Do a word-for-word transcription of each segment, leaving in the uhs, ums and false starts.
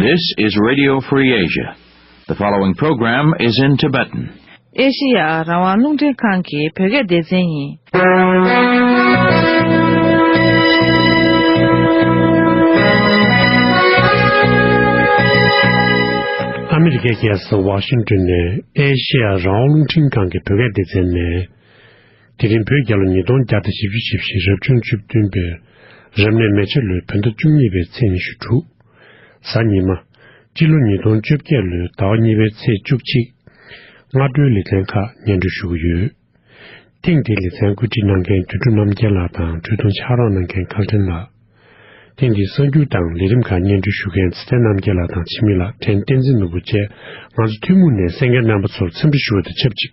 This is Radio Free Asia. The following program is in Tibetan. ཨེ་ཤེ་ཡ་རང་དབང་རླུང་འཕྲིན་ཁང་གི་བོད་སྐད་སྡེ་ཚན་ཡིན། ཨ་མི་རི་ཀའི་རྒྱལ་ས་ཝ་ཤིང་ཏོན་ནས་ཨེ་ཤེ་ཡ་རང་དབང་རླུང་འཕྲིན་ཁང་གི་བོད་སྐད་སྡེ་ཚན་ནས། དེ་རིང་བོད་རྒྱལ་ལོ་ཉིས་སྟོང་བརྒྱ་དང་བཞི་བཅུ་ཞེ་བཞི་རབ་བྱུང་བཅུ་བདུན་པའི་རབ་གནས་མེ་བྱ་ལོའི་བོད་ཟླ་བཅུ་གཉིས་པའི་ཚེས་ཉི་ཤུ་དྲུག་གཟའ་ཉི་མ། སྤྱི་ལོ་ཉིས་སྟོང་བཅོ་བརྒྱད་ལོའི་ཟླ་བ་གཉིས་པའི་ཚེས་བཅུ་གཅིག་སྔ་དྲོའི་ལེ་ཚན་ཁག་སྙན་སྒྲོན་ཞུ་གི་ཡོད། ཐེངས་འདིའི་ལེ་ཚན་བཀོད་སྒྲིག་གནང་མཁན་དོན་གྲུབ་རྣམ་རྒྱལ་ལགས་དང་། འཕྲོས་དུ་ཕྱག་རོགས་གནང་མཁན་ཁག་ཕྲན་ལགས། ཐེངས་འདིའི་གསར་འགྱུར་དང་ལས་རིམ་ཁག་སྙན་སྒྲོན་ཞུ་མཁན་ཚེ་བརྟན་རྣམ་རྒྱལ་ལགས་དང་འཆི་མེད་ལགས། ཕྲན་བསྟན་འཛིན་ནོར་བུ་བཅས་ང་ཚོ་ཐུན་མོང་ནས་གསན་མཁན་རྣམ་པ་ཚོར་འཚམས་འདྲི་ཞུ་བ་དང་ཆབས་ཅིག་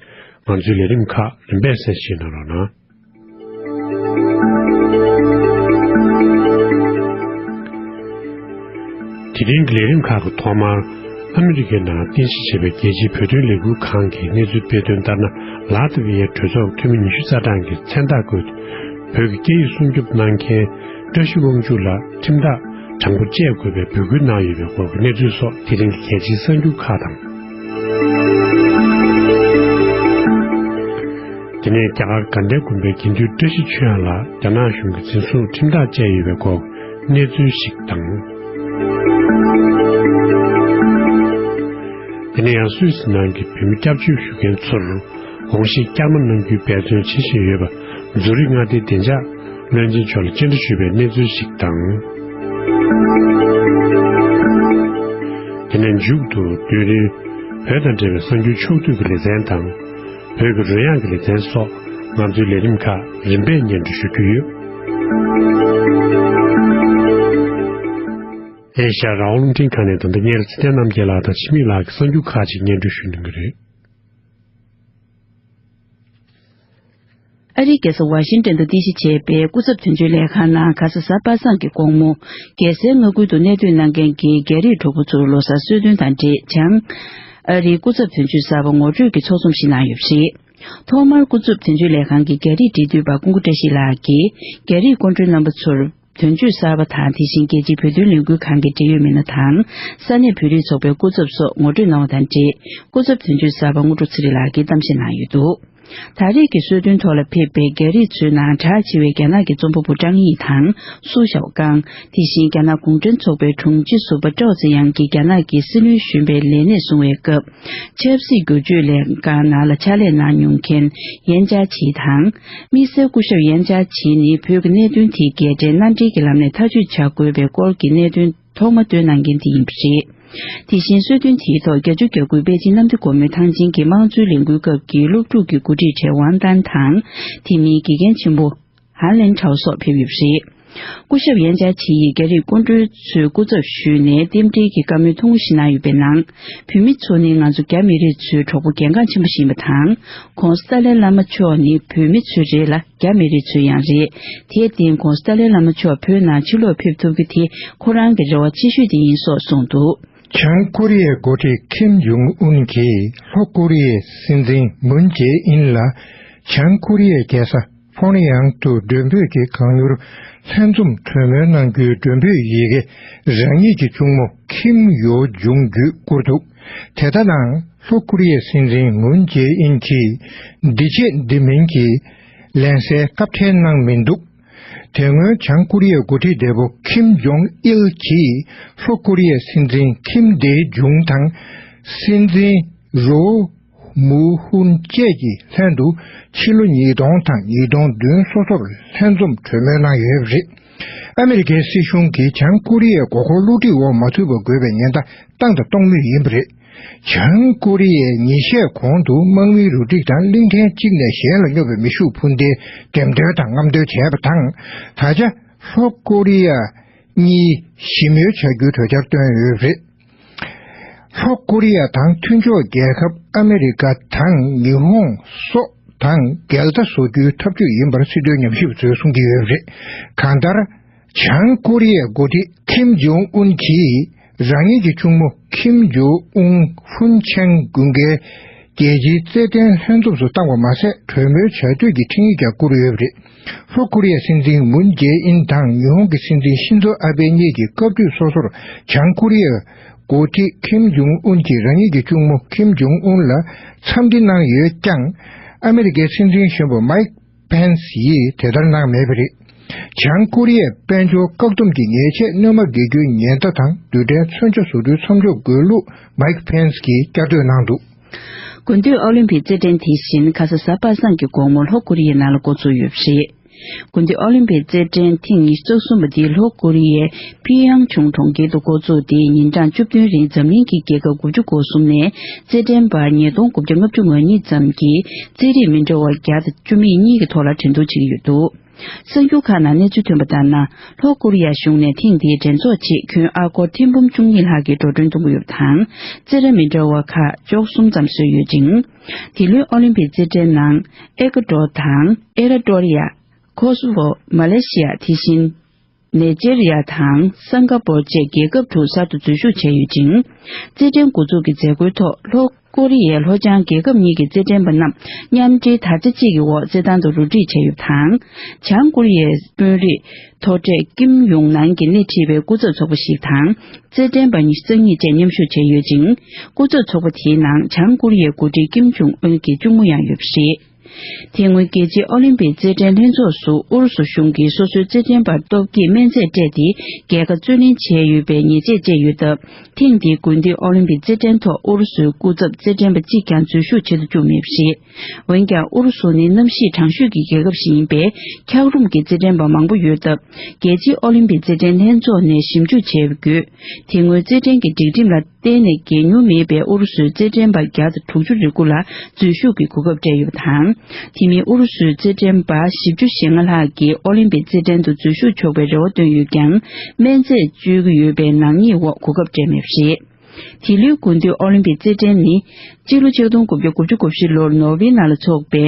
ང་ཚོའི་ལས་རིམ་ཁག་རིམ་པས་གསན་བཞེས་གནང་རོགས་གནང་། དེ་རིང་གི་ལས་རིམ་ཁག་གི་ཐོག་མར། ཨ་མི་རི་ཀའི་ནང་རྟེན་གཞི་བྱས་པའི་རྒྱལ་སྤྱིའི་བོད་དོན་ལས་འགུལ་ཁང་གིས་གནས་ཚུལ་སྤེལ་དོན་ལྟར་ན། ལ་ཏི་བི་ཡའི་གྲོས་ཚོགས་འཐུས་མི་ཉི་ཤུ་རྩ་གྲངས་ཀྱི་མཚན་རྟགས་བཀོད་དེ། བོད་ཀྱི་སྐད་ཡིག་སྲུང་སྐྱོབ་གནང་མཁན་བཀྲ་ཤིས་དབང་ཕྱུག་ལགས་ཁྲིམས་ཐག་དྲང་པོ་བཅད་དགོས་པའི་འབོད་སྐུལ་གནང་ཡོད་པའི་སྐོར་གྱི་གནས་ཚུལ་སོགས་དེ་རིང་གི་གལ་ཆེའི་གསར་འགྱུར་ཁག་དང་། དེ་ནས་རྒྱ་གར་དགའ་ལྡན་དགོན་པའི་དགེ་འདུན་བཀྲ་ཤིས་ཆོས་དབྱངས་ལགས་རྒྱ་ནག་གཞུང་གིས་འཛིན་བཟུང་ཁྲིམས་ཐག་བཅད་ཡོད་པའི་སྐོར་གནས་ཚུལ་ཞིག་དང་། དེ་ནས་ཡང་སུད་སི་ནང་གི་བོད་མི་སྐྱབས་བཅོལ་ཞུ་མཁན་ཚོར་དགོངས་བཞེས་བསྐྱར་མ་གནང་རྒྱུའི་འབད་བརྩོན་བྱེད་བཞིན་ཡོད་པ་ཛུ་རིག་མངའ་སྡེའི་བདེ་འཇགས་བློན་ཆེན་མཆོག་ལ་བཅར་འདྲི་ཞུས་པའི་གནས་ཚུལ་ཞིག་དང་། དེ་ནས་མཇུག་ཏུ་དུས་རིང་བོད་དང་འབྲེལ་བའི་གསར་འགྱུར་ཕྱོགས་བསྡུས་ཀྱི་ལེ་ཚན་དང་། བོད་ཀྱི་རོལ་དབྱངས་ཀྱི་ལེ་ཚན་སོགས་ང་ཚོའི་ལས་རིམ་ཁག་རིམ་པས་སྙན་སྒྲོན་ཞུ་རྒྱུ་ཡོད། ཨེ་ཤ་ཡ་རང་དབང་རླུང་འཕྲིན་ཁང་ནས་ད་ལྟ་སྔོན་ལ་ཚེ་བརྟན་རྣམ་རྒྱལ་ལགས་དང་འཆི་མེད་ལགས་ཀྱི་གསར་འགྱུར་ཁག་ཅིག་སྙན་སྒྲོན་ཞུ་གནང་གི་རེད། ཨ་རིའི་རྒྱལ་ས་ཝ་ཤིང་ཏོན་དུ་རྟེན་གཞི་བྱས་པའི་སྐུ་ཚབ་དོན་གཅོད་ལས་ཁང་ནང་ག་ས་གཟའ་པ་སངས་ཀྱི་དགོང་མོ། རྒྱལ་སའི་མངའ་ཁུལ་དུ་གནས་སྡོད་གནང་མཁན་གྱི་རྒྱ་རིགས་གྲོགས་པོ་ཚོའི་ལོ་གསར་གསོལ་སྟོན་དང་འབྲེལ། བྱང་ཨ་རིའི་སྐུ་ཚབ་དོན་གཅོད་གསར་པ་ངོ་སྤྲོད་ཀྱི་ཚོགས་འཛོམས་ཤིག་གནང་ཡོད་པ་རེད། ཐོག་མར་སྐུ་ཚབ་དོན་གཅོད་ལས་ཁང་གི་རྒྱ་རིགས་འབྲེལ་མཐུད་པ་ཀུན་དགའ་བཀྲ་ཤིས་ལགས་ཀྱིས། རྒྱ་རིགས་སྐུ་མགྲོན་རྣམ་པ་ཚོར། དོན་གཅོད་གསར་པ་དང་། དེ་བཞིན་རྒྱལ་སྤྱིའི་བོད་དོན་ལས་འགུལ་ཁང་གི་འབྲེལ་ཡོད་མི་སྣ་དང་། ས་གནས་བོད་རིགས་ཚོགས་པའི་སྐུ་ཚབ་སོགས་ངོ་སྤྲོད་གནང་བ་དང་འབྲེལ། སྐུ་ཚབ་དོན་གཅོད་གསར་པ་དངོས་གྲུབ་ཚེ་རིང་ལགས་ཀྱིས་གཏམ་བཤད་གནང་ཡོད་འདུག་ད་རེས་ཀྱི་གསོལ་སྟོན་ཐོག་ལ་ཕེབས་པའི་རྒྱ་རིགས་ཚོའི་ནང་གྲགས་ཆེ་བའི་རྒྱ་ནག་གི་རྩོམ་པ་པོ་ཀྲང་དབྱི་ཐང་། སུའུ་ཞའོ་ཀང་། དེ་བཞིན་རྒྱ་ནག་གུང་ཁྲན་ཚོགས་པའི་དྲུང་ཆེ་ཟུར་པ་ཀྲའོ་ཙེ་ཡང་གིས་རྒྱ་ནག་གི་སྲིད་བློན་གཞོན་པའི་ལས་གནས་བཟུང་བའི་སྐབས། ཆབ་སྲིད་བསྒྱུར་བཅོས་ལས་ཁང་ནང་ལ་ཕྱག་ལས་གནང་མྱོང་མཁན་ཡན་ཅཱ་ཆི་དང་། དམིགས་བསལ་སྐུ་ཞབས་ཡན་ཅཱ་ཆི་ནི་བོད་ཀྱི་གནད་དོན་དེ་རྒྱལ་ཕྲན་མནའ་འབྲེལ་གྱི་ལམ་ནས་ཐག་གཅོད་བྱ་དགོས་པའི་སྐོར་གྱི་གནད་དོན་ཐོག་མ་བཏོན་གནང་མཁན་དེ་ཡིན་པ་རེད། དེ་བཞིན་གསོལ་སྟོན་དེའི་ཐོག་བརྒྱད་ཅུ་གྱ་དགུའི་པེ་ཅིན་གནམ་བདེ་སྒོ་མོའི་ཐང་ཆེན་གྱི་དམངས་གཙོའི་ལས་འགུལ་སྐབས་ཀྱི་སློབ་ཕྲུག་གི་འགོ་ཁྲིད་གྲས་ཝང་ཏན་དང་། དེ་མིན་དགེ་རྒན་ཆེན་པོ། ཧན་ལེན་ཁྲའོ་སོགས་ཕེབས་ཡོད་པ་རེད། སྐུ་ཞབས་ཡན་ཅཱ་ཆི་ཡིས་རྒྱ་རིགས་སྐུ་མགྲོན་ཚོའི་སྐུ་ཚབ་ཞུས་ནས་རྟེན་འབྲེལ་གྱི་བཀའ་མོལ་ཐུང་ངུ་ཞིག་གནང་ཡོད་པའི་ནང་། བོད་མི་ཚོ་ནི་ང་ཚོ་རྒྱ་མི་རིགས་ཚོའི་གྲོགས་པོ་གལ་འགངས་ཆེན་པོ་ཞིག་ཡིན་པ་དང་། ྋགོང་ས་ཏཱ་ལའི་བླ་མ་མཆོག་ནི་བོད་མི་ཚོའི་རེད་ལ། རྒྱ་མི་རིགས་ཚོའི་ཡང་རེད། དེར་བརྟེན་ྋགོང་ས་ཏཱ་ལའི་བླ་མ་མཆོག་བོད་ནང་ཕྱིར་ལོག་ཕེབས་ཐུབ་རྒྱུ་དེ་ཁོ་རང་གི་རེ་བ་ཆེ་ཤོས་དེ་ཡིན་སོགས་གསུངས་འདུག་བྱང་ཀོ་རི་ཡའི་འགོ་ཁྲིད་ཁིམ་ཇོང་ཨུན་གྱིས་ལྷོ་ཀོ་རི་ཡའི་སྲིད་འཛིན་མུན་ཇེ་ཨིན་ལ། བྱང་ཀོ་རི་ཡའི་རྒྱལ་ས་ཕོང་ཡང་དུ་མགྲོན་འབོད་ཀྱི་གང་མྱུར་ལྷན་འཛོམས་གྲོས་མོལ་གནང་རྒྱུའི་མགྲོན་འབོད་ཡི་གེ་རང་ཉིད་ཀྱི་གཅུང་མོ་ཁིམ་ཡོ་ཇུང་བརྒྱུད་བསྐུར་འདུག་དེ་ལྟ་ན། ལྷོ་ཀོ་རི་ཡའི་སྲིད་འཛིན་མུན་ཇེ་ཨིན་གྱིས་འདི་བྱེད་འདི་མིན་གྱི་ལན་གསལ་སྐབས་འཕྲལ་གནང་མི་འདུག་དེ་སྔོན་བྱང་ཀོ་རི་ཡའི་འགོ་ཁྲིད་འདས་པོ་ཁིམ་ཇོང་ཨིལ་གྱིས་ལྷོ་ཀོ་རི་ཡའི་སྲིད་འཛིན་ཁིམ་དེ་ཇུང་དང་། སྲིད་འཛིན་རོ་མུ་ཧུན་བཅས་ཀྱིས་ལྷན་དུ་ཕྱི་ལོ་ཉིས་སྟོང་དང་ཉིས་སྟོང་བདུན་སོ་སོར་ལྷན་འཛོམས་གྲོས་མོལ་གནང་ཡོད་པ་རེད། ཨ་མི་རི་ཀའི་སྲིད་གཞུང་གིས་བྱང་ཀོ་རི་ཡའི་མགོ་སྐོར་བསླུ་བྲིད་འོག་མ་ཚུད་པ་དགོས་པའི་ཉེན་བརྡ་བཏང་དང་གཏོང་མུས་ཡིན་པ་རེད། བྱང་ཀོ་རི་ཡས་ཉིན་ཤས་གོང་དུ་དམག་མིའི་རུ་སྒྲིག་དང་གླིང་ཕྲན་གཅིག་ནས་གཞན་ལ་སྙོབ་པའི་མེ་ཤུགས་འཕུར་མདེལ་འགྲེམས་སྟོན་དང་རྔམ་སྟོན་བྱས་པ་དང་། ད་ཆ་ལྷོ་ཀོ་རི་ཡ་གཉིས་ཞི་མོལ་བྱ་རྒྱུའི་གྲོས་འཆར་བཏོན་ཡོད་པ་རེད། ལྷོ་ཀོ་རི་ཡ་དང་མཐུན་ཕྱོགས་རྒྱལ་ཁབ་ཨ་མེ་རི་ཀ་དང་ཉི་ཧོང་སོགས་དང་འགལ་ཟླ་བཟོ་རྒྱུའི་ཐབས་ཇུས་ཡིན་པར་སྲིད་དོན་ཉམས་ཞིབ་པ་ཚོས་གསུང་གི་ཡོད་པ་རེད། གང་ལྟར། བྱང་ཀོ་རི་ཡའི་འགོ་ཁྲིད་ཁིམ་ཇོང་ཨུན་གྱིས་རང་ཉིད་ཀྱི་གཅུང་མོ་ཁིམ་ཇོང་ཨུན་ཧྥུན་ཆན་དགུན་ཁའི་རྒྱལ་སྤྱིའི་རྩེད་འགྲན་ལྷན་འཛོམས་སུ་བཏང་བ་མ་ཟད། གྲོས་མོལ་བྱ་འདོད་ཀྱི་འཕྲིན་ཡིག་ཀྱང་བསྐུར་ཡོད་པ་རེད། ལྷོ་ཀོ་རི་ཡའི་སྲིད་འཛིན་མུན་ཇེ་ཨིན་དང་ཉི་ཧོང་གི་སྲིད་འཛིན་ཤིན་ཛོ་ཨ་བྷེ་གཉིས་ཀྱིས་སྐབས་དུས་སོ་སོར་བྱང་ཀོ་རི་ཡའི་ འགོ་ཁྲིད་ཁིམ་ཇོང་ཨུན་གྱིས་རང་ཉིད་ཀྱི་གཅུང་མོ་ཁིམ་ཇོང་ཨུན་ལ་འཚམས་འདྲི་གནང་ཡོད་ཀྱང་། ཨ་མི་རི་ཀའི་སྲིད་འཛིན་གཞོན་པ་མའིག་ཕེན་སི་ཡིས་དེ་ལྟར་གནང་མེད་པ་རེད། བྱང་ཀོ་རི་ཡའི་དཔལ་འབྱོར་བཀག་སྡོམ་གྱི་ཉེས་ཆད་སྣོན་མ་འགེལ་རྒྱུའི་ཉེན་བརྡ་དང་རྡུལ་ཕྲན་མཚོན་ཆ་བཟོ་གྲྭའི་མཚམས་འཇོག་དགོས་ལུགས་མའིག་ཕེན་སི་གིས་བསྐྱར་ཟློས་གནང་འདུག། དགུན་དུས་ཨོ་ལིམ་པིག་རྩེད་འགྲན་དེ་བཞིན་ཁ་ས་གཟའ་པ་སངས་ཀྱི་དགོང་མོ་ལྷོ་ཀོ་རི་ཡའི་ནང་ལ་འགོ་ཚུགས་ཡོད་པ་རེད། དགུན་དུས་ཨོ་ལིམ་པིག་རྩེད་འགྲན་ཐེངས་ཉི་ཤུ་རྩ་གསུམ་པ་འདི་ལྷོ་ཀོ་རི་ཡའི་ཕི་ཡང་ཆུང་གྲོང་ཁྱེར་དུ་འགོ་བཙུགས་ཏེ། ཉིན་གྲངས་བཅུ་བདུན་རིང་འཛམ་གླིང་གི་རྒྱལ་ཁབ་དགུ་བཅུ་གོ་གསུམ་ནས་རྩེད་འགྲན་པ་ཉིས་སྟོང་དགུ་བརྒྱ་ལྔ་བཅུ་ང་གཉིས་ཙམ་གྱིས་རྩེད་རིགས་མི་འདྲ་བ་བརྒྱ་དང་བཅུ་མེད་གཉིས་ཀྱི་ཐོག་ལ་འགྲན་བསྡུར་བྱེད་ཀྱི་ཡོད་འདུག། གསར་འགྱུར་ཁག་ནང་གནས་ཚུལ་ཐོན་པ་ལྟར་ན། ལྷོ་ཀོ་རི་ཡ་གཞུང་ནས་ཐེངས་འདིའི་འགྲན་ཚོགས་ཆེད་ཁྱོན་ཨ་སྒོར་ཐེར་འབུམ་བཅུ་གཉིས་ལྷག་གི་འགྲོ་གྲོན་གཏོང་གི་ཡོད་པ་དང་། རྩེད་ར་མི་འདྲ་བ་ཁག་བཅུ་གསུམ་ཙམ་བཟོས་ཡོད་ཅིང་། འདི་ལོའི་ཨོ་ལིམ་པིག་རྩེད་འགྲན་ནང་ཨེ་ཀ་ཏོར་དང་། ཨེ་ར་ཏོ་རི་ཡ། ཁོ་སོ་ཝོ། མ་ལེ་ཤི་ཡ། དེ་བཞིན། ནེ་ཇེ་རི་ཡ་དང་སིང་ག་པོར་བཅས་རྒྱལ་ཁབ་དྲུག་གསར་དུ་འཛུལ་ཞུགས་བྱས་ཡོད་ཅིང་། རྩེད་འགྲན་འགོ་འཛུགས་ཀྱི་མཛད་སྒོའི་ཐོག་ལྷོ་ཀོ་རི་ཡའི་ལྷོ་བྱང་རྒྱལ་ཁབ་གཉིས་ཀྱི་རྩེད་འགྲན་པ་རྣམས་མཉམ་འབྲེལ་དར་ཆ་གཅིག་གི་འོག་རྩེད་ཐང་དུ་རུ་སྒྲིག་བྱས་ཡོད་པ་དང་། བྱང་ཀོ་རི་ཡའི་དཔོན་རིགས་མཐོ་གྲས་ཀིམ་ཡོང་ནན་གྱིས་སྣེ་ཁྲིད་པའི་སྐུ་ཚབ་ཚོགས་པ་ཞིག་དང་། རྩེད་འགྲན་པ་ཉི་ཤུ་རྩ་གཉིས་བཅས་མཉམ་ཞུགས་བྱས་ཡོད་ཅིང་། སྐུ་ཚབ་ཚོགས་པ་དེའི་ནང་བྱང་ཀོ་རི་ཡའི་འགོ་ཁྲིད་ཀིམ་ཇོང་ཨུན་གྱི་གཅུང་མོ་ཡང་ཡོད་པ་རེད། དེ་སྔོན་རྒྱལ་སྤྱིའི་ཨོ་ལིམ་པིག་རྩེད་འགྲན་ལྷན་ཚོགས་སུ་ཨུ་རུ་སུ་གཞུང་གིས་སོ་སོའི་རྩེད་འགྲན་པར་སྟོབས་སྐྱེད་སྨན་རྫས་སྤྲད་དེ། རྒྱལ་ཁ་རྩོད་ལེན་བྱས་ཡོད་པའི་ཉེས་ཆད་བཅད་ཡོད་སྟབས། ཐེངས་འདིའི་དགུན་དུས་ཨོ་ལིམ་པིག་རྩེད་འགྲན་ཐོག་ཨུ་རུ་སུའི་སྐུ་ཚབ་རྩེད་འགྲན་པ་གཅིག་ཀྱང་འཛུལ་ཞུགས་བྱེད་དུ་བཅུག་མེད་པ་རེད། འོན་ཀྱང་ཨུ་རུ་སུ་ནི་གནམ་གཤིས་གྲང་ཤོས་ཀྱི་རྒྱལ་ཁབ་ཞིག་ཡིན་པས། འཁྱགས་རོམ་གྱི་རྩེད་འགྲན་པ་མང་པོ་ཡོད་སྟབས། རྒྱལ་སྤྱིའི་ཨོ་ལིམ་པིག་རྩེད་འགྲན་ལྷན་ཚོགས་ནས་ཞིབ་འཇུག་བྱས་པ་བརྒྱུད། དེ་སྔོན་རྩེད་འགྲན་གྱི་སྒྲིག་ཁྲིམས་ལ་གཏན་ནས་འགལ་མྱོང་མེད་པའི་ཨུ་རུ་སུའི་རྩེད་འགྲན་པ་བརྒྱ་དང་དྲུག་ཅུ་རེ་དགུ་ལ་འཛུལ་ཞུགས་ཀྱི་གོ་སྐབས་སྤྲད་ཡོད་པ་དང་། དེ་མིན་ཨུ་རུ་སུའི་རྩེད་འགྲན་པ་བཞི་བཅུ་ཞེ་ལྔ་ལྷག་གིས་ཨོ་ལིམ་པིག་རྩེད་འགྲན་དུ་འཛུལ་ཞུགས་ཆོག་པའི་རེ་བ་བཏོན་ཡོད་ཀྱང་། སྨན་རྫས་སྤྱོད་ཀྱི་ཡོད་པའི་ནག་ཉེས་འོག་གོ་སྐབས་སྤྲད་མེད་པ་རེད། དེ་ལོའི་དགུན་དུས་ཨོ་ལིམ་པིག་རྩེད་འགྲན་ནི། སྤྱི་ལོ་ཆིག་སྟོང་དགུ་བརྒྱ་དགུ་བཅུ་གོ་བཞི་ལོར་ནོར་ཝེ་ནང་ལ་འཚོགས་པའི་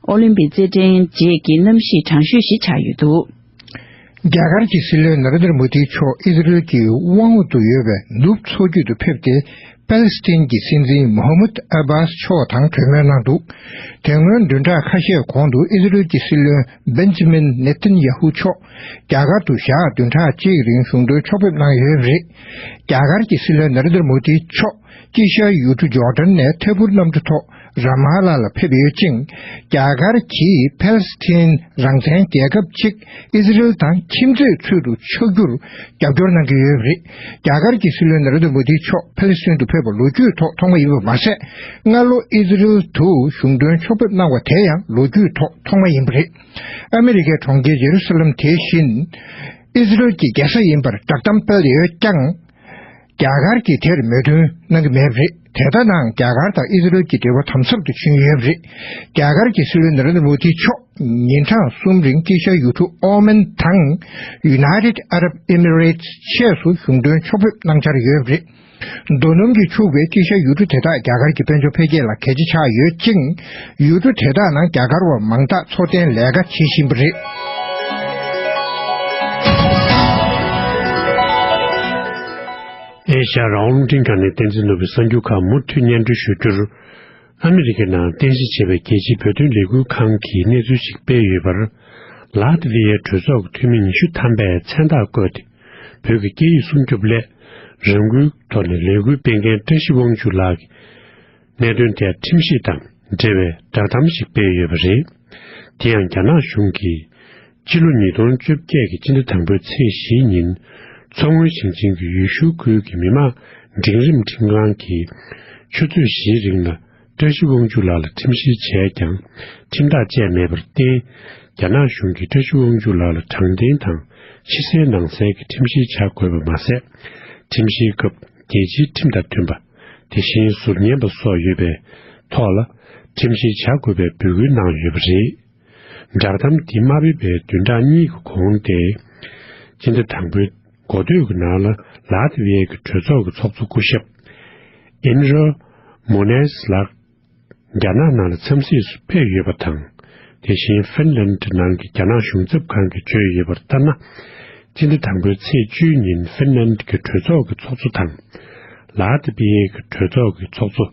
ཨོ་ལིམ་པིག་རྩེད་འགྲན་རྗེས་ཀྱི་གནམ་གཤིས་གྲང་ཤོས་ཤིག་ཆགས་ཡོད་འདུག། རྒྱ་གར་གྱི་སྲིད་བློན་ན་རེན་དྲ་མོ་དི་མཆོག་ཨི་ཟི་རེལ་གྱི་དབང་འོག་ཏུ་ཡོད་པའི་ནུབ་མཚོ་རྒྱུད་དུ་ཕེབས་ཏེ། པེ་ལེ་སི་ཐན་གྱི་སྲིད་འཛིན་མོ་ཧམ་མད་ཨ་བྷ་སི་མཆོག་དང་གྲོས་མོལ་གནང་འདུག། དེ་སྔོན་བདུན་ཕྲག་ཁ་ཤས་གོང་དུ་ཨི་ཟི་རེལ་གྱི་སྲིད་བློན་བེན་ཇི་མིན་ནེ་ཐན་ཡ་ཧུ་མཆོག་རྒྱ་གར་དུ་ཞག་བདུན་ཕྲག་གཅིག་རིང་གཞུང་དོན་ཕྱོགས་ཕེབས་གནང་ཡོད་པ་རེད། རྒྱ་གར་གྱི་སྲིད་བློན་ན་རེན་དྲ་མོ་དི་མཆོག་དཀྱིལ་ཤར་ཡུལ་གྲུ་ཇོར་ཌན་ནས་ཐད་འཕུར་གནམ་གྲུ་ཐོག་ར་མ་ལ་ལ་ཕེབས་ཡོད་ཅིང་། རྒྱ་གར་གྱིས་ཕ་ལེ་སི་ཐན་རང་བཙན་རྒྱལ་ཁབ་ཅིག་ཨི་ཟི་རེལ་དང་ཁྱིམ་མཚེས་ཚུལ་དུ་ཆགས་རྒྱུར་རྒྱབ་སྐྱོར་གནང་གི་ཡོད་པ་རེད། རྒྱ་གར་གྱི་སྲིད་བློན་ན་རེན་དྲ་མོ་དི་མཆོག་ཕ་ལེ་སི་ཐན་དུ་ཕེབས་པ་ལོ་རྒྱུས་ཐོག་ཐོག་མ་ཡིན་པ་མ་ཟད། སྔ་ལོ་ཨི་ཟི་རེལ་དུ་གཞུང་དོན་ཕྱོགས་ཕེབས་གནང་བ་དེ་ཡང་ལོ་རྒྱུས་ཐོག་ཐོག་མ་ཡིན་པ་རེད། ཨ་མི་རི་ཀའི་གྲོང་ཁྱེར་ཡེ་རུ་སཱ་ལེམ་དེ་བཞིན་ཨི་ཟི་རེལ་གྱི་རྒྱལ་ས་ཡིན་པར་བསྒྲགས་གཏམ་སྤེལ་ཡོད་ཀྱང་། རྒྱ་གར་གྱིས་དེར་མོས་མཐུན་གནང་གི་མེད་པ་རེད། དེ་ལྟ་ནའང་རྒྱ་གར་དང་ཨི་ཟི་རེལ་གྱི་འབྲེལ་བ་དམ་ཟབ་ཏུ་ཕྱིན་ཡོད་པ་རེད། རྒྱ་གར་གྱི་སྲིད་བློན་ན་རེན་དྲ་མོ་དི་མཆོག་ཉིན་གྲངས་གསུམ་རིང་དཀྱིལ་ཤར་ཡུལ་གྲུ་ཨོ་མན་དང་ཡུ་ནའི་ཊེཌ་ཨ་རབ་ཨེ་མི་རེ་ཊི་ཆས་སུ་གཞུང་དོན་ཕྱོགས་ཕེབས་གནང་འཆར་ཡོད་པ་རེད། རྡོ་སྣུམ་གྱིས་ཕྱུག་པའི་དཀྱིལ་ཤར་ཡུལ་གྲུ་དེ་དག་རྒྱ་གར་གྱི་དཔལ་འབྱོར་འཕེལ་རྒྱས་ལ་གལ་ཆེ་ཆགས་ཡོད་ཅིང་། ཡུལ་གྲུ་དེ་དག་ནང་རྒྱ་གར་བ་མང་དག་འཚོ་རྟེན་ལས་ཀ་བྱེད་བཞིན་པ་རེད། ཨེ་ཤ་ཡ་རང་དབང་རླུང་འཕྲིན་ཁང་ནས་བསྟན་འཛིན་ནོར་བུའི་གསར་འགྱུར་ཁག་མུ་མཐུད་སྙན་སྒྲོན་ཞུ་རྒྱུར། ཨ་མི་རི་ཀའི་ནང་རྟེན་གཞི་བྱས་པའི་རྒྱལ་སྤྱིའི་བོད་དོན་ལས་འགུལ་ཁང་གིས་གནས་ཚུལ་ཞིག་སྤེལ་ཡོད་པར། ལ་ཏི་བི་ཡའི་གྲོས་ཚོགས་ཀྱི་འཐུས་མི་ཉི་ཤུ་ཐམ་པས་མཚན་རྟགས་བཀོད་དེ། བོད་ཀྱི་སྐད་ཡིག་སྲུང་སྐྱོབ་སླད་རང་འགུལ་ཐོག་ནས་ལས་འགུལ་སྤེལ་མཁན་བཀྲ་ཤིས་དབང་ཕྱུག་ལགས་ཀྱི་གནད་དོན་དེར་ཁྲིམས་ཞིབ་དང་འབྲེལ་བའི་བསྒྲགས་གཏམ་ཞིག་སྤེལ་ཡོད་པ་རེད། དེ་ཡང་རྒྱ་ནག་གཞུང་གིས། སྤྱི་ལོ་ཉིས་སྟོང་བཅོ་བརྒྱད་ཀྱི་སྤྱི་ཟླ་དང་པོའི་ཚེས་བཞིའི་ཉིན། མཚོ་སྔོན་ཞིང་ཆེན་གྱི་ཡུལ་ཤུལ་ཁུལ་གྱི་མི་མང་འབྲིང་རིམ་ཁྲིམས་ཁང་གིས་ཆུ་ཚོད་བཞིའི་རིང་ལ་བཀྲ་ཤིས་དབང་ཕྱུག་ལགས་ལ་ཁྲིམས་བཤེར་བྱས་ཀྱང་ཁྲིམས་ཐག་བཅད་མེད་པར་བརྟེན། རྒྱ་ནག་གཞུང་གིས་བཀྲ་ཤིས་དབང་ཕྱུག་ལགས་ལ་དྲང་བདེན་དང་ཕྱི་གསལ་ནང་གསལ་གྱི་ཁྲིམས་བཤེར་བྱ་དགོས་པ་མ་ཟད། ཁྲིམས་བཤེར་སྐབས་རྒྱལ་སྤྱིའི་ཁྲིམས་དང་མཐུན་པ། དེ་བཞིན་ཟུར་ཉན་པ་སོགས་ཡོད་པའི་ཐོག་ལ་ཁྲིམས་བཤེར་བྱ་དགོས་པའི་འབོད་སྐུལ་གནང་ཡོད་པ་རེད། བསྒྲགས་གཏམ་འདི་མ་ཕེབས་པའི་བདུན་ཕྲག་གཉིས་ཀྱི་གོང་སྟེ། སྤྱི་ཟླ་དང་པོའི་འགོ་སྟོད་ཀྱི་ནང་ལ་ལ་ཏི་བི་ཡའི་གྲོས་ཚོགས་ཀྱི་ཚོགས་གཙོ་སྐུ་ཞབས་ཨིན་རོ་མོ་ནེས་ལགས་རྒྱ་ནག་ནང་ལ་འཚམས་གཟིགས་སུ་ཕེབས་ཡོད་པ་དང་། དེ་བཞིན་ཧྥིན་ལན་ནང་གི་རྒྱ་ནག་གཞུང་ཚབ་ཁང་གིས་བརྗོད་ཡོད་པར་ལྟར་ན། སྤྱི་ཟླ་དང་པོའི་ཚེས་བཅུའི་ཉིན་ཧྥིན་ལན་གྱི་གྲོས་ཚོགས་ཀྱི་ཚོགས་གཙོ་དང་། ལ་ཏི་བི་ཡའི་གྲོས་ཚོགས་ཀྱི་ཚོགས་གཙོ།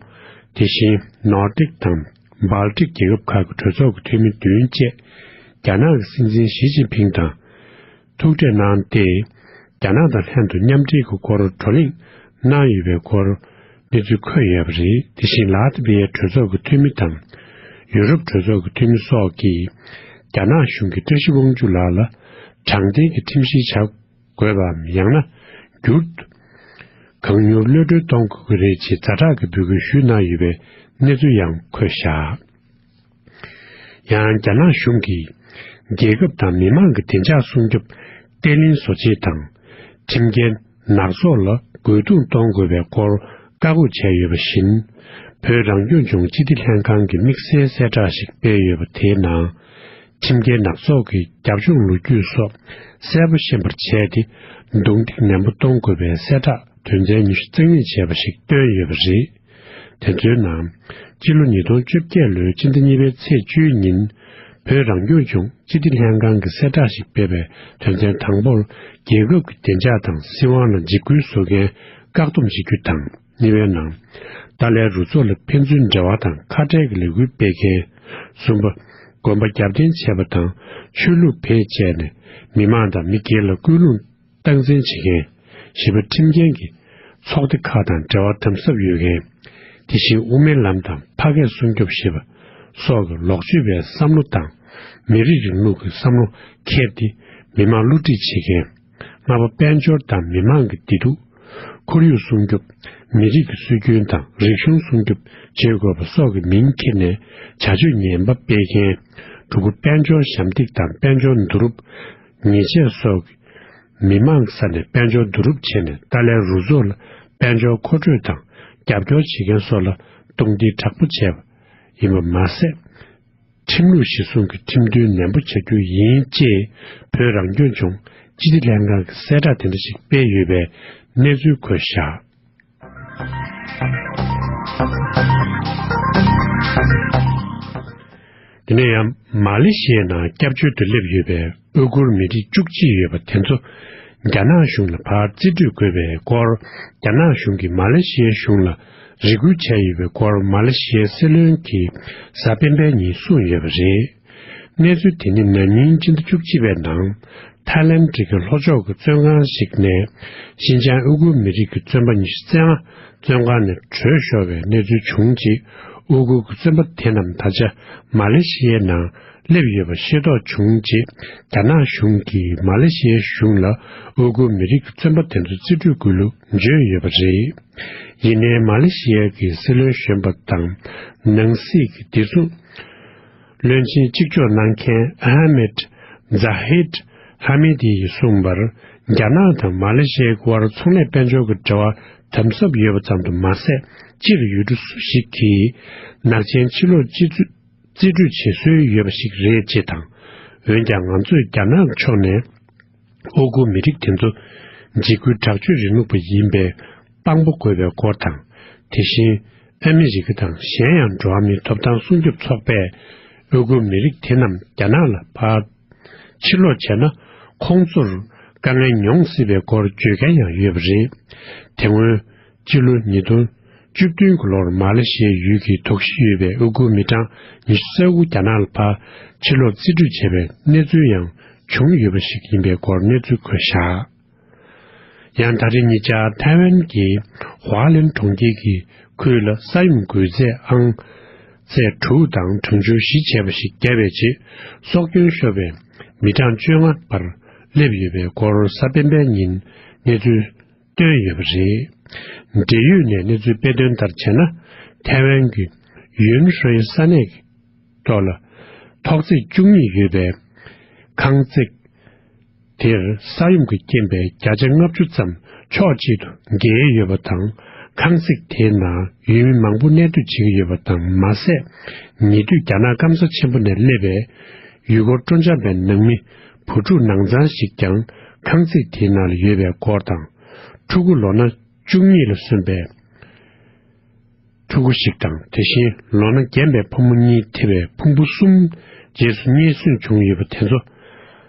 དེ་བཞིན་ནོར་ཏིག་དང་སྦལ་ཏིག་རྒྱལ་ཁབ་ཁག་གི་གྲོས་ཚོགས་ཀྱི་འཐུས་མི་བདུན་བཅས་རྒྱ་ནག་གི་སྲིད་འཛིན་ཞི་ཅིན་ཕིང་དང་ཐུག་འཕྲད་གནང་སྟེ། རྒྱ་ནག་དང་ལྷན་དུ་མཉམ་འབྲེལ་གྱི་སྐོར་བགྲོ་གླེང་ གནང་ཡོད་པའི་སྐོར་གནས་ཚུལ་འཁོད་ཡོད་པ་རེད། དེ་བཞིན་ལ་ཏི་བི་ཡའི་གྲོས་ཚོགས་ཀྱི་འཐུས་མི་དང་། ཡུ་རོབ་གྲོས་ཚོགས་ཀྱི་འཐུས་མི་སོགས་ཀྱིས་རྒྱ་ནག་གཞུང་གིས་བཀྲ་ཤིས་དབང་ཕྱུག་ལགས་ལ་དྲང་བདེན་གྱི་ཁྲིམས་བཤེར་བྱ་དགོས་པའམ། ཡང་ན་འགྱུར་གང་མྱུར་གློད་གྲོལ་གཏོང་དགོས་ཀྱི་རེད་ཅེས་ཛ་དྲག་གི་འབོད་སྐུལ་ཞུས་གནང་ཡོད་པའི་གནས་ཚུལ་ཡང་འཁོད་བཞག་ཡང་རྒྱ་ནག་གཞུང་གིས་རྒྱལ་ཁབ་དང་མི་མང་གི་བདེ་འཇགས་སྲུང་སྐྱོབ་བརྟན་ལྷིང་བཟོ་ཆེད་དང་། ཁྲིམས་འགལ་ནག་ཚོགས་ལ་རྒོལ་རྡུང་གཏོང་དགོས་པའི་སྐོར་བཀའ་བསྒོ་བྱས་ཡོད་པ་བཞིན། བོད་རང་སྐྱོང་ལྗོངས་སྤྱི་བདེ་ལྷན་ཁང་གིས་དམིགས་བསལ་གསལ་བསྒྲགས་ཤིག་སྤེལ་ཡོད་པ་དེའི་ནང་། ཁྲིམས་འགལ་ནག་ཚོགས་ཀྱི་རྒྱབ་ལྗོངས་ལོ་རྒྱུས་སོགས་གསལ་པོ་ཤེས་པར་བྱས་ཏེ། རྡུང་རྡེག་ནན་པོ་གཏོང་དགོས་པའི་གསལ་བསྒྲགས་དོན་ཚན་ཉི་ཤུ་རྩ་གཉིས་བྱས་པ་ཞིག་བཏོན་ཡོད་པ་རེད། དེ་ཚོའི་ནང་། སྤྱི་ལོ་ཉིས་སྟོང་བཅོ་བརྒྱད་ལོའི་སྤྱི་ཟླ་གཉིས་པའི་ཚེས་བཅུའི་ཉིན། བོད་རང་སྐྱོང་ལྗོངས་སྤྱི་བདེ་ལྷན་ཁང་གིས་གསལ་བསྒྲགས་ཤིག་སྤེལ་བའི་དོན་ཚན་དང་པོར། རྒྱལ་ཁབ་ཀྱི་བདེ་འཇགས་དང་སྲིད་དབང་ལ་འཇིགས་སྐུལ་བཟོ་མཁན་བཀག་སྡོམ་བྱེད་རྒྱུ་དང་། གཉིས་པའི་ནང་། ཏཱ་ལའི་རུ་ཚོགས་ལ་ཕན་ཚུན་འབྲེལ་བ་དང་ཁ་བྲལ་གྱི་ལས་འགུལ་སྤེལ་མཁན། གསུམ་པ། དགོན་པ་རྒྱབ་རྟེན་བྱས་པ་དང་ཆོས་ལུགས་བེད་སྤྱད་ནས་མི་མང་དང་མི་སྒེར་ལ་སྐུལ་སློང་སྟངས་འཛིན་བྱེད་མཁན། བཞི་པ། ཁྲིམས་འགལ་གྱི་ཚོགས་སྡེ་ཁག་དང་འབྲེལ་བ་དམ་ཟབ་ཡོད་མཁན། དེ་བཞིན་དབུ་མའི་ལམ་དང་ཕ་སྐད་སྲུང་སྐྱོབ་ཞེས་པ་སོགས་ཀྱི་ལོག་སྤྱོད་པའི་བསམ་བློ་དང་། མི་རིགས་རིང་ལུགས་ཀྱི་བསམ་བློ་འཁྱེར་ཏེ་མི་མང་བསླུ་བྲིད་བྱེད་མཁན། ལྔ་པ། དཔལ་འབྱོར་དང་མི་མང་གི་བདེ་སྡུག་ཁོར་ཡུག་སྲུང་སྐྱོབ། མི་རིགས་ཀྱི་སྲོལ་རྒྱུན་དང་རིག་གཞུང་སྲུང་སྐྱོབ་བྱེད་དགོས་པ་སོགས་ཀྱི་མིང་འཁྱེར་ནས་བྱ་སྤྱོད་ངན་པ་སྤེལ་མཁན། དྲུག་པ། དཔལ་འབྱོར་ཞབས་འདེགས་དང་དཔལ་འབྱོར་བསྡུ་རུབ། ཉེས་ཆད་སོགས་ཀྱི་མི་མང་ས་ནས་དཔལ་འབྱོར་བསྡུ་རུབ་བྱས་ནས་ཏཱ་ལའི་རུ་ཚོགས་ལ་དཔལ་འབྱོར་མཁོ་སྤྲོད་དང་རྒྱབ་སྐྱོར་བྱེད་མཁན་སོགས་ལ་རྡུང་རྡེག་དྲག་པོ་བྱས་པ་ཡིན་པ་མ་ཟད། ཁྲིམས་ལུགས་གཞིར་བཟུང་གི་ཁྲིམས་མཐུན་ནན་པོ་བྱ་རྒྱུ་ཡིན་ཅེས་བོད་རང་སྐྱོང་ལྗོངས་སྤྱི་བདེ་ལྷན་ཁང་གིས་གསལ་བསྒྲགས་དེ་འདྲ་ཞིག་སྤེལ་ཡོད་པའི་གནས་ཚུལ་འཁོད་བཞག་དེ་ནས་ཡང་མ་ལེ་ཤི་ཡའི་ནང་སྐྱབས་བཅོལ་དུ་སླེབས་ཡོད་པའི་ཨུ་གུར་མི་རིགས་བཅུ་གཅིག་ཡོད་པ་དེ་ཚོ་རྒྱ་ནག་གཞུང་ལ་ཕར་རྩིས་སྤྲོད་དགོས་པའི་སྐོར། རྒྱ་ནག་གཞུང་གིས་མ་ལེ་ཤི་ཡའི་གཞུང་ལ་རེ་སྐུལ་བྱས་ཡོད་པའི་སྐོར། མ་ལེ་ཤི་ཡའི་སྲིད་བློན་གྱིས་གཟའ་སྤེན་པའི་ཉིན་གསུངས་ཡོད་པ་རེད། གནས་ཚུལ་དེ་ནི་ན་ནིང་སྤྱི་ཟླ་བཅུ་གཅིག་པའི་ནང་། ཐའི་ལེན་ཌི་གི་ལྷོ་ཕྱོགས་ཀྱི་བཙོན་ཁང་ཞིག་ནས། ཤིན་ཅང་ཨུ་གུར་མི་རིགས་ཀྱི་བཙོན་པ་ཉི་ཤུ་རྩ་ལྔ་བཙོན་ཁང་ནས་བྲོས་ཤོར་བའི་གནས་ཚུལ་བྱུང་རྗེས། ཨུ་གུར་གྱི་བཙོན་པ་དེ་རྣམས་ད་ཆ་མ་ལེ་ཤི་ཡའི་ནང་སླེབས་ཡོད་པ་ཤེས་རྟོགས་བྱུང་རྗེས། རྒྱ་ནག་གཞུང་གིས་མ་ལེ་ཤི་ཡའི་གཞུང་ལ་ཨུ་གུར་མི་རིགས་ཀྱི་བཙོན་པ་དེ་ཚོ་རྩིས་སྤྲོད་དགོས་ལུགས་བརྗོད་ཡོད་པ་རེད། ཡིན་ནའི་མ་ལེ་ཤི་ཡ་གི་སྲིད་བློན་གཞོན་པ་དང་ནང་སྲིད་ཀྱི་བདེ་སྲུང་བློན་ཆེན་གཅིག་ལྕོགས་གནང་མཁན་ཨ་ཧ་མེད་ཛ་ཧིད་ཧ་མེ་ཏི་ཡིས་གསུངས་པར། རྒྱ་ནག་དང་མ་ལེ་ཤི་ཡའི་དབར་ཚོང་ལས་དཔལ་འབྱོར་གྱི་འབྲེལ་བ་དམ་ཟབ་ཡོད་པ་ཙམ་དུ་མ་ཟད། སྤྱིར་ཡུལ་གྲུ་སུ་ཞིག་གིས་ནག་ཆེན་ཕྱིར་སློག་རྩིས་སྤྲོད་རྩིས་སྤྲོད་བྱེད་སྲོལ་ཡོད་པ་ཞིག་རེད་ཅེས་དང་། འོན་ཀྱང་ང་ཚོས་རྒྱ་ནག་ཕྱོགས་ནས། ཨུ་གུར་མི་རིགས་དེ་ཚོ་འཇིགས་སྐུལ་དྲག་སྤྱོད་རིང་ལུགས་པ་ཡིན་པའི་དཔང་པོ་དགོས་པའི་སྐོར་དང་། དེ་བཞིན་ཨ་མི་རི་ཀ་དང་གཞན་ཡང་འགྲོ་བ་མིའི་ཐོབ་ཐང་སྲུང་སྐྱོབ་ཚོགས་པས་ཨུ་གུར་མི་རིགས་དེ་རྣམས་རྒྱ་ནག་ལ་ཕར་ཕྱིར་ལོག་བྱས་ན་ཁོང་ཚོར་དཀའ་ངལ་མྱོང་སྲིད་པའི་སྐོར་བརྗོད་མཁན་ཡང་ཡོད་པ་རེད། དེ་སྔོན་སྤྱི་ལོ་ཉིས་སྟོང་བཅུ་བདུན་གྱི་ལོར་མ་ལེ་ཤི་ཡའི་ཡུལ་གྱི་དོགས་གཞི་ཡོད་པའི་ཨུ་གུར་མི་གྲངས་ཉི་ཤུ་རྩ་དགུ་རྒྱ་ནག་ལ་ཕར་ཕྱིར་ལོག་རྩིས་སྤྲོད་བྱས་པའི་གནས་ཚུལ་ཡང་བྱུང་ཡོད་པ་ཞིག་ཡིན་པའི་སྐོར་གནས་ཚུལ་འཁོད་བཞག་ཡང་ད་རེས་ཉེ་ཆར་ཐའེ་ཝན་གྱི་ཧྭ་ལན་གྲོང་ཁྱེར་གྱི་ཁུལ་ལ་ས་ཡོམ་འགོས་ཚད་ཨང་ཚད་དྲུག་དང་གྲངས་ཆུང་བཞི་བྱས་པ་ཞིག་བརྒྱབ་པའི་རྗེས། སྲོག་སྐྱོན་ཤོར་བའི་མི་གྲངས་བཅོ་ལྔ་བར་སླེབས་ཡོད་པའི་སྐོར་གཟའ་སྤེན་པའི་ཉིན་གནས་ཚུལ་བཏོན་ཡོད་པ་རེད། འབྲེལ་ཡོད་ནས་གནས་ཚུལ་སྤེལ་དོན་ལྟར་བྱས་ན། ཐའེ་ཝན་གྱི་ཡུན་ཧྲོའི་ས་གནས་ཀྱི་ཐོག་ལ་ཐོག་བརྩེགས་བཅུ་གཉིས་ཡོད་པའི་ཁང་བརྩེགས་དེར་ས་ཡོམ་གྱི་རྐྱེན་པས་བརྒྱ་ཆ་ལྔ་བཅུ་ཙམ་ཕྱོགས་གཅིག་ཏུ་འགྱེལ་ཡོད་པ་དང་། ཁང་བརྩེགས་དེའི་ནང་ཡུལ་མི་མང་པོ་གནས་སྡོད་བྱེད་ཀྱི་ཡོད་པ་དང་མ་ཟད། ཉེ་དུས་རྒྱ་ནག་སྐམ་ས་ཆེན་པོ་ནས་སླེབས་པའི་ཡུལ་སྐོར་སྤྲོ་འཆམ་པའི་ནང་མི་བུ་ཕྲུག་ནང་ཚང་ཞིག་ཀྱང་ཁང་བརྩེགས་དེའི་ནང་ལ་ཡོད་པའི་སྐོར་དང་། ཕྲུ་གུ་ལོ་ན་བཅུ་གཉིས་ལ་སོན་པའི་ཕྲུ་གུ་ཞིག་དང་། དེ་བཞིན་ལོ་ན་རྒན་པའི་ཕོ་མོ་གཉིས་ཐེ་བའི་ཕུང་པོ་གསུམ་རྗེས་སུ་རྙེད་སོན་བྱུང་ཡོད་པ་དེ་ཚོ་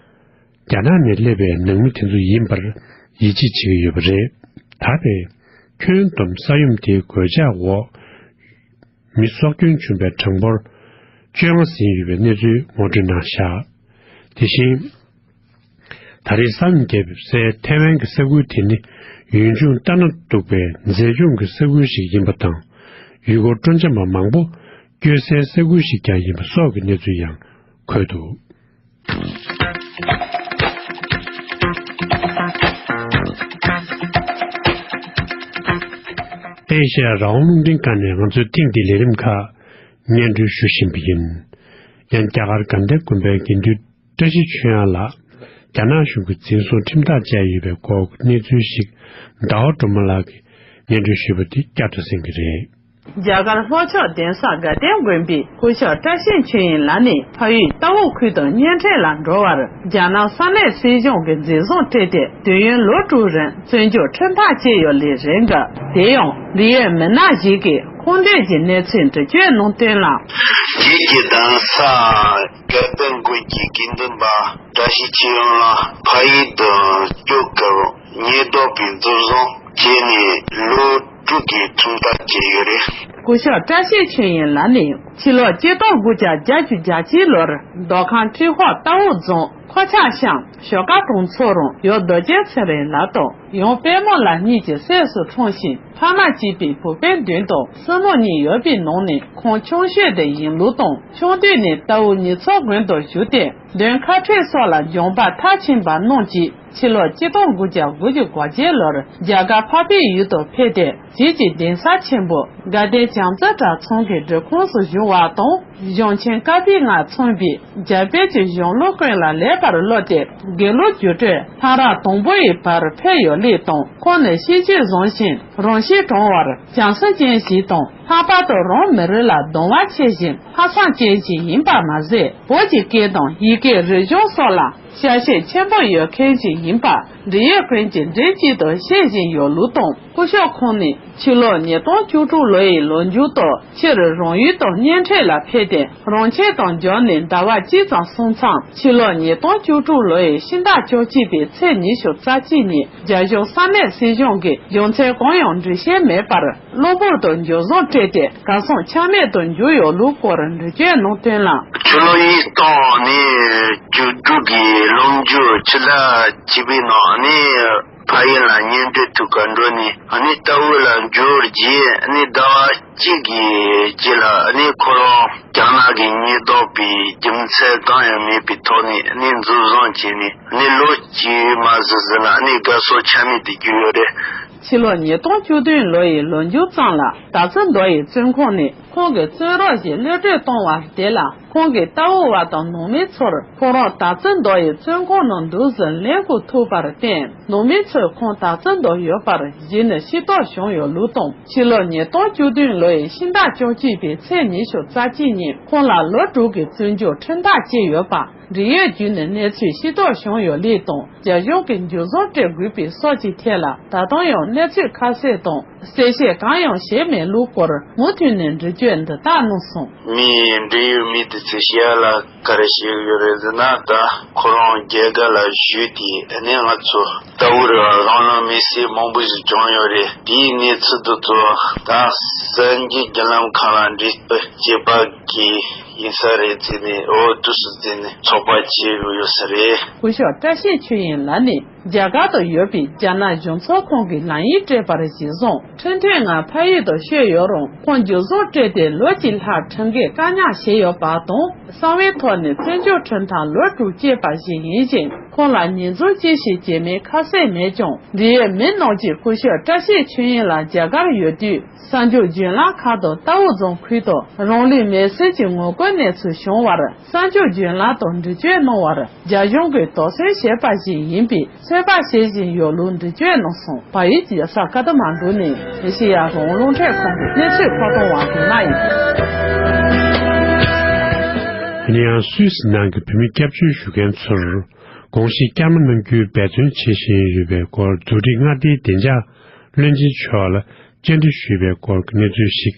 རྒྱ་ནག་ནས་སླེབས་པའི་ནང་མི་དེ་ཚོ་ཡིན་པར་ཡིད་ཆེས་བྱེད་ཀྱི་ཡོད་པ་རེད། ད་རེས་ཁྱོན་བསྡོམས་ས་ཡོམ་དེའི་གོད་ཆག་འོག་མི་སྲོག་སྐྱོན་བྱུང་བའི་གྲངས་འབོར་བཅོ་ལྔ་ཟིན་ཡོད་པའི་གནས་ཚུལ་ངོ་སྤྲོད་གནང་བཞག་དེ་བཞིན། ད་རེས་སངས་རྒྱས་པའི་སའི་ཐའེ་ཝན་གྱི་ས་ཁུལ་དེ་ནི་ཡུལ་ལྗོངས་ལྟ་ན་སྡུག་པའི་མཛེས་ལྗོངས་ཀྱི་ས་ཁུལ་ཞིག་ཡིན་པ་དང་། ཡུལ་སྐོར་སྤྲོ་འཆམ་པ་མང་པོ་སྐྱོད་སའི་ས་ཁུལ་ཞིག་ཀྱང་ཡིན་པ་སོགས་ཀྱི་གནས་ཚུལ་ཡང་འཁོད་འདུག། ཨེ་ཤེ་ཡ་རང་དབང་རླུང་འཕྲིན་ཁང་ནས་ང་ཚོའི་ཐེངས་འདིའི་ལས་རིམ་ཁག་སྙན་སྒྲོན་ཞུ་བཞིན་པ་ཡིན། ཡང་རྒྱ་གར་དགའ་ལྡན་དགོན་པའི་དགེ་འདུན་བཀྲ་ཤིས་ཆོས་དབྱངས་ལགས་རྒྱ་ནག་གཞུང་གིས་འཛིན་བཟུང་ཁྲིམས་ཐག་བཅད་ཡོད་པའི་སྐོར་གྱི་གནས་ཚུལ་ཞིག་ཟླ་བ་སྒྲོལ་མ་ལགས་ཀྱིས་སྙན་སྒྲོན་ཞུས་པ་དེ་བསྐྱར་དུ་གསན་གྱི་རེད། རྒྱ་གར་ལྷོ་ཕྱོགས་གདན་ས་དགའ་ལྡན་དགོན་པའི་སྐུ་ཞབས་བཀྲ་ཤིས་ཆོས་དབྱིངས་ལགས་ནི་ཕ་ཡུལ་རྟའུ་ཁུལ་དུ་གཉེན་འཕྲད་ལ་འགྲོ་བར་རྒྱ་ནག་ས་གནས་སྲིད་གཞུང་གིས་འཛིན་བཟུང་སྤྲད་དེ། དུས་ཡུན་ལོ་དྲུག་རིང་བཙོན་འཇུག་ཁྲིམས་ཐག་བཅད་ཡོད་ལས་རེད་འགའ། དེ་ཡང་འབྲེལ་ཡོད་མི་སྣ་ཞིག་གིས་ཁུངས་འདེད་ཀྱི་གནས་ཚུལ་འདྲི་གཅོད་ནང་བཏོན་ལ། རྗེས་ཀྱི་གདན་ས་དགའ་ལྡན་དགོན་གྱི་དགེ་འདུན་པ་བཀྲ་ཤིས་ཆོས་དབྱིངས་ལགས་ཕ་ཡུལ་དུ་སྐྱོད་སྐབས་ཉེན་རྟོག་པས་འཛིན་བཟུང་བྱས་ནས་ལོ་དྲུག་གི་ཁྲིམས་ཐག་བཅད་ཡོད་རེད། སྐུ་ཞབས་བཀྲ་ཤིས་ཆོས་དབྱིངས་ལགས་ནི་ཕྱི་ལོ་གཅིག་སྟོང་དགུ་བརྒྱ་བརྒྱད་ཅུ་གྱ་གཅིག་ལོར་མདོ་ཁམས་ཁྲི་ཧོར་རྟའུ་རྫོང་ཁོ་ཆག་ཤང་ཞོ་དཀར་གྲོང་ཚོ་རོང་ཡུལ་རྡོ་རྗེ་ཚེ་རིང་ལགས་དང་ཡང་དཔལ་མོ་ལགས་གཉིས་ཀྱི་སྲས་སུ་འཁྲུངས་ཤིང་། ཕ་མ་གཅིག་པའི་བུ་སྤུན་བདུན་དང་སྲིང་མོ་གཉིས་ཡོད་པའི་ནང་ནས་ཁོང་ཆུང་ཤོས་དེ་ཡིན་ལུགས་དང་། ཆུང་དུས་ནས་རྟའུ་ཉི་ཚོ་དགོན་དུ་བཞུགས་ཏེ་འདོན་ཁ་འཕྲོད་སོགས་ལ་སྦྱངས་པ་མཐར་ཕྱིན་པ་རྣམས་ཀྱིས། ཕྱི་ལོ་གཅིག་སྟོང་དགུ་བརྒྱ་དགུ་བཅུ་གོ་བརྒྱད་ལོར་རྒྱ་གར་འཕགས་པའི་ཡུལ་དུ་ཕེབས་ཏེ། རྗེས་ཀྱི་གདན་ས་ཆེན་པོ་དགའ་ལྡན་བྱམས་བརྩེ་གྲྭ་ཚང་གི་སྒྲིག་ཁོངས་སུ་ཞུགས་པ་དང་། གཞུང་ཆེན་བཀའ་པོད་ལྔ་མཚོན་པའི་རྒྱ་བོད་ཀྱི་གཞུང་ལུགས་ཀུན་ལ་ལེགས་པར་སློབ་སྟེ། དགེ་ལུགས་རྒྱུགས་སྤྲོད་ལྷ་རབས་དང་པོ་ཡི་བར་ཕེབས་ཡོད་ལུགས་དང་། ཁོང་ནི་ཤེས་རྒྱུད་བཟང་ཞིང་རང་གཤིས་དྲང་བར་བྱམས་སེམས་ཅན་ཞིག་དང་། ལྷག་པར་དུ་རང་མི་རིགས་ལ་གདུང་བ་ཆེ་ཞིང་ལྷག་བསམ་ཅན་ཞིག་ཡིན་པ་མ་ཟད། བོད་ཀྱི་སྐད་དང་ཡི་གེ་རིག་གཞུང་སོགས་ལ་ཤ་ཞེན་ཆེན་པོ་ཡོད་མཁན་ཞིག་ཡིན་པ་འབྲེལ་ཡོད་ཀུན་གྱིས་མགྲིན་གཅིག་ཏུ་བཤད་བཞིན་ཡོད་ལུགས་དང་། སྐུ་ཞབས་ཁོང་ནི་ཕྱི་ལོ་ཉིས་སྟོང་བཅུ་དྲུག་ལོ་ཡི་ལོ་མཇུག་ཏུ་ཕྱིར་རང་ཡུལ་དུ་གཉེན་འཕྲད་ལ་ཕེབས་ཏེ། རང་ཆས་དང་སྦྱར་ནས་ཟླ་བ་གཅིག་ཙམ་སོང་མཚམས། ཕྱི་ལོ་ཉིས་སྟོང་བཅུ་དྲུག་ལོ་ཡི་ཕྱི་ཟླ་བཅུ་གཅིག་པའི་ཚེས་ཉི་ཤུ་རྩ་གཅིག་ཉིན། རྒྱ་གཞུང་ས་གནས་སྲིད་གཞུང་གིས་རྒྱུ་མཚན་གང་ཡང་འགྲེལ་བཤད་མེད་པར། གློ་བུར་དུ་འཇུ་བཟུང་སྤྲད་དེ་གར་སོང་ཆ་མེད་དུ་གྱུར་ཡོད་ལུགས་སྐོར་འགྲེལ་བརྗོད་གནང་དོན་ལ། ཕྱི་ལོ་ཉིས་སྟོང་ནས་བཅུ་དྲུག་གི་ལོ་མཇུག་ཕྱི་ཟླ་བཅུ་པའི་ནང་ནས་ཕ་ཡུལ་ལ་གཉེན་སྒྲིག་ཐུག་གར་འགྲོ་ནས་ནི་རྟའུ་ལ་འབྱོར་རྗེས་ནི་ཟླ་བ་གཅིག་གི་རྗེས་ལ་ནི་ཁོ་རང་རྒྱ་ནག་གི་ཉེན་རྟོག་པས་རྒྱུ་མཚན་གང་ཡང་མེད་པའི་ཐོག་ནས་ནི་འཛིན་བཟུང་བྱས་ནས་ནི་ལོ་གཅིག་མ་ཟིན་ཟིན་ན་ནི་གར་སོང་ཆ་མེད་དུ་གྱུར་ཡོད་རེད། ཕྱི་ལོ་ཉིས་སྟོང་བཅུ་བདུན་ལོ་ཡི་ལོ་མཇུག་ཙམ་ལ་དར་རྩེ་མདོ་ཡི་བཙོན་ཁང་ནས་ཁོང་གི་བཙོན་རོགས་ཞིག་གློད་གྲོལ་བཏང་བ་དེ་ལ་ཁོང་གི་རྟའུ་བ་དང་ནང་མི་ཚོར་ཁོ་རང་དར་རྩེ་མདོ་ཡི་བཙོན་ཁང་ནང་འདུག་ཟིན་ལེན་དགོས་ཐུག་པར་བརྟེན། ནང་མི་ཚོས་ཁོང་དར་རྩེ་མདོ་ཡོད་པར་གཞི་ནས་ཤེས་རྟོགས་བྱུང་ཡོད་ལུགས་དང་། ཕྱི་ལོ་ཉིས་སྟོང་བཅུ་བདུན་ལོ་ཡི་ཕྱི་ཟླ་བཅུ་གཅིག་པའི་ཚེས་ཉི་ཤུ་རྩ་གཅིག་ཉིན་ཁོང་ལ་ལོ་དྲུག་གི་བཙོན་འཇུག་ཁྲིམས་ཐག་བཅད་ཡོད་པ། འབྲེལ་ཡོད་བརྒྱུད་ནས་གནས་ཚུལ་ཤེས་རྟོགས་བྱུང་ཡོད་ལུགས་དང་། རྒྱ་གཞུང་གིས་འཇུ་བཟུང་སྤྲད་དགོས་པའི་སོགས་ཀྱི་ཐད་ལ་ད་དུང་ཡང་གནས་ཚུལ་ཁ་གསལ་དང་གསལ་བཤད་གང་ཡང་བྱས་མེད་ལུགས་སྐོར་མུ་མཐུད་ནས་འགྲེལ་བརྗོད་འདི་ལྟར་གནང་སོང་། མི་འབྲེལ་ཡོད་མི་དེ་ཚོས་བཤད་ཡ་ལ་ག་རེ་བཤད་ཀྱི་ཡོད་རེད་ཟེར་ན། ད་ཁོ་རང་རྒྱ་གར་ལ་བཞུགས་ཏེ་ནས་ང་ཚོ་ལྟ་བུ་རང་ལུས་མེར་སྲེག་མང་པོ་ཞིག་བྱུང་ཡོད་རེད། དེའི་གནས་ཚུལ་དེ་ཚོ་ད་གསར་འགྱུར་བརྒྱུད་ལམ་ཁག་ལ་འགྲེལ་བཤད་པ་གི་ཡིན་ས་རེད་ཟེར་ནས། འོ་དུས་སུ་བརྩིས་ནས་ཚོགས་པ་བྱས་ཡོད་ས་རེད། སྐུ་ཞབས་བཀྲ་ཤིས་ཆོས་དབྱིངས་ལགས་ནི་རྒྱ་གར་དུ་ཡོད་པའི་རྒྱ་ནག་གཞུང་ཚབ་ཁང་གི་ལམ་ཡིག་སྤྲད་པར་གཞི་བཟུང་ཁྲིམས་མཐུན་ངང་ཕ་ཡུལ་དུ་བསྐྱོད་ཡོད་རུང་། ཁོང་འཇུ་བཟུང་སྤྲད་དེ་ལོ་གཅིག་ལྷག་ཁྲིམས་འགལ་བཀག་ཉར་བྱས་ཡོད་པ་དང་། གསང་བའི་ཐོག་ནས་བཙོན་འཇུག་ཁྲིམས་ཐག་ལོ་དྲུག་བཅད་པ་ཞིག་ཡིན་ཞིང་། ཁོང་ལ་ཉེས་འཛུགས་ཅི་ཞིག་བྱས་མིན་ཁ་གསལ་མེད་ཀྱང་། འབྲེལ་ཡོད་མི་རྣམས་ཀྱིས་སྐུ་ཞབས་བཀྲ་ཤིས་ཆོས་དབྱིངས་ལགས་རྒྱ་གར་ཡོད་དུས། གསར་འགྱུར་བརྒྱུད་ལམ་ཁག་ཏུ་རྟའུ་རྫོང་ཁུལ་དུ་རང་ལུས་མེར་སྲེག་གི་ངོ་རྒོལ་གནས་ཚུལ་བྱུང་བར་གསར་འགྱུར་བརྒྱུད་ལམ་དུ་འགྲེལ་བརྗོད་གནང་བར་རྒྱ་གཞུང་གིས་དོགས་ཟོན་བྱས་པ་ཞིག་ཡིན་པའི་ཚོད་དཔག་བྱེད་བཞིན་ཡོད་ལུགས་འགྲེལ་བརྗོད་གནང་སོང་། བལ་ཡུལ་རྒྱལ་ས་ཀ་ཐ་མན་གྲུ་ནས་ཨེ་ཤེ་ཡ་རང་དབང་རླུང་འཕྲིན་ཁང་གི་གནས་ཚུལ་མཁོ་གཏོང་བ་མདུན་ལ་ཡིན། ཡིན་ན་ཡང་སུད་སི་ནང་གི་བོད་མི་སྐྱབས་བཅོལ་ཞུ་མཁན་ཚོར་དགོངས་བཞེས་བསྐྱར་མ་གནང་རྒྱུའི་འབད་བརྩོན་བྱེད་བཞིན་ཡོད་པའི་སྐོར་རྫོང་རིགས་མངའ་སྡེའི་བདེ་འཇགས་བློན་ཆེན་མཆོག་ལ་བཅར་འདྲི་ཞུས་པའི་སྐོར་གྱི་གནས་ཚུལ་ཞིག་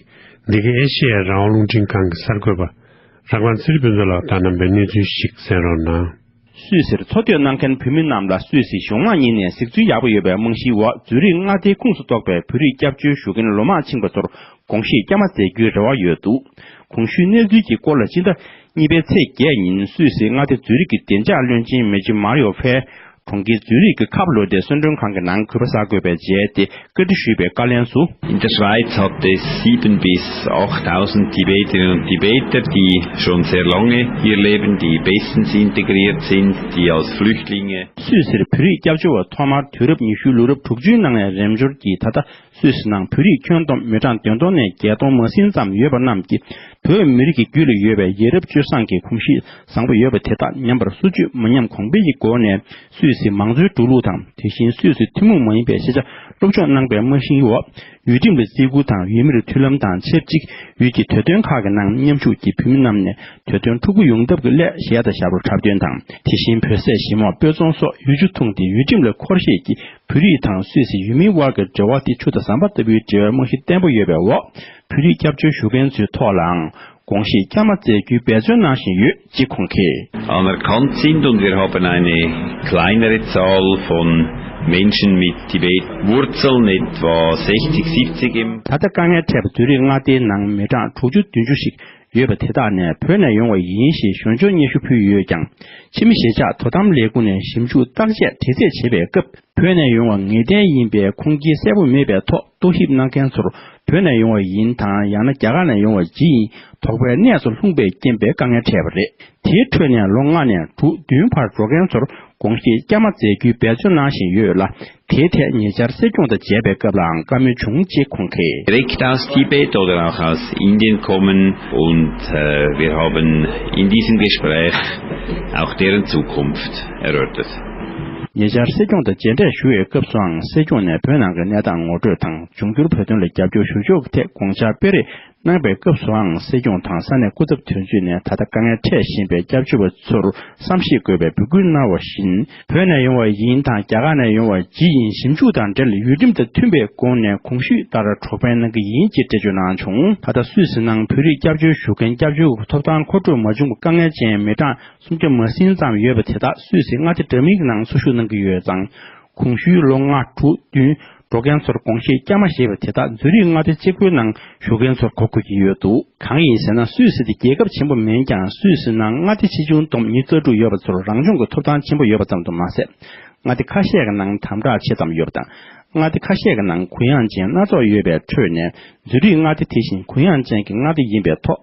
འདི་ག་ཨེ་ཤེ་ཡ་རང་དབང་རླུང་འཕྲིན་ཁང་གི་གསར་འགོད་པ་རང་དབང་ཚེ་རིང་ཕུན་ཚོགས་ལགས་དང་བསྣམས་པའི་གནས་ཚུལ་ཞིག་གསན་རོགས་གནང་། སུད་སིར་འཚོ་སྡོད་གནང་མཁན་བོད་མི་རྣམས་ལ་སུད་སི་གཞུང་མང་གཉིས་ནས་གཟིགས་ཚུལ་ཡག་པོ་ཡོད་པའི་རྨང་གཞིའི་འོག་ཛུ་རིག་མངའ་སྡེའི་ཁོངས་སུ་གཏོགས་པའི་བོད་རིགས་སྐྱབས་བཅོལ་ཞུ་མཁན་ལོ་མང་ཕྱིན་པ་ཚོར་དགོངས་བཞེས་བསྐྱར་མ་མཛད་རྒྱུའི་རེ་བ་ཡོད་འདུག། གོང་ཞུས་གནས་ཚུལ་གྱི་སྐོར་ལ་སྤྱི་ཟླ་གཉིས་པའི་ཚེས་བརྒྱད་ཉིན་སུད་སིའི་མངའ་སྡེ་ཛུ་རིག་གི་བདེ་འཇགས་བློན་ཆེན་མེ་ཇི་མཱ་རི་ཡོ་ཕེ་ གྲོང་ཁྱེར་ཛུ་རིག་གི་ཁབ་ལོ་ཏེ་གསོལ་མགྲོན་ཁང་གི་ནང་གུས་པ་གསར་འགོད་པས་མཇལ་ཏེ་བཀའ་འདྲི་ཞུས་པའི་བཀའ་ལན་སུ། In der Schweiz hat es sieben bis achttausend Tibeterinnen und Tibeter, die schon sehr lange hier leben, die bestens integriert sind, die als Flüchtlinge. སུད་སིར་བོད་རིགས་སྐྱབས་བཅོལ་བ་ཐོག་མར་དུས་རབས་ཉི་ཤུའི་ལོ་རབས་དྲུག་ཅུའི་ནང་ནས་རེས་འབྱོར་གྱིས་ད་ལྟ་སུད་སི་ནང་བོད་རིགས་ཁྱོན་བསྡོམས་མི་གྲངས་བདུན་སྟོང་ནས་བརྒྱད་སྟོང་མ་ཟིན་ཙམ་ཡོད་པ་རྣམས་ཀྱིས་བོད་མི་རིགས་ཀྱི་རྒྱུད་ལ་ཡོད་པའི་ཡ་རབས་སྤྱོད་བཟང་གི་གོམས་གཤིས་བཟང་པོ་ཡོད་པ་དེ་དག་ཉམས་པར་སོར་ཆུད་མ་ཉམས་གོང་འཕེལ་གྱི་སྒོ་ནས་སུད་སི་མང་གཙོའི་འགྲོ་ལུགས་དང་། དེ་བཞིན་སུད་སི་ཐུན་མོང་མ་ཡིན་པའི་ཤེས་བྱ་སློབ་སྦྱོང་གནང་པའི་རྨང་གཞིའི་འོག་ཡུལ་ཁྲིམས་ལ་བརྩི་བཀུར་དང་ཡུལ་མིར་མཐུན་ལམ་དང་ཆབས་ཅིག་ཡུལ་གྱི་དུས་སྟོན་ཁག་གི་ནང་མཉམ་ཞུགས་ཀྱིས་བོད་མི་རྣམས་ནས་དུས་སྟོན་ཕྲུ་གུ་ཡོང་ཐབས་ཀྱི་སླད་ཞལ་དང་ཞལ་རོ་འཁྲབ་སྟོན་དང་། དེ་བཞིན་བོད་ཟས་ཞིམ་མོ་སྤོས་ཚོང་སོགས་ཡུལ་ཆུ་འཐུང་སྟེ་ཡུལ་ཁྲིམས་ལ་འཁོར་ཤེས་ཀྱིས་བོད་རིགས་དང་སུད་སི་ཡུལ་མིའི་དབར་གྱི་འབྲེལ་བ་དེ་ཆུ་དང་ཟམ་པ་ལྟ་བུའི་འབྲེལ་བའི་རྨང་གཞི་བརྟན་པོ་ཡོད་པའི་འོག་བོད་རིགས་སྐྱབས་བཅོལ་ཞུ་མཁན་ཚོའི་ཐོག་ལའང་དགོངས་བཞེས་བསྐྱར་མ་མཛད་རྒྱུའི་འབད་བརྩོན་གནང་བཞིན་ཡོད་ཅེས་ཁོང་གིས། Anerkannt sind und wir haben eine kleinere Zahl von Menschen mit Tibet-Wurzeln, etwa sechzig, siebzig im ད་ལྟ་དཀའ་ངལ་འཕྲད་པ་ཛུ་རིག་མངའ་སྡེའི་ནང་མི་གྲངས་དྲུག་ཅུ་བདུན་ཅུ་ཞིག་ཡོད་པ་དེ་དག་ནས་བོད་ནས་ཡོང་བ་ཡིན་ཞེས་གཞོན་སྐྱོར་སྙན་ཞུ་ཕུལ་ཡོད་ཀྱང་། ཕྱི་མི་གཞིས་ཆགས་དོ་དམ་ལས་ཁུངས་ནས་ཞིབ་འཇུག་བརྟག་དཔྱད་དྲི་རྩད་བྱེད་པའི་སྐབས། བོད་ནས་ཡོང་བ་ངེས་གཏན་ཡིན་པའི་ཁུངས་སྐྱེལ་གསལ་པོ་མེད་པའི་ཐོག་རྟོག་ཞིབ་གནང་མཁན་ཚོར་བོད་ནས་ཡོང་བ་ཡིན་དང་། ཡང་ན་རྒྱ་གར་ནས་ཡོང་བ་ཇི་ཡིན་དོགས་པའི་གནས་སུ་ལྷུང་པའི་རྐྱེན་པས་དཀའ་ངལ་འཕྲད་པ་རེད། དེའི་ཁྲོད་ནས་ལོ་ལྔ་ནས་དྲུག་བདུན་བར་འགྲོ་མཁན་ཚོར་དགོངས་བཞེས་བསྐྱར་མ་མཛད་རྒྱུའི་འབད་བརྩོན་གནང་བཞིན་ཡོད་ལ། དེའི་ཐད་ཉེ་ཆར་སྲིད་སྐྱོང་དང་མཇལ་བའི་སྐབས་ལའང་བཀའ་མོལ་བྱུང་ཅེས་ཁོང་གིས། Direkt aus Tibet oder auch aus Indien kommen und äh, wir haben in diesem Gespräch auch deren Zukunft erörtert. ཉེ་ཆར་སྲིད་སྐྱོང་དང་མཇལ་འཕྲད་ཞུ་བའི་སྐབས་སུའང་སྲིད་སྐྱོང་ནས་བོད་ནང་གི་གནས་སྟངས་ངོ་སྤྲོད་དང་། འབྱུང་འགྱུར་བོད་དོན་ལ་རྒྱབ་སྐྱོར་ཞུ་ཕྱོགས་ཀྱི་ཐད་དགོངས་འཆར་སྤེལ་རེས་གནང་པའི་སྐབས་སུའང་སྲིད་སྐྱོང་དང་ས་གནས་སྐུ་ཚབ་དོན་གཅོད་ནས་ད་ལྟ་དཀའ་ངལ་འཕྲད་བཞིན་པའི་སྐྱབས་བཅོལ་བ་ཚོར་བསམ་ཤེས་དགོས་པའི་འབོད་སྐུལ་གནང་བ་བཞིན། བོད་ནས་ཡོང་བ་ཡིན་དང་རྒྱ་གར་ནས་ཡོང་བ་ཇི་ཡིན་ཞིབ་འཇུག་དང་འབྲེལ་ཡུལ་ཁྲིམས་དང་མཐུན་པའི་སྒོ་ནས་གོང་ཞུས་ལྟར་གྲོགས་ཕན་གནང་གི་ཡིན་ཅེས་འགྲེལ་བརྗོད་གནང་བྱུང་། ད་ལྟ་སུད་སི་ནང་བོད་རིགས་སྐྱབས་བཅོལ་ཞུ་མཁན་སྐྱབས་བཅོལ་བ་ཐོབ་ཐང་མཁོ་སྤྲོད་མ་བྱུང་བའི་དཀའ་ངལ་ཅན་མི་གྲངས་སུམ་བརྒྱ་མ་ཟིན་ཙམ་ཡོད་པ་དེ་དག་སུད་སི་མངའ་སྡེ་འདྲ་མིན་གྱི་ནང་འཚོ་བཞུགས་གནང་གི་ཡོད་ཙང་། གོང་ཞུས་ལོ་ལྔ་དྲུག་བདུན་འགྲོ་མཁན་ཚོར་དགོངས་བཞེས་བསྐྱར་མ་བཞེས་པ་དེ་དག་ཛུ་རིག་མངའ་སྡེ་གཅིག་པུའི་ནང་བཞུགས་མཁན་ཚོར་གོ་དགོས་ཀྱི་ཡོད་འདུག་གང་ཡིན་ཟེར་ན། སུད་སི་དེ་རྒྱལ་ཁབ་ཆེན་པོ་མིན་ཀྱང་། སུད་སི་ནང་མངའ་སྡེ་ཆེ་ཆུང་བསྡོམས་ཉི་ཤུ་རྩ་དྲུག་ཡོད་པ་ཚོར་རང་སྐྱོང་གི་ཐོབ་ཐང་ཆེན་པོ་ཡོད་པ་ཙམ་དུ་མ་ཟད། མངའ་སྡེ་ཁ་ཤས་ཀྱི་ནང་དམ་དྲག་ཆེ་ཙམ་ཡོད་པ་དང་། མངའ་སྡེ་ཁ་ཤས་ཀྱི་ནང་གུ་ཡངས་ཅན་སྣ་ཚོགས་ཡོད་པའི་ཁྲོད་ནས། ཛུ་རིག་མངའ་སྡེ་དེ་བཞིན་གུ་ཡངས་ཅན་གྱི་མངའ་སྡེ་ཡིན་པའི་ཐོག་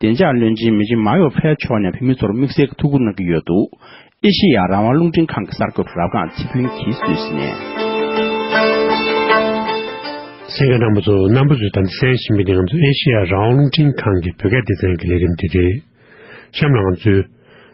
བདེ་འཇགས་བློན་ཆེན་མི་ཆེན་མཱ་ཡོ་ཕེ་མཆོག་ནས་བོད་མི་ཚོར་དམིགས་བསལ་གྱི་ཐུགས་ཁུར་གནང་གི་ཡོད་འདུག་ཨེ་ཤེ་ཡ་རང་དབང་རླུང་འཕྲིན་ཁང་གི་གསར་འགོད་པ་རབ་སྒང་ཚེ་ཕུན་གྱིས་སུད་སི་ནས། གསན་མཁན་རྣམ་པ་ཚོ། རྣམ་པ་ཚོས་ད་ལྟ་གསན་བཞིན་པ་འདི་ང་ཚོ་ཨེ་ཤེ་ཡ་རང་དབང་རླུང་འཕྲིན་ཁང་གི་བོད་སྐད་སྡེ་ཚན་གྱི་ལས་རིམ་དེ་རེད། གཤམ་ལ་ང་ཚོས་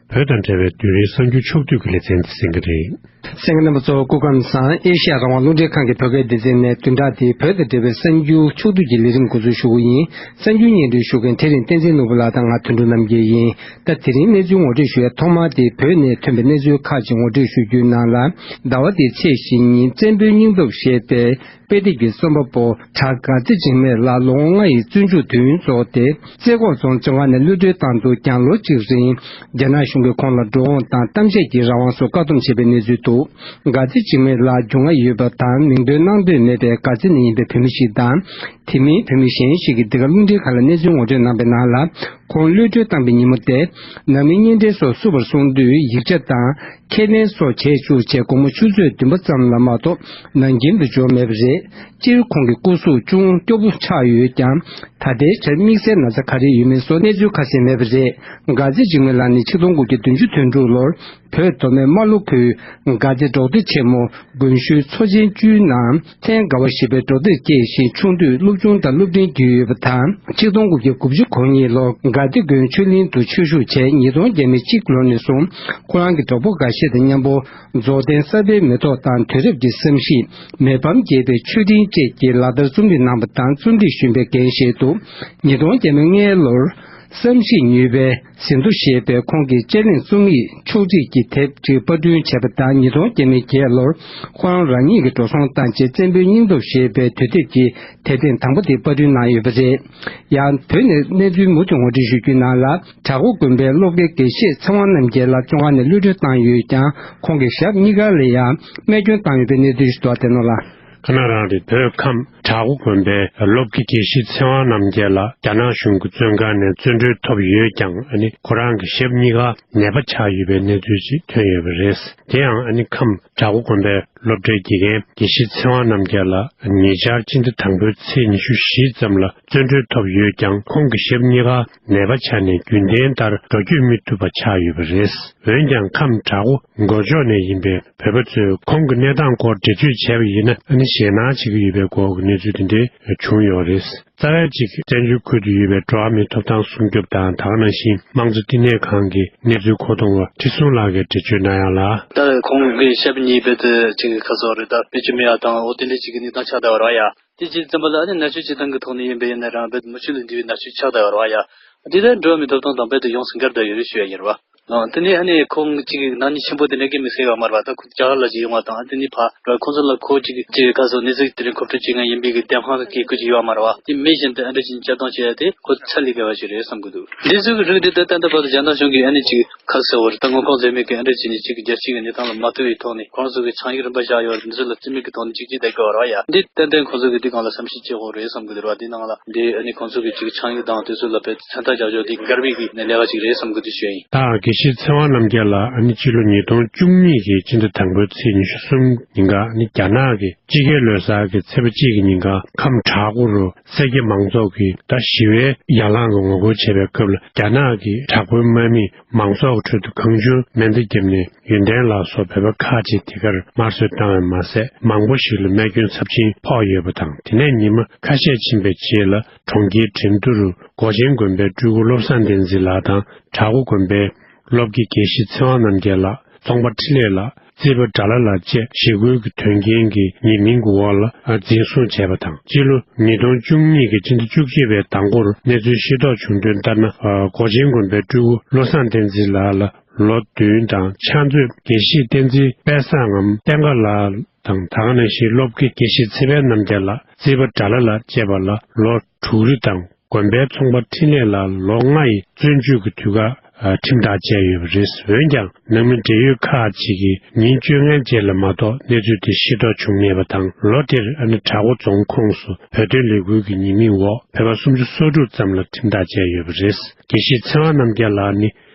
བོད་དང་འབྲེལ་བའི་བདུན་རེའི་གསར་འགྱུར་ཕྱོགས་བསྡུས་ཀྱི་ལེ་ཚན་དེ་གསན་གྱི་རེད། གསན་མཁན་རྣམ་པ་ཚོ་སྐུ་ཁམས་བཟང་། ཨེ་ཤེ་ཡ་རང་དབང་རླུང་འཕྲིན་ཁང་གི་བོད་སྐད་སྡེ་ཚན་ནས་བདུན་ཕྲག་འདིའི་བོད་དང་འབྲེལ་བའི་གསར་འགྱུར་ཕྱོགས་བསྡུས་ཀྱི་ལས་རིམ་འགོ་འཛུགས་ཞུ་གི་ཡིན། གསར་འགྱུར་སྙན་སྒྲོན་ཞུ་མཁན་ཚེ་རིང་བསྟན་འཛིན་ནོར་བུ་ལགས་དང་ང་དོན་གྲུབ་རྣམ་རྒྱལ་ཡིན། ད་དེ་རིང་གནས་ཚུལ་ངོ་སྤྲོད་ཞུ་ཡ་ཐོག་མ་དེ་བོད་ནས་ཐོན་པའི་གནས་ཚུལ་ཁག་ཅིག་ངོ་སྤྲོད་ཞུ་རྒྱུའི་ནང་ལ། ཟླ་བ་འདིའི་ཚེས་བཞི་ཉིན་བཙན་པོའི་སྙིང་སྟོབས་ཞེས་པའི་དཔེ་དེབ་ཀྱི་རྩོམ་པ་པོ་གྲྭ་དགའ་ཚེ་འཇིགས་མེད་ལགས་ལོ་ངོ་ལྔ་ཡི་བཙོན་འཇུག་དུས་ཡུན་རྫོགས་ཏེ། རྩེ་ཁོག་རྫོང་བཙོན་ཁང་ནས་གློད་གྲོལ་བཏང་དུས་ཀྱང་ལོ་གཅིག་རིང་རྒྱ་ནག་གཞུང་གིས་ཁོང་ལ་འགྲོ་འོང་དང་གཏམ་བཤད་ཀྱི་རང་དབང་སོགས་བཀག་སྡོམ་བྱས་པའི་གནས་ཚུལ་འདུག་དགའ་ཚེ་འཇིགས་མེད་ལགས་རྒྱུས་མངའ་ཡོད་པ་དང་མིང་འདོན་གནང་འདོད་མེད་པའི་དགའ་ཚེ་ནས་ཡིན་པའི་བོད་མི་ཞིག་དང་། དེ་མིན་བོད་མི་གཞན་ཞིག་གིས་འདི་ག་རླུང་འཕྲིན་ཁང་ལ་གནས་ཚུལ་ངོ་སྤྲོད་གནང་པའི་ནང་ལ། ཁོང་གློད་གྲོལ་བཏང་པའི་ཉིན་མོ་དེ། ནང་མིའི་གཉེན་འབྲེལ་སོགས་བསུ་བར་སོང་དུས་ཡིག་ཆ་དང་ཁས་ལེན་སོགས་བྱས་བཅུག་བྱས་དགོང་མོ་ཆུ་ཚོད་བདུན་པ་ཙམ་ལ་མ་གཏོགས་ནང་ཁྱིམ་དུ་འབྱོར་མེད་པ་རེད། སྤྱིར་ཁོང་གི་སྐུ་གཟུགས་ཅུང་སྐྱོ་པོ་ཆགས་ཡོད་ཀྱང་། ད་ལྟའི་ཆར་དམིགས་བསལ་ན་ཚ་ག་རེ་ཡོད་མེད་སོགས་གནས་ཚུལ་ཁ་གསལ་མེད་པ་རེད། དགའ་ཚེ་འཇིགས་མེད་ལགས་ནི་ཆིག་སྟོང་དགུ་བརྒྱ་བདུན་ཅུ་དོན་དྲུག་ལོར་བོད་མདོ་སྨད་རྨ་ལྷོ་ཁུལ་དགའ་ཚེ་འབྲོག་སྡེ་ཆེན་མོ་དགོན་ཤུལ་མཚོ་ཆེན་བཅུའི་ནང་ཐེན་དགའ་བ་ཞེས་པའི་འབྲོག་སྡེར་སྐྱེས་ཤིང་། ཆུང་དུས་སློབ་ཆུང་དང་སློབ་འབྲིང་བརྒྱུད་ཡོད་པ་དང་། ཆིག་སྟོང་དགུ་བརྒྱ་དགུ་བཅུ་གོ་གཉིས་ལོར་དགའ་སྡེ་དགོན་ཆོས་གླིང་དུ་ཆོས་ཞུགས་བྱས། ཉིས་སྟོང་བརྒྱ་མེད་གཅིག་ལོ་ནས་བཟུང་ཁོ་རང་གི་གྲོགས་པོ་འགའ་ཤས་དང་མཉམ་པོ། རྫོགས་ལྡན་གསར་པའི་མེ་ཏོག་དང་དུས་རབས་ཀྱི་བསམ་གཞིག་མེ་ལྤམ་རྒྱས་པའི་མཆོད་སྤྲིན་བཅས་ཀྱི་ལག་བསྟར་རྩོམ་སྒྲིག་གནང་པ་དང་རྩོམ་སྒྲིག་གཞོན་པའི་འགན་བཞེས་འདུག་ཉིས་སྟོང་བརྒྱ་མེད་ལྔ་ལོར་བསམ་གཞིག་ནུས་པའི་ཟིན་ཐོ་ཞེས་པའི་ཁོང་གི་དཔྱད་གླེང་རྩོམ་ཡིག་ཕྱོགས་སྒྲིག་གི་དེབ་ཅིག་པར་སྐྲུན་བྱས་པ་དང་། ཉིས་སྟོང་བརྒྱ་མེད་བརྒྱད་ལོར་ཁོ་རང་རང་ཉིད་ཀྱིས་འགྲོ་སོང་བཏང་རྗེས་བཙན་པོའི་སྙིང་སྟོབས་ཞེས་པའི་དུས་དེབ་ཀྱི་དེབ་ཐེངས་དང་པོ་དེ་པར་སྐྲུན་གནང་ཡོད་པ་རེད། ཡང་བོད་ནས་གནས་ཚུལ་མུ་མཐུད་ངོ་སྤྲོད་ཞུ་རྒྱུའི་ནང་ལ། བྲག་འགོ་དགོན་པའི་སློབ་དགེ་དགེ་བཤེས་ཚེ་དབང་རྣམ་རྒྱལ་ལགས་བཙོན་ཁང་ནས་གློད་གྲོལ་བཏང་ཡོད་ཀྱང་། ཁོང་གི་ཞབས་གཉིས་ཀ་ལ་ཡང་རྨས་སྐྱོན་བཏང་ཡོད་པའི་གནས་ཚུལ་ཞིག་འདུག་དེ་ནོ་ལ། ཁ་ན་རང་རེད། བོད་ཁམས་ བྲག་འགོ་དགོན་པའི་སློབ་དགེ་དགེ་བཤེས་ཚེ་དབང་རྣམ་རྒྱལ་ལགས་རྒྱ་ནག་གཞུང་གི་བཙོན་ཁང་ནས་བཙོན་གྲོལ་ཐོབ་ཡོད་ཀྱང་། ཨ་ནི་ཁོ་རང་གི་ཞབས་གཉིས་ཀ་ནད་པ་ཆགས་ཡོད་པའི་གནས་ཚུལ་ཞིག་ཐོན་ཡོད་པ་རེད། དེ་ཡང་ཨ་ནི་ཁམས་བྲག་འགོ་དགོན་པའི་སློབ་གྲྭའི་དགེ་རྒན་དགེ་བཤེས་ཚེ་དབང་རྣམ་རྒྱལ་ལགས་ཉེ་ཆར་སྤྱི་ཟླ་དང་པོའི་ཚེས་ཉི་ཤུ་བཞི་ཙམ་ལ་བཙོན་གྲོལ་ཐོབ་ཡོད་ཀྱང་། ཁོང་གི་ཞབས་གཉིས་ཀ་ནད་པ་ཆགས་ནས་རྒྱུན་ལྡན་ལྟར་འགྲོ་སྐྱོད་མི་ཐུབ་པ་ཆགས་ཡོད་པ་རེད། འོན་ཀྱང་ཁམས་བྲག་འགོ་མགོ་ལྕོག་ནས་ཡིན་པའི་བོད་པ་ཚོས་ཁོང་གི་གནས་སྟངས་སྐོར་འགྲེལ་བརྗོད་བྱས་པ་ཡིན་ན། ཨ་ནི་ཞེད་སྣང་བྱེད་ཀྱི་ཡོད་པའི་སྐོར་གྱི་གནས་ཚུལ་དེ་འདྲ་བྱུང་ཡོད་རེད། རྩ་བའི་གཅིག་བཙན་བྱོལ་ཁུལ་དུ་ཡོད་པའི་འགྲོ་བ་མིའི་ཐོབ་ཐང་སྲུང་སྐྱོབ་དང་། ད་ག་ནང་བཞིན་དམངས་གཙོ་བསྟི་གནས་ཁང་གི་གནས་ཚུལ་མཁོ་གཏོང་བ་ཁྲི་སྲོང་ལགས་ཀྱིས་འགྲེལ་བརྗོད་གནང་ཡག་ལ། ད་ཁོང་གི་ཞབས་གཉིས་རྦད་དེ་ཅིག་ཁ་སོ་རེད། ད་བེད་སྤྱོད་མེད་ཡག་དང་འོ་དེ་འདྲ་ཅིག་གི་གནས་སྟངས་ཆགས་བསྡད་པ་རེད་ཡ། དེ་ཅིག་ཙམ་པ་ལ་ཨ་ནི་ནད་བཅོས་བྱེད་སྟངས་ཀྱི་ཐོག་ནས་ཡིན་པ་ཡིན་ན་རང་རྦད་དེ་མུ་ཆུ་ལ་འདྲ་བའི་ནད་བཅོས་ཆགས་བསྡད་པ་རེད་ཡ། དེ་ལྟར་འགྲོ་བ་མིའི་ཐོབ་ཐང་དང་རྦད་དེ་ཡོངས་སུ་འགལ་བསྡད་ཡོད་རེད་ཞུ་ཡ་ཡིན་རེད་བ། ཨ། དེ་ནས་ཨ་ནི་ཁོང་གཅིག་ནག་ཉེས་ཆེན་པོ་དེ་འདྲ་གི་མི་བསད་པ་མ་རེད་པ། ད་ཁོ་རྒྱ་གར་ལ་ཅིག་ཡོང་བ་དང་། དེ་ནས་ཕར་ཁོང་ཚོ་ལ་ཁོ་ཅིག་ཅིག་ག་ཚོད་ནས་ཚིག་དེ་རིང་གོ་སྒྲིག་བྱེད་མཁན་ཡིན་པའི་གི་བདེན་དཔང་གི་བཀོད་ཅིག་ཡོད་པ་མ་རེད་པ། དེ་མེད་བཞིན་དུ་ཨ་འདྲ་ཅིག་བཅད་གཏོང་བྱས་ཏེ་ཁོ་ཚ་ལས་བརྒལ་བ་ཞིག་རེད་བསམ་གི་འདུག་འདི་ཚོ་གི་རིགས་འདི་ད་ལྟ་བར་དུ་རྒྱ་ནག་གཞུང་གིས་ཨ་ནི་ཅིག་ཁ་གསལ་བོར་ད་ངོ་ལྐོག་འཛེམ་མེད་ཀྱི་ཨ་འདྲ་ཅིག་ནས་ཅིག་རྒྱལ་སྤྱི་གི་གནས་སྟངས་ལ་མ་ལྟོས་པའི་ཐོག་ནས་ཁོང་ཚོ་གི་ཆིངས་ཡིག་རིམ་པ་བཞག་ཡོད་རེད། འདི་ཚོ་ལ་རྩིས་མེད་ཀྱི་ཐོག་ནས་ཅིག་ཅིག་བསྡད་དགོས་པ་རེད་པ་ཡ། འདི་ཏན་ཏན་ཁོང་ཚོ་གི་འདི་སྒང་ལ་བསམ་ཤེས་བྱེད་དགོས་རེད་བསམ་གི་འདུག་རེད་པ། འདི་ནང་ལ་འདི་ཨ་ནི་ཁོང་ཚོ་གི་ཅིག་ཆིངས་ཡིག་དང་དེ་ཚོ་ལ་དཔེ་མཚོན་རྟགས་རྒྱག་ཆོག་འདི་འགལ་མེད་ཀྱི་ལས་ཀ་ཅིག་རེད་བསམ་གི་འདུག་ཞུ་ཡ་ཡིན། ད་དགེ་བཤེས་ཚེ་དབང་རྣམ་རྒྱལ་ལགས་ཨ་ནི་སྤྱི་ལོ་ཉིས་སྟོང་བཅུ་གཉིས་ཀྱི་སྤྱི་ཟླ་དང་པོའི་ཚེས་ཉི་ཤུ་གསུམ་ཉིན་ཀ་ཨ་ནི་རྒྱ་ནག་གི་དཔྱིད་ཀའི་ལོ་གསར་གྱི་ཚེས་པ་གཅིག་གི་ཉིན་ཀ་ཁམས་བྲག་འགོ་རུ་སེར་སྐྱ་མང་ཚོགས་ཀྱིས་ད་ཞི་བའི་ཡར་ལངས་ཀྱི་ངོ་རྒོལ་བྱས་པའི་སྐབས་ལ། རྒྱ་ནག་གི་དྲག་པོའི་དམག་མིས་མང་ཚོགས་ཁྲོད་དུ་གང་བྱུང་མེ་མདའ་བརྒྱབ་ནས་ཡོན་ཏན་ལགས་སོགས་བོད་པ་ཁག་ཅིག་དེ་གར་དམར་གསོད་བཏང་བས་མ་ཟད། མང་པོ་ཞིག་ལ་རྨས་སྐྱོན་ཚབས་ཆེན་ཕོག་ཡོད་པ་དང་། དེ་ནས་ཉི་མ་ཁ་ཤས་ཕྱིན་པའི་རྗེས་ལ་གྲོང་ཁྱེར་ཁྲིན་ཏུའུ་རུ་སྒོ་ཆེན་དགོན་པའི་སྤྲུལ་སྐུ་བློ་བཟང་བསྟན་འཛིན་ལགས་དང་། བྲག་འགོ་དགོན་པའི་སློབ་དགེ་དགེ་བཤེས་ཚེ་དབང་རྣམ་རྒྱལ་ལགས། ཚོང་པ་འཕྲིན་ལས་ལགས། རྩིས་པ་དགྲ་ལྷ་ལགས་བཅས་ཞི་རྒོལ་གྱི་དོན་རྐྱེན་གྱི་ཉེས་མིང་གི་འོག་ལ་འཛིན་བཟུང་བྱས་པ་དང་། སྤྱི་ལོ་ཉིས་སྟོང་བཅུ་གཉིས་ཀྱི་སྤྱི་ཟླ་བཅུ་གཅིག་པའི་ཟླ་འགོར་གནས་ཚུལ་ཤེས་རྟོགས་བྱུང་དོན་ལྟར་ན། སྒོ་ཆེན་དགོན་པའི་སྤྲུལ་སྐུ་བློ་བཟང་བསྟན་འཛིན་ལགས་ལ་ལོ་བདུན་དང་། ཕྱག་མཛོད་དགེ་བཤེས་བསྟན་འཛིན་དཔལ་བཟང་ངམ་བསྟན་དགའ་ལགས་དང་། ད་ག་ནང་བཞིན་སློབ་དགེ་དགེ་བཤེས་ཚེ་དཔལ་རྣམ་རྒྱལ་ལགས། རྩིས་པ་དགྲ་ལྷ་ལགས་བཅས་པ་ལ་ལོ་དྲུག་རེ་དང་། དགོན་པའི་ཚོང་པ་འཕྲིན་ལས་ལ་ལོ་ལྔ་ཡི་བཙོན་འཇུག་གི་དུས་བཀག་ཁྲིམས་ཐག་བཅད་ཡོད་པ་རེད། འོན་ཀྱང་ནང་མི་འབྲེལ་ཡོད་ཁག་ཅིག་གིས་ཉིན་བཅོ་ལྔའི་རྗེས་ལ་མ་གཏོགས་གནས་ཚུལ་དེ་ཤེས་རྟོགས་བྱུང་མེད་པ་དང་། ལོ་དེར་ཨ་ནི་བྲག་འགོ་རྫོང་ཁོངས་སུ་བོད་དོན་ལས་འགུལ་གྱི་ཉེས་མིང་འོག་བོད་པ་སུམ་ཅུ་སོ་དྲུག་ཙམ་ལ་ཁྲིམས་ཐག་བཅད་ཡོད་པ་རེད། དགེ་བཤེས་ཚེ་དབང་རྣམ་རྒྱལ་ལགས་ནི་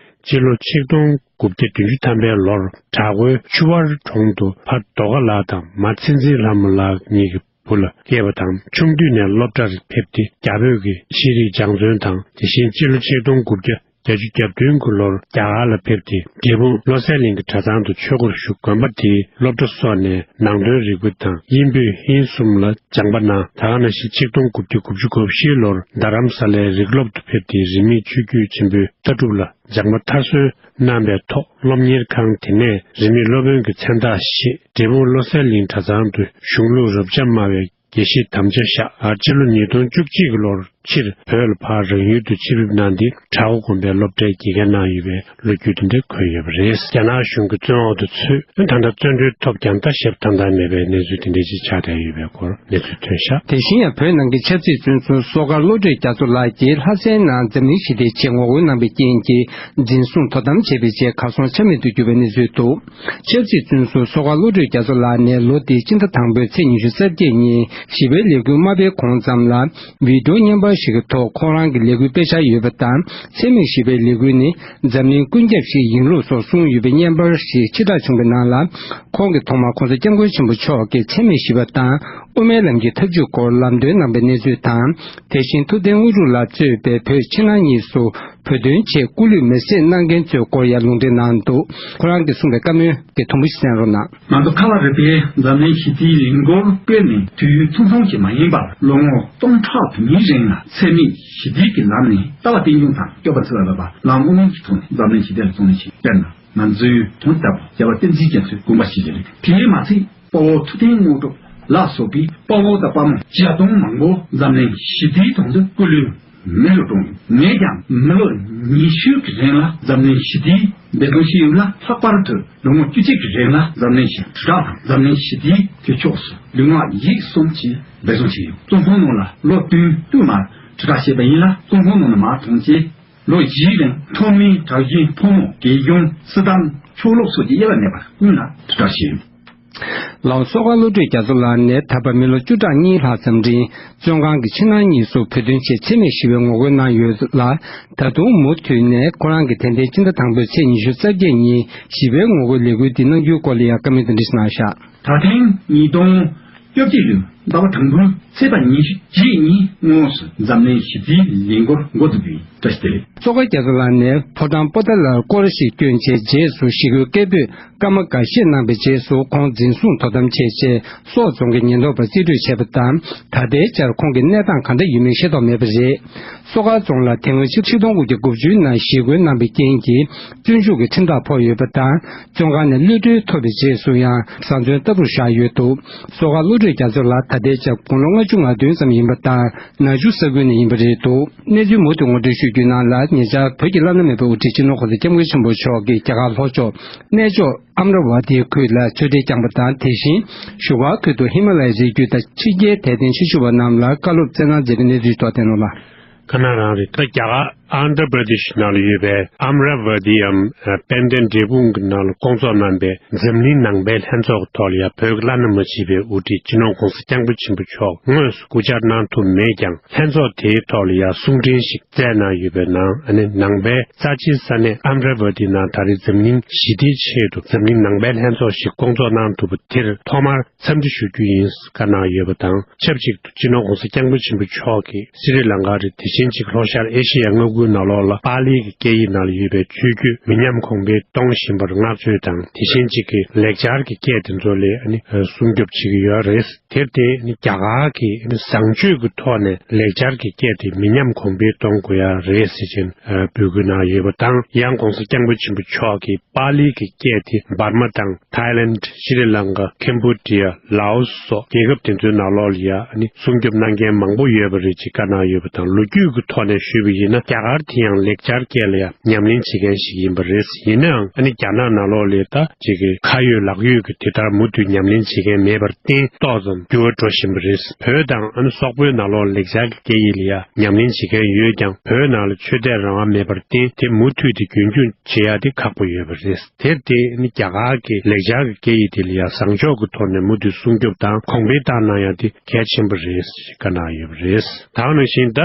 སྤྱི་ལོ་ཆིག་སྟོང་དགུ་བརྒྱ་བདུན་ཅུ་ཐམ་པའི་ལོར་བྲག་འགོའི་ཆུ་དབར་གྲོང་དུ་ཕ་རྡོ་དཀར་ལགས་དང་མ་ཚེ་འཛིན་ལྷ་མོ་ལགས་གཉིས་ཀྱི་བུ་ལ་སྐྱེས་པ་དང་། ཆུང་དུས་ནས་སློབ་གྲྭར་ཕེབས་ཏེ་རྒྱ་བོད་ཀྱི་ཤེས་རིག་སྦྱང་བརྩོན་དང་། དེ་བཞིན་སྤྱི་ལོ་ཆིག་སྟོང་དགུ་བརྒྱ་བརྒྱད་ཅུ་གྱ་བདུན་གྱི་ལོར་རྒྱ་གར་ལ་ཕེབས་ཏེ་འབྲས་སྤུངས་བློ་གསལ་གླིང་གི་གྲྭ་ཚང་དུ་ཆོས་སྒོར་ཞུགས། དགོན་པ་དེའི་སློབ་གྲྭ་སོགས་ནས་ནང་དོན་རིག་པ་དང་དབྱིན་བོད་ཧིན་གསུམ་ལ་སྦྱངས་པ་གནང་། ད་ག་ནང་བཞིན་ཆིག་སྟོང་དགུ་བརྒྱ་དགུ་བཅུ་གོ་བཞི་ལོར་རྡ་རམ་ས་ལའི་རིགས་སློབ་ཏུ་ཕེབས་ཏེ་རིས་མེད་ཆོས་བརྒྱུད་ཆེན་པོའི་ལྟ་གྲུབ་ལ་སྦྱངས་པ་མཐར་སོན་གནང་བའི་ཐོག་སློབ་གཉེར་ཁང་དེ་ནས་རིས་མེད་སློབ་དཔོན་གྱི་མཚན་རྟགས་བཞེས། འབྲས་སྤུངས་བློ་གསལ་གླིང་གྲྭ་ཚང་དུ་གཞུང་ལུགས་རབ་འབྱམས་སྨྲ་བའི་དགེ་བཤེས་དམ་བཅའ་བཞག། སྤྱི་ལོ་ཉིས་སྟོང་བཅུ་གཅིག་གི་ལོར་ཕྱིར་བོད་ལ་ཕར་རང་ཡུལ་དུ་ཕྱིར་ཕེབས་གནང་སྟེ། བྲག་འགོ་དགོན་པའི་སློབ་གྲྭའི་དགེ་རྒན་གནང་ཡོད་པའི་ལོ་རྒྱུས་དེ་འདྲ་འཁོད་ཡོད་པ་རེད། རྒྱ་ནག་གཞུང་གི་བཙོན་འོག་ཏུ་ཚུད། ད་ལྟ་བཙོན་གྲོལ་ཐོབ་ཀྱང་ད་ཞབས་ཐང་ཐང་མེད་པའི་གནས་ཚུལ་དེ་འདྲ་ཞིག་ཆགས་བསྡད་ཡོད་པའི་སྐོར་གནས་ཚུལ་ཐོན་ཤག། དེ་བཞིན་ཡང་བོད་ནང་གི་ཆབ་སྲིད་བཙོན་ཟུར་བསོད་དཀར་བློ་གྲོས་རྒྱ་མཚོ་ལགས་ཀྱིས་ལྷ་སའི་ནང་འཛམ་གླིང་ཞི་བདེའི་ཆེད་ངོ་རྒོལ་གནང་བའི་རྐྱེན་གྱིས་འཛིན་བཟུང་དོ་དམ་བྱས་པའི་རྗེས་གར་སོང་ཆ་མེད་དུ་གྱུར་བའི་གནས་ཚུལ་འདུག། ཆབ་སྲིད་བཙོན་ཟུར་བསོད་དཀར་བློ་གྲོས་རྒྱ་མཚོ་ལགས་ནས་ལོ་འདིའི་སྤྱི་ཟླ་དང་པོའི་ཚེས་ཉི་ཤུ་རྩ་བརྒྱད་ཉིན་ཞི་བའི་ལས་འགུལ་མ་སྤེལ་གོང་ཙམ་ལ་བི་ཌིའོ་བརྙན་པར་ཞིག་གི་ཐོག་ཁོང་རང་གི་ལས་འགུལ་སྤེལ་འཆར་ཡོད་པ་དང་། འཚེ་མེད་ཞི་བའི་ལས་འགུལ་ནི་འཛམ་གླིང་ཀུན་ཁྱབ་ཞིག་ཡིན་ལུགས་སོགས་གསུངས་ཡོད་པའི་བརྙན་པར་ཞིག་ཕྱིར་བསྒྲགས་བྱུང་བའི་ནང་ལ། ཁོང་གིས་ཐོག་མར་༸གོང་ས་༸སྐྱབས་མགོན་ཆེན་པོ་མཆོག་གི་འཚེ་མེད་ཞི་བ་དང་དབུ་མའི་ལམ་གྱི་ཐབས་ཇུས་སྐོར་ལམ་སྟོན་གནང་བའི་གནས་ཚུལ་དང་། དེ་བཞིན་ཐུབ་བསྟན་དངོས་གྲུབ་ལགས་གཙོས་པའི་བོད་ཕྱི་ནང་གཉིས་སུ་བོད་དོན་ཆེད་སྐུ་ལུས་མེར་སྲེག་གནང་མཁན་ཚོའི་སྐོར་ཡང་ལུང་འདྲེན་གནང་འདུག། ཁོ་རང་གིས་གསུངས་པའི་བཀའ་མོལ་གྱི་དུམ་བུ་ཞིག་གསན་རོགས་གནང་། ང་ཚོ་ཁ་ལ་རི་པའི་འཛམ་གླིང་ཞི་བདེའི་ལས་འགུལ་སྤེལ་ནས་དུས་ཡུན་ཐུང་ཐུང་ཞིག་མ་ཡིན་པར་ལོ་ངོ་སྟོང་ཕྲག་དུ་མའི་རིང་ལ་འཚེ་མེད་ཞི་བདེ་གི་ལམ་ནས་ལྟ་བ་རྟིང་རྒྱུང་དང་སྐྱོབ་པ་ཚོ་ལ་ལ་ལམ་དབུ་མའི་གི་ཐོག་ནས་འཛམ་གླིང་ཞི་བདེ་ལ་བརྩོན་ལེན་བྱེད། དཔེར་ན། ང་ཚོའི་དུང་ལྟ་བུ་རྒྱལ་བ་བསྟན་འཛིན་རྒྱ་མཚོའི་དགོངས་པ་ཞིག་རེད། དེས་མ་ཚད་དཔའ་བོ་ཐུབ་བསྟན་དངོས་གྲུབ་ལ་སོགས་པའི་དཔའ་བོ་དང་དཔའ་མོ་བརྒྱ་སྟོང་མང་པོ་འཛམ་གླིང་ཞི་བདེའི་དོན་དུ་སྐུ་ལུས་མེ་རུ་བཀྲོངས་ཡོད། ངས་ཀྱང་མི་ལོ་ཉི་ཤུ་གི་རིང་ལ་འཛམ་གླིང་ཞི་བདེའི་འབད་བརྩོན་བྱས་ཡོད་ལ། ལྷག་པར་དུ་ལོ་ངོ་བཅུ་གཅིག་གི་རིང་ལ་འཛམ་གླིང་ཞི་དྲིལ་བསྒྲགས་དང་འཛམ་གླིང་ཞི་བདེའི་གྱོད་ཕྱོགས་སུ་ལུས་ངག་ཡིད་གསུམ་གྱིས་འབད་བརྩོན་བྱས་ཡོད། བཙོན་ཁང་ནང་ལ་ལོ་བདུན་བསྟུད་མར་དྲིལ་བསྒྲགས་བྱས་པ་ཡིན་ལ། བཙོན་ཁང་ནང་ནས་མར་ཐོན་རྗེས། ལོ་བཞིའི་རིང་ཐོག་མའི་གྲགས་ཅན་ཕོ་མོ་དགེ་སྦྱོང་སྲིད་དམ་ཆོས་ལུགས་སོགས་ཀྱི་དབྱེ་བ་མེད་པར་ཀུན་ལ་དྲིལ་བསྒྲགས་བྱས་ཡོད། ལའོ། གསོག་སྒར་བློ་གྲོས་རྒྱ་མཚོ་ལགས་ནས་ད་བར་མི་ལོ་བཅུ་ཕྲག་གཉིས་ལྷག་ཙམ་རིང་བཙོན་ཁང་གི་ཕྱི་ནང་གཉིས་སུ་བོད་དོན་ཆེད་འཚེ་མེད་ཞི་བའི་ངོ་རྒོལ་གནང་ཡོད་ལ། ད་དུང་མུ་མཐུད་ནས་ཁོ་རང་གི་དད་ལྡན་སྤྱི་ཟླ་དང་པོའི་ཚེས་ཉི་ཤུ་རྩ་བརྒྱད་ཉིན་ཞི་བའི་ངོ་རྒོལ་ལས་འགུལ་འདི་གནང་རྒྱུའི་སྐོར་ལ་ཡང་བཀའ་མོལ་འདི་འདྲ་ཞིག་གནང་བཞག། ད་ཐེངས་ཉིས་སྟོང་བཅོ་བརྒྱད་ལོའི་ཟླ་བ་དང་པོའི་ཚེས་པ་ཉི་ཤུ་རྩ་བརྒྱད་ཉིན་དངོས་སུ་འཛམ་གླིང་ཞི་བདེའི་ལས་འགུལ་འགོ་འཛུགས་པའི་བཀྲ་ཤིས་བདེ་ལེགས། གསོག་སྒར་རྒྱ་མཚོ་ལགས་ནས་ཕོ་བྲང་པོ་ཏཱ་ལར་སྐོར་ཞིག་བསྐྱོན་རྗེས་རྗེས་སུ་ཞི་རྒོལ་སྐད་འབོད་སྐར་མ་འགའ་ཤས་གནང་བའི་རྗེས་སུ་ཁོང་འཛིན་བཟུང་དོ་དམ་བྱས་རྗེས་སོག་རྫོང་གི་ཉེན་རྟོག་པར་རྩིས་སྤྲོད་བྱས་པ་དང་། ད་ལྟའི་ཆར་ཁོང་གི་གནས་སྟངས་གང་འདྲ་ཡིན་མིན་ཤེས་རྟོགས་མེད་པ་རེད། སོག་སྒར་རྫོང་ལ་དེ་སྔོན་ཆིག་སྟོང་དགུ་བརྒྱ་དགུ་བཅུའི་ནང་ཞི་རྒོལ་གནང་བའི་རྐྱེན་གྱིས་བཙོན་འཇུག་གི་ཁྲིམས་ཐག་ཕོག་ཡོད་པ་དང་། བཙོན་ཁང་ནས་གློད་གྲོལ་ཐོབ་པའི་རྗེས་སུ་ཡང་བཟའ་འཛིན་ལྟ་བུར་བཞག་ཡོད་འདུག། སོག་སྒར་བློ་གྲོས་རྒྱ་མཚོ་ལགས་ད་ལྟའི་ཆར་དགུང་ལོ་ལྔ་བཅུ་ང་བདུན་ཙམ་ཡིན་པ་དང་། ན་ཆུང་ས་ཁུལ་ནས་ཡིན་པ་རེད་འདུག། གནས་ཚུལ་མུ་མཐུད་ངོ་སྤྲོད་ཞུ་རྒྱུའི་ནང་ལ། ཉེ་ཆར་བོད་ཀྱི་བླ་ན་མེད་པའི་དབུ་ཁྲིད་སྤྱི་ནོར་༸གོང་ས་༸སྐྱབས་མགོན་ཆེན་པོ་མཆོག་གིས་རྒྱ་གར་ལྷོ་ཕྱོགས་གནས་མཆོག་ཨམ་ར་ཝ་ཏི་ཁུལ་ལ་ཆོས་འབྲེལ་བསྐྱངས་པ་དང་། དེ་བཞིན་བཞུགས་སྒར་ཁུལ་དུ་ཧི་མ་ལ་ཡའི་རི་རྒྱུད་དང་ཕྱི་རྒྱལ་དད་ལྡན་ཆེ་ཤོས་པ་རྣམས་ལ་བཀའ་སློབ་སྩལ་གནང་མཛད་པའི་གནས་ཚུལ་ཐོག་བསྟན་གནང་ལ། ཁ་ན་རང་རེད། ད་རྒྱ་གར་ཨན་དྷྲ་པྲ་དེཤ་ནང་ལ་ཡོད་པའི་ཨམ་ར་ཝ་ཏི་འམ་དཔལ་ལྡན་འབྲས་སྤུངས་ཀྱི་ནང་ལ་སྐོང་ཚོགས་གནང་པའི་འཛམ་གླིང་ནང་པའི་ལྷན་ཚོགས་ཀྱི་ཐོག་ལ་ཡང་བོད་ཀྱི་བླ་ན་མ་མཆིས་པའི་དབུ་ཁྲིད་སྤྱི་ནོར་༸གོང་ས་༸སྐྱབས་མགོན་ཆེན་པོ་མཆོག་དངོས་སུ་སྐུ་བཅར་གནང་ཐུབ་མེད་ཀྱང་། ལྷན་ཚོགས་དེའི་ཐོག་ལ་ཡང་གསུང་འཕྲིན་ཞིག་བསྩལ་གནང་ཡོད་པའི་ནང་། ཨ་ནི་ནང་པའི་རྩ་ཆེའི་ས་གནས་ཨམ་ར་ཝ་ཏི་ནང་ད་རེས་འཛམ་གླིང་ཞི་བདེའི་ཆེད་དུ་འཛམ་གླིང་ནང་པའི་ལྷན་ཚོགས་ཤིག་སྐོང་ཚོགས་གནང་ཐུབ་པ་དེར་ཐོག་མར་འཚམས་འདྲི་ཞུ་རྒྱུ་ཡིན་བཀའ་གནང་ཡོད་པ་དང་། ཆབས་ཅིག་ཏུ་སྤྱི་ནོར་༸གོང་ས་༸སྐྱབས་མགོན་ཆེན་པོ་མཆོག་གིས་སི་རི་ལང་ཀ་རེད། དེ་བཞིན་གཅིག་ལྷོ་ཤར་ཨེ་ཤེ་ཡ་མངའ་ཁུལ་ནང་ལོགས་ལ་པཱ་ལིའི་སྐད་ཡིག་ནང་ལ་ཡོད་པའི་ཆོས་བརྒྱུད་མི་ཉམས་གོང་འཕེལ་གཏོང་བཞིན་པར་བསྔགས་བརྗོད་དང་། དེ་བཞིན་གཅིག་གིས་ལེགས་སྦྱར་གྱི་སྐད་དེ་ཚོ་ལ་ཨ་ནི་སྲུང་སྐྱོབ་བྱེད་ཀྱི་ཡོད་རེད། དེར་བརྟེན་ནི་རྒྱ་གར་གྱིས་ནི་བཟང་སྤྱོད་ཀྱི་ཐོག་ནས་ལེགས་སྦྱར་གྱི་སྐད་དེ་མི་ཉམས་གོང་འཕེལ་གཏོང་དགོས་ཡ་རེད་ཟེར་བཞིན་འབོད་སྐུལ་གནང་ཡོད་པ་དང་། ཡང་༸གོང་ས་༸སྐྱབས་མགོན་ཆེན་པོ་མཆོག་གིས་པཱ་ལི་གི་སྐད་དེ་འབར་མ་དང་ཐའི་ལེནྜ། ཤྲི་ལང་ཀ། ཁེམ་བྷོ་ཌི་ཡ། ལའོ་སི་སོགས་རྒྱལ་ཁབ་དེ་ཚོའི་ནང་ལོགས་ལ་ཡང་ནི་སྲུང་སྐྱོབ་གནང་མཁན་མང་པོ་ཡོད་པ་རེད་ཅེས་བཀའ་གནང་ཡོད་པ་དང་། ལོ་རྒྱུས་ཀྱི་ཐོག་ནས་ཞུས་པ་ཡིན་ན། རྒྱ་གར་དེ་ཡང་ལེགས་སྦྱར་སྐད་ལ་ཡང་ཉམས་ལེན་བྱེད་མཁན་ཞིག་ཡིན་པ་རེད། ཡིན་ནའང་ཨ་ནི་རྒྱ་ནག་ནང་ལོགས་ལ་ད་ཅིག་གི་ཁ་ཡོད་ལག་ཡོད་ཀྱི་དེ་ལྟར་མུ་མཐུད་ཉམས་ལེན་བྱེད་མཁན་མེད་པར་བརྟེན་ཏོག་ཙམ་འགྱུར་བ་འགྲོ་བཞིན་པ་རེད། བོད་དང་ཨ་ནི་སོག་པོའི་ནང་ལོགས་ལེགས་སྦྱར་གྱི་སྐད་ཡིག་ལ་ཡང་ཉམས་ལེན་བྱེད་མཁན་ཡོད་ཀྱང་། བོད་ནང་ལ་ཆོས་དད་རང་དབང་མེད་པར་བརྟེན་དེ་མུ་མཐུད་དེ་རྒྱུན་སྐྱོང་བྱེད་ཡག་དེ་ཁག་པོ་ཡོད་པ་རེད། དེར་བརྟེན་ནི་རྒྱ་གར་གྱིས་ལེགས་སྦྱར་གྱི་སྐད་ཡིག་དེ་ལ་ཡང་བཟང་ཕྱོགས་ཀྱི་ཐོག་ནས་མུ་མཐུད་སྲུང་སྐྱོབ་དང་གོང་འཕེལ་བཏང་གནང་ཡག་དེ་གལ་ཆེན་པོ་རེད་ཅེས་བཀའ་གནང་ཡོད་པ་རེད། ད་ག་ནང་བཞིན་ད་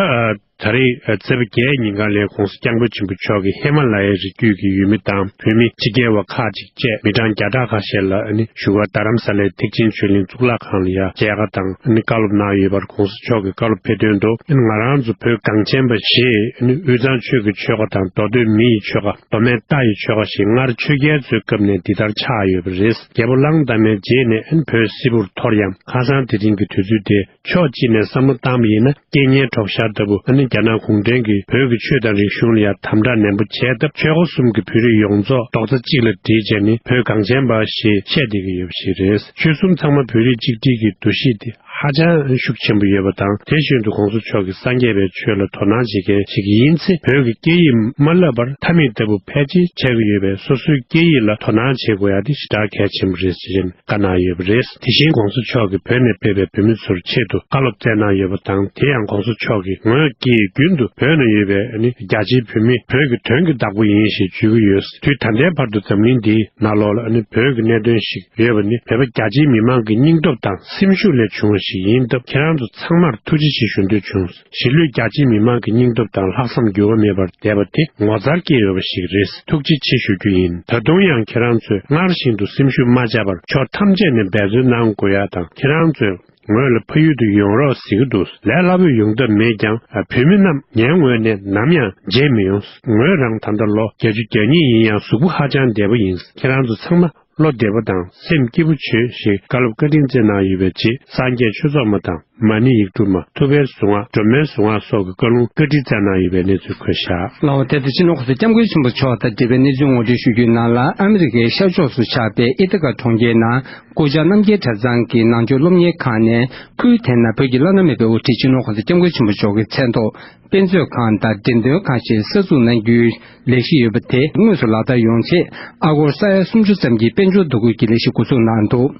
ད་རེས་ཚེས་པ་བརྒྱད་ཉིན་གང་ལ་༸གོང་ས་༸སྐྱབས་མགོན་ཆེན་པོ་མཆོག་གིས་ཧི་མ་ལ་ཡའི་རི་རྒྱུད་ཀྱི་ཡུལ་མི་དང་བོད་མི་ཕྱི་རྒྱལ་བ་ཁག་ཅིག་བཅས་མི་གྲངས་བརྒྱ་ཕྲག་ཁ་ཤས་ལ་ཨ་ནི་བཞུགས་སྒར་རྡ་རམ་ས་ལའི་ཐེག་ཆེན་ཆོས་གླིང་གཙུག་ལག་ཁང་ལ་ཡང་མཇལ་ཁ་དང་ཨ་ནི་བཀའ་སློབ་གནང་ཡོད་པར། ༸གོང་ས་མཆོག་གིས་བཀའ་སློབ་ཕེབས་དོན་དུ། ཨ་ནི་ང་རང་ཚོ་བོད་གངས་ཅན་པ་ཞེས་ཨ་ནི་དབུས་གཙང་ཆོས་ཀྱི་ཆོལ་ཁ་དང་མདོ་སྟོད་མི་ཡི་ཆོལ་ཁ། མདོ་སྨད་རྟ་ཡི་ཆོལ་ཁ་ཞེས་སྔར་ཆོས་རྒྱལ་ཚོའི་སྐབས་ནས་འདི་ལྟར་ཆགས་ཡོད་པ་རེད། རྒྱལ་པོ་གླང་དར་མའི་རྗེས་ནས་ཨ་ནི་བོད་སིལ་བུར་འཐོར་ཡང་། ཁ་སང་དེ་རིང་གི་དུས་ཚོད་དེ་ཕྱོགས་གཅིག་ནས་བསམ་བློ་བཏང་བ་ཡིན་ན། རྐྱེན་ངན་གྲོགས་ཤར་ལྟ་བུ། ཨ་ནི་རྒྱ་ནག་གུང་ཁྲན་གྱིས་བོད་ཀྱི་ཆོས་དང་རིག་གཞུང་ལ་ཡང་དམ་དྲག་ནན་པོ་བྱས་སྟབས། ཆོལ་ཁ་གསུམ་གྱི་བོད་རིགས་ཡོངས་རྫོགས་རྡོག་རྩ་གཅིག་ལ་སྒྲིལ་བྱས་ནས་བོད་གངས་ཅན་པ་ཞེས་བཤད་བསྡད་ཀྱི་ཡོད་པ་ཞིག་རེད། ཆོལ་གསུམ་ཚང་མ་བོད་རིགས་གཅིག་སྒྲིལ་གྱི་འདུ་ཤེས་དེ་ཧ་ཅང་ཤུགས་ཆེན་པོ་ཡོད་པ་དང་། དེ་བཞིན་དུ་༸གོང་ས་མཆོག་གིས་སངས་རྒྱས་པའི་ཆོས་ལ་དོ་སྣང་བྱེད་མཁན་ཞིག་ཡིན་ཚེ། བོད་ཀྱི་སྐད་ཡིག་མ་བསླབ་པར་ཐབས་མེད་ལྟ་བུ་ཕལ་ཆེར་ཆགས་ཀྱི་ཡོད་པས། སོ་སོའི་སྐད་ཡིག་ལ་དོ་སྣང་བྱེད་དགོས་ཡ་དེ་ཞེ་དྲག་གལ་ཆེན་པོ་རེད་ཅེས་བཀའ་གནང་ཡོད་པ་རེད། དེ་བཞིན་༸གོང་ས་མཆོག་གིས་བོད་ནས་ཕེབས་པའི་བོད་མི་ཚོར་ཆེད་དུ་བཀའ་སློབ་སྩལ་གནང་ཡོད་པ་དང་། དེ་ཡང་༸གོང་ས་མཆོག་གིས། ངོས་ཀྱིས་རྒྱུན་དུ་བོད་ནང་ཡོད་པའི་ནི་རྒྱ་ཆེའི་བོད་མི་བོད་ཀྱི་དོན་གྱི་བདག་པོ་ཡིན་ཞེས་བརྗོད་ཀྱི་ཡོད། དུས་ད་ལྟའི་བར་དུ་འཛམ་གླིང་འདིའི་ནང་ལོགས་ལ་ནི་བོད་ཀྱི་གནད་དོན་ཞིག་ཡོད་པ་ནི་བོད་པ་རྒྱ་ཆེའི་མི་མང་གི་སྙིང་སྟོབས་དང་སེམས་ཤུགས་ལས་བྱུང་བ་ཞིག་ཡིན་སྟབས། ཁྱེད་རང་ཚོ་ཚང་མར་ཐུགས་རྗེ་ཆེ་ཞུ་འདོད་བྱུང་། གཞིས་ལུས་རྒྱ་ཆེའི་མི་མང་གི་སྙིང་སྟོབས་དང་ལྷག་བསམ་འགྱུར་བ་མེད་པར་བསྡད་པ་དེ་ངོ་མཚར་སྐྱེ་འོས་པ་ཞིག་རེད། ཐུགས་རྗེ་ཆེ་ཞུ་རྒྱུ་ཡིན། ད་དུང་ཡང་ཁྱེད་རང་ཚོས་སྔར་བཞིན་དུ་སེམས་ཤུགས་མ་ཆག་པར་ཕྱོགས་ཐམས་ཅད་ནས་འབད་བརྩོན་གནང་དགོས་ཡ་དང་། ཁྱེད་རང་ཚོས་ངོས་ལ་ཕ་ཡུལ་དུ་ཡོང་རོགས་ཟེར་གྱི་འདུག། ལས་སླ་པོས་ཡོང་ཐབས་མེད་ཀྱང་། བོད་མི་རྣམས་ངའི་ངོས་ནས་ནམ་ཡང་བརྗེད་མི་ཡོང་། ངོས་རང་ད་ལྟ་ལོ་བརྒྱད་ཅུ་གྱ་གཉིས་ཡིན་ཡང་གཟུགས་པོ་ཧ་ཅང་བདེ་པོ་ཡིན། ཁྱེད་རང་ཚོ་ཚང་མ་བློ་བདེ་པོ་དང་སེམས་སྐྱིད་པོ་བྱོས་ཞེས་བཀའ་སློབ་བཀའ་དྲིན་སྩལ་གནང་ཡོད་པའི་རྗེས། སངས་རྒྱས་ཆོས་ཚོགས་མ་དང་། མ་ཎི་ཡིག་དྲུག་མ། ཐུབ་པའི་གཟུངས་སྔགས། སྒྲོལ་མའི་གཟུངས་སྔགས་སོགས་ཀྱི་བཀའ་ལུང་བཀའ་དྲིན་སྩལ་གནང་ཡོད་པའི་གནས་ཚུལ་འཁོད་བཞག། ལའོ། དེ་ལྟར་སྤྱི་ནོར་༸གོང་ས་༸སྐྱབས་མགོན་ཆེན་པོ་མཆོག་དང་འབྲེལ་བའི་གནས་ཚུལ་ངོ་སྤྲོད་ཞུ་རྒྱུའི་ནང་ལ། ཨ་མི་རི་ཀའི་ཤར་ཕྱོགས་སུ་ཆགས་པའི་ཨི་ཐ་ཀ་གྲོང་ཁྱེར་ནང་སྐུ་བཅར་རྣམ་རྒྱལ་གྲྭ་ཚང་གི་ནང་ཆོས་སློབ་གཉེར་ཁང་ནས། ཁུལ་དེ་ན་བོད་ཀྱི་བླ་ན་མེད་པའི་དབུ་ཁྲིད་སྤྱི་ནོར་༸གོང་ས་༸སྐྱབས་མགོན་ཆེན་པོ་མཆོག་གི་མཚན་ཐོག་དཔེ་མཛོད་ཁང་དང་འགྲེམས་སྟོན་ཁང་ཞིག་གསར་འཛུགས་གནང་རྒྱུའི་ལས་གཞི་ཡོད་པ་དེ་དངོས་སུ་ལག་བསྟར་ཡོང་ཆེད། ཨ་སྒོར་ས་ཡ་སུམ་ཅུ་ཙམ་གྱི་དཔལ་འབྱོར་བསྡུ་སྐུལ་གྱི་ལས་གཞི་འགོ་འཛུགས་གནང་འདུག།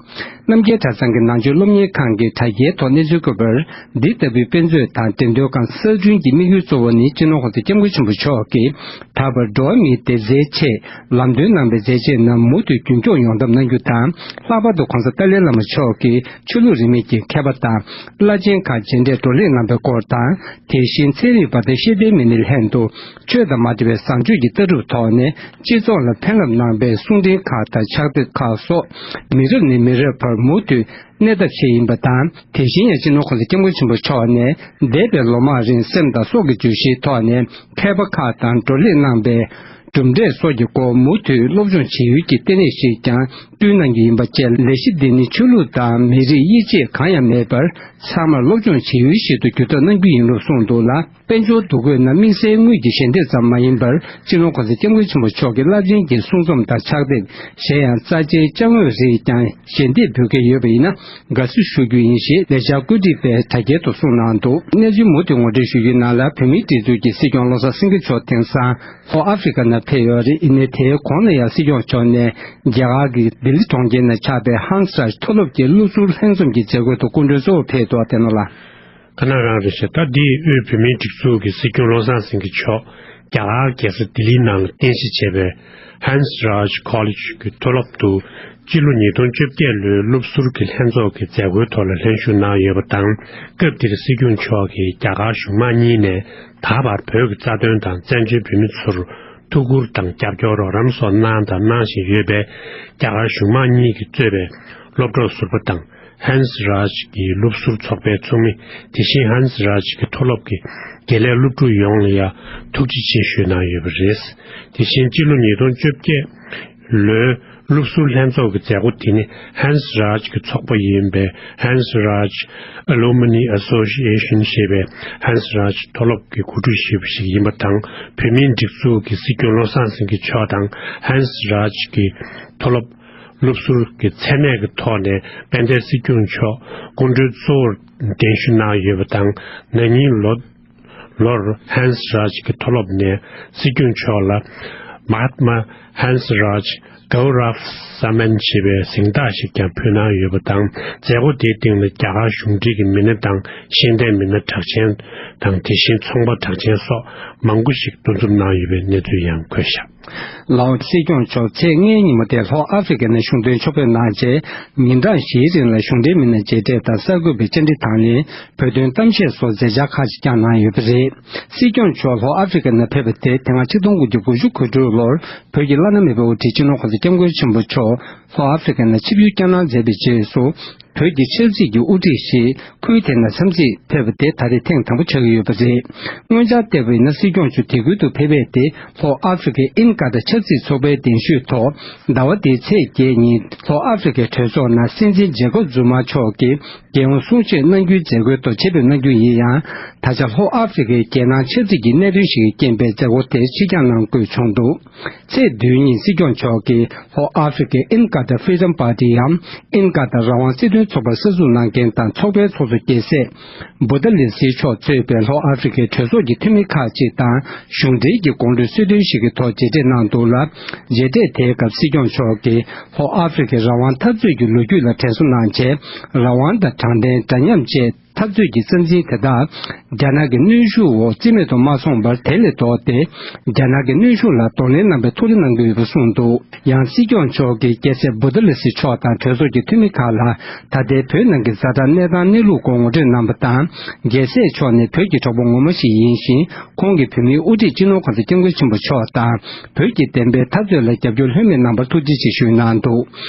རྣམ་རྒྱལ་གྲྭ་ཚང་གི་ནང་ཆོས་སློབ་གཉེར་ཁང་གི་དྲ་རྒྱའི་ཐོག་གནས་ཚུལ། པར། འདི་ལྟ་བུའི་དཔེ་མཛོད་དང་འགྲེམས་སྟོན་ཁང་གསར་སྐྲུན་གྱི་དམིགས་ཡུལ་གཙོ་བོ་ནི། སྤྱི་ནོར་༸གོང་ས་༸སྐྱབས་མགོན་ཆེན་པོ་མཆོག་གིས་ད་བར་འགྲོ་བ་མིའི་བདེ་རྩའི་ཆེད་ལམ་སྟོན་གནང་བའི་མཛད་རྗེས་རྣམས་མུ་མཐུད་རྒྱུན་འཁྱོངས་ཡོང་ཐབས་གནང་རྒྱུ་དང་། ལྷག་པར་དུ་༸གོང་ས་ཏཱ་ལའི་བླ་མ་མཆོག་གིས་ཆོས་ལུགས་རིས་མེད་ཀྱི་མཁས་པ་དང་བླ་ཆེན་ཁག་མཇལ་འཕྲད་བགྲོ་གླེང་གནང་པའི་སྐོར་དང་། དེ་བཞིན་ཚན་རིག་པ་དང་ཤེས་ལྡན་མི་སྣའི་ལྷན་དུ་ཆོས་དང་མ་འབྲེལ་བའི་བཟང་སྤྱོད་ཀྱི་ལྟ་གྲུབ་ཐོག་ནས་སྤྱི་ཚོགས་ལ་ཕན་རླབས་གནང་པའི་གསུང་འཕྲིན་ཁག་དང་ཕྱག་དེབ་ཁག་སོགས་མི་རབས་ནས་མི་རབས་བར་མུ་མཐུད་གནས་ཐབས་བྱས་ཡིན་པ་དང་། དེ་བཞིན་ཡང་སྤྱི་ནོར་༸གོང་ས་༸སྐྱབས་མགོན་ཆེན་པོ་མཆོག་ནས་འདས་པའི་ལོ་མང་རིང་སེམས་དང་སྲོག་གི་བརྗོད་གཞིའི་ཐོག་ནས་མཁས་པ་ཁག་དང་བགྲོ་གླེང་གནང་པའི་གྲུབ་འབྲས་སོགས་ཀྱི་སྐོར་མུ་མཐུད་སློབ་སྦྱོང་བྱེད་ཡུལ་གྱི་ལྟེ་གནས་ཤིག་ཀྱང་བསྐྲུན་གནང་རྒྱུ་ཡིན་པ་བཅས། ལས་གཞི་འདི་ནི་ཆོས་ལུགས་དང་མི་རིགས་དབྱེ་འབྱེད་གང་ཡང་མེད་པར་ཚང་མར་སློབ་སྦྱོང་བྱེད་ཡུལ་ཞིག་ཏུ་འགྱུར་ཐབས་གནང་རྒྱུ་ཡིན་ལུགས་གསུངས་འདུག་ལ། དཔལ་འབྱོར་འདུ་འགོད་ནང་དམིགས་བསལ་དངུལ་གྱི་ཞལ་འདེབས་ཙམ་མ་ཡིན་པར། སྤྱི་ནོར་༸གོང་ས་༸སྐྱབས་མགོན་ཆེན་པོ་མཆོག་གི་རླབས་ཆེན་གྱི་གསུང་རྩོམ་དང་ཕྱག་དེབ། གཞན་ཡང་རྩ་ཆེའི་ཅ་དངོས་རིགས་ཀྱང་ཞལ་འདེབས་འབུལ་མཁན་ཡོད་པ་ཡིན་ན་དགའ་བསུ་ཞུ་རྒྱུ་ཡིན་ཞེས་ལས་འཆར་བཀོད་སྒྲིག་པས་དྲ་རྒྱའི་ཐོག་གསུངས་གནང་འདུག་གནས་ཚུལ་མུ་མཐུད་ངོ་སྤྲོད་ཞུ་རྒྱུའི་ནང་ལ། བོད་མིའི་སྒྲིག་འཛུགས་ཀྱི་སྲིད་སྐྱོང་བློ་བཟང་སེང་གེ་མཆོག་དེང་སང་ལྷོ་ཨ་ཧྥེ་རི་ཁ་ནང་ཕེབས་ཡོད་རེད། ཡིན་ནའི་དེའི་གོང་ལ་ཡང་སྲིད་སྐྱོང་མཆོག་ནས་རྒྱ་གར་གྱི་ལྡི་ལི་གྲོང་ཁྱེར་ནང་ཆགས་པའི་ཧན་སི་རཱཇ་མཐོ་སློབ་ཀྱི་སློབ་ཟུར་ལྷན་འཛོམས་ཀྱི་མཛད་སྒོའི་ཐོག་སྐུ་མགྲོན་གཙོ་བོར་ཕེབས་འདུག་དེ་ནང་ལ། ཁ་ན་རང་རེད་ཤག་ད་འདི་དབུས་བོད་མིའི་སྒྲིག་འཛུགས་ཀྱི་སྲིད་སྐྱོང་བློ་བཟང་སེང་གེ་མཆོག་རྒྱ་གར་རྒྱལ་ས་ལྡི་ལིའི་ནང་ལ་རྟེན་གཞི་བྱས་པའི་ཧན་སི་རཱཇ་ཁོ་ལེཇ་གྱི་མཐོ་སློབ་ཏུ་སྤྱི་ལོ་ཉིས་སྟོང་བཅོ་བརྒྱད་ལོའི་སློབ་ཟུར་གྱི་ལྷན་ཚོགས་ཀྱི་མཛད་སྒོའི་ཐོག་ལ་ལྷན་ཞུགས་གནང་ཡོད་པ་དང་། སྐབས་དེར་སྲིད་སྐྱོང་མཆོག་གིས་རྒྱ་གར་གཞུང་མང་གཉིས་ནས་ད་བར་བོད་ཀྱི་རྩ་དོན་དང་བཙན་བྱོལ་བོད་མི་ཚོར་ཐུགས་ཁུར་དང་རྒྱབ་སྐྱོར་རོགས་རམ་སོགས་གནང་དང་གནང་བཞིན་ཡོད་པས། རྒྱ་གར་གཞུང་མང་གཉིས་ཀྱིས་གཙོས་པའི་སློབ་གྲོགས་ཟུར་པ་དང་། ཧན་སི་རཱཇ་གྱི་སློབ་ཟུར་ཚོགས་པའི་ཚོགས་མི། དེ་བཞིན་ཧན་སི་རཱཇ་གྱི་མཐོ་སློབ་ཀྱི་དགེ་ལས་སློབ་ཕྲུག་ཡོངས་ལ་ཡང་ཐུགས་རྗེ་ཆེ་ཞུས་གནང་ཡོད་པ་རེད། དེ་བཞིན་སྤྱི་ལོ་ཉིས་སྟོང་བཅོ་བརྒྱད་ལོའི་སློབ་ཟུར་ལྷན་ཚོགས་ཀྱི་མཛད་སྒོ་དེ་ནི་ཧན་སི་རཱཇ་གྱི་ཚོགས་པ་ཡིན་པའི་ཧན་སི་རཱཇ་ཨ་ལུ་མི་ནི་ཨ་སོ་ཤི་ཨེ་ཤན་ཞེས་པའི་ཧན་སི་རཱཇ་མཐོ་སློབ་ཀྱི་གོ་སྒྲིག་ཞུས་པ་ཞིག་ཡིན་པ་དང་། བོད་མིའི་སྒྲིག་འཛུགས་ཀྱི་སྲིད་སྐྱོང་བློ་བཟང་སེང་གེ་མཆོག་དང་ཧན་སི་རཱཇ་གྱི་མཐོ་སློབ་སློབ་ཟུར་གྱི་མཚན་གནས་ཀྱི་ཐོག་ནས་དཔལ་ལྡན་སྲིད་སྐྱོང་མཆོག་སྐུ་མགྲོན་གཙོ་བོར་གདན་ཞུ་གནང་ཡོད་པ་དང་། ན་ནིང་ལོ་ལོར་ཧན་སི་རཱཇ་གྱི་མཐོ་སློབ་ནས་སྲིད་སྐྱོང་མཆོག་ལ་མ་ཧཱ་ཏ་མ་ཧན་སི་རཱཇ་གའུ་རབ་ས་མན་ཞེས་པའི་གཟེངས་རྟགས་ཤིག་ཀྱང་ཕུལ་གནང་ཡོད་པ་དང་། མཛད་སྒོ་དེའི་སྟེང་ལ་རྒྱ་གར་གཞུང་འབྲེལ་གྱི་མི་སྣ་དང་ཤེས་ལྡན་མི་སྣ་གྲགས་ཅན་དང་། དེ་བཞིན་ཚོང་པ་གྲགས་ཅན་སོགས་མང་པོ་ཞིག་འདུ་འཛོམས་གནང་ཡོད་པའི་གནས་ཚུལ་ཡང་འཁོད་བཞག་ལའོ་སྲིད་སྐྱོང་མཆོག་ཚེས་ལྔའི་ཉིན་མོ་དེ་ལྷོ་ཨ་ཧྥེ་རི་ཁ་ནས་གཞུང་དོན་ཕྱོགས་ཕེབས་གནང་རྗེས། ཉིན་གྲངས་བཞིའི་རིང་ལ་གཞུང་འབྲེལ་མི་སྣ་མཇལ་འཕྲད་དང་གསར་འགོད་པའི་བཅར་འདྲི་དང་ལེན། བོད་དོན་གཏམ་བཤད་སོགས་མཛད་འཆར་ཁག་ཅིག་བསྐྱངས་གནང་ཡོད་པ་རེད། སྲིད་སྐྱོང་མཆོག་ལྷོ་ཨ་ཧྥེ་རི་ཁ་ནང་ཕེབས་པ་དེ་དེ་སྔ་ཆིག་སྟོང་དགུ་བརྒྱ་དགུ་བཅུ་གོ་དྲུག་ལོར་བོད་ཀྱི་བླ་ན་མེད་པའི་དབུ་ཁྲིད་སྤྱི་ནོར་༸གོང་ས་༸སྐྱབས་མགོན་ཆེན་པོ་མཆོག་ལྷོ་ཨ་ཧྥེ་རི་ཁ་ནང་ཆིབས་བསྒྱུར་བསྐྱངས་གནང་མཛད་པའི་རྗེས་སུ། བོད་ཀྱི་ཆབ་སྲིད་ཀྱི་དབུ་ཁྲིད་ཞིག་ཁུལ་དེ་ནང་འཚམས་གཟིགས་ཕེབས་པ་དེ་ད་རེས་ཐེངས་དང་པོ་ཆགས་ཀྱི་ཡོད་པ་རེད། སྔོན་ཆར་བལྟས་པ་ཡིན་ན། སྲིད་སྐྱོང་མཆོག་དེ་ཁུལ་དུ་ཕེབས་པ་དེ་ལྷོ་ཨ་ཧྥེ་རི་ཁའི་ཨིན་ཀ་ཏ་ཆབ་སྲིད་ཚོགས་པའི་གདན་ཞུས་ཐོག་ཟླ་བ་འདིའི་ཚེས་བརྒྱད་ཉིན་ལྷོ་ཨ་ཧྥེ་རི་ཁའི་གྲོས་ཚོགས་ནང་སྲིད་འཛིན་ཇེ་ཀོབ་ཛུ་མ་མཆོག་གིས་རྒྱལ་ཡོངས་གསུང་ཆོས་གནང་རྒྱུའི་མཛད་སྒོའི་ཐོག་ཆེད་ཕེབས་གནང་རྒྱུ་ཡིན་ཡང་། ད་ཆ་ལྷོ་ཨ་ཧྥེ་རི་ཁའི་རྒྱལ་ནང་ཆབ་སྲིད་ཀྱི་གནད་དོན་ཞིག་གི་རྐྱེན་པས་མཛད་སྒོ་དེ་ཕྱིར་འགྱངས་གནང་དགོས་བྱུང་འདུག་ཚེས་བདུན་ཉིན་སྲིད་སྐྱོང་མཆོག་གིས་ལྷོ་ཨ་ཧྥེ་རི་ཁའི་ཨིན་ཀ་ཏ་Freedom Party ཡང་ཨིན་ཀ་ཏ་རང་དབང་སྲིད་དོན་ཚོགས་པར་གསར་འཛུགས་གནང་མཁན་དང་ཚོགས་པའི་ཚོགས་གཙོ་རྒྱལ་སྲས་བུ་ཏཱ་ལི་སི་མཆོག་གཙོས་པའི་ལྷོ་ཨ་ཧྥེ་རི་ཁའི་གྲོས་ཚོགས་ཀྱི་འཐུས་མི་ཁག་ཅིག་དང་གཞུང་འབྲེལ་གྱི་དགོང་དྲོའི་གསོལ་སྟོན་ཞིག་གི་ཐོག་མཇལ་འཕྲད་གནང་འདུག་ལ། མཇལ་འཕྲད་དེའི་སྐབས་སྲིད་སྐྱོང་མཆོག་གིས་ལྷོ་ཨ་ཧྥེ་རི་ཁའི་རང་དབང་འཐབ་རྩོད་ཀྱི་ལོ་རྒྱུས་ལ་དྲན་གསོ་གནང་རྗེས། རང་དབང་དང་དྲང་བདེན། འདྲ་མཉམ་བཅས། འཐབ་རྩོད་ཀྱི་རྩ་འཛིན་དེ་དག་རྒྱ་ནག་གི་གནོན་ཤུགས་འོག་རྩིས་མེད་དུ་མ་སོང་བར་དེ་ལས་ལྡོག་སྟེ། རྒྱ་ནག་གི་གནོན་ཤུགས་ལ་གདོང་ལེན་གནང་པའི་ཐུགས་རེ་གནང་གི་ཡོད་པ་གསུངས་འདུག་ཡང་སྲིད་སྐྱོང་མཆོག་གིས་རྒྱལ་སྲས་བུ་ཏཱ་ལི་སི་མཆོག་དང་གྲོས་ཚོགས་ཀྱི་འཐུས་མི་ཁག་ལ་ད་ལྟའི་བོད་ནང་གི་ཛ་དྲག་གནས་སྟངས་གནས་ལུགས་སྐོར་ངོ་སྤྲོད་གནང་པ་དང་། རྒྱལ་སྲས་མཆོག་ནི་བོད་ཀྱི་གྲོགས་པོ་ངོ་མ་ཞིག་ཡིན་ཞིང་། ཁོང་གིས་བོད་མིའི་དབུ་ཁྲིད་སྤྱི་ནོར་༸གོང་ས་༸སྐྱབས་མགོན་ཆེན་པོ་མཆོག་དང་བོད་ཀྱི་བདེན་པའི་འཐབ་རྩོད་ལ་རྒྱབ་སྐྱོར་ལྷོད་མེད་གནང་བར་ཐུགས་རྗེ་ཆེ་ཞུས་གནང་འདུག་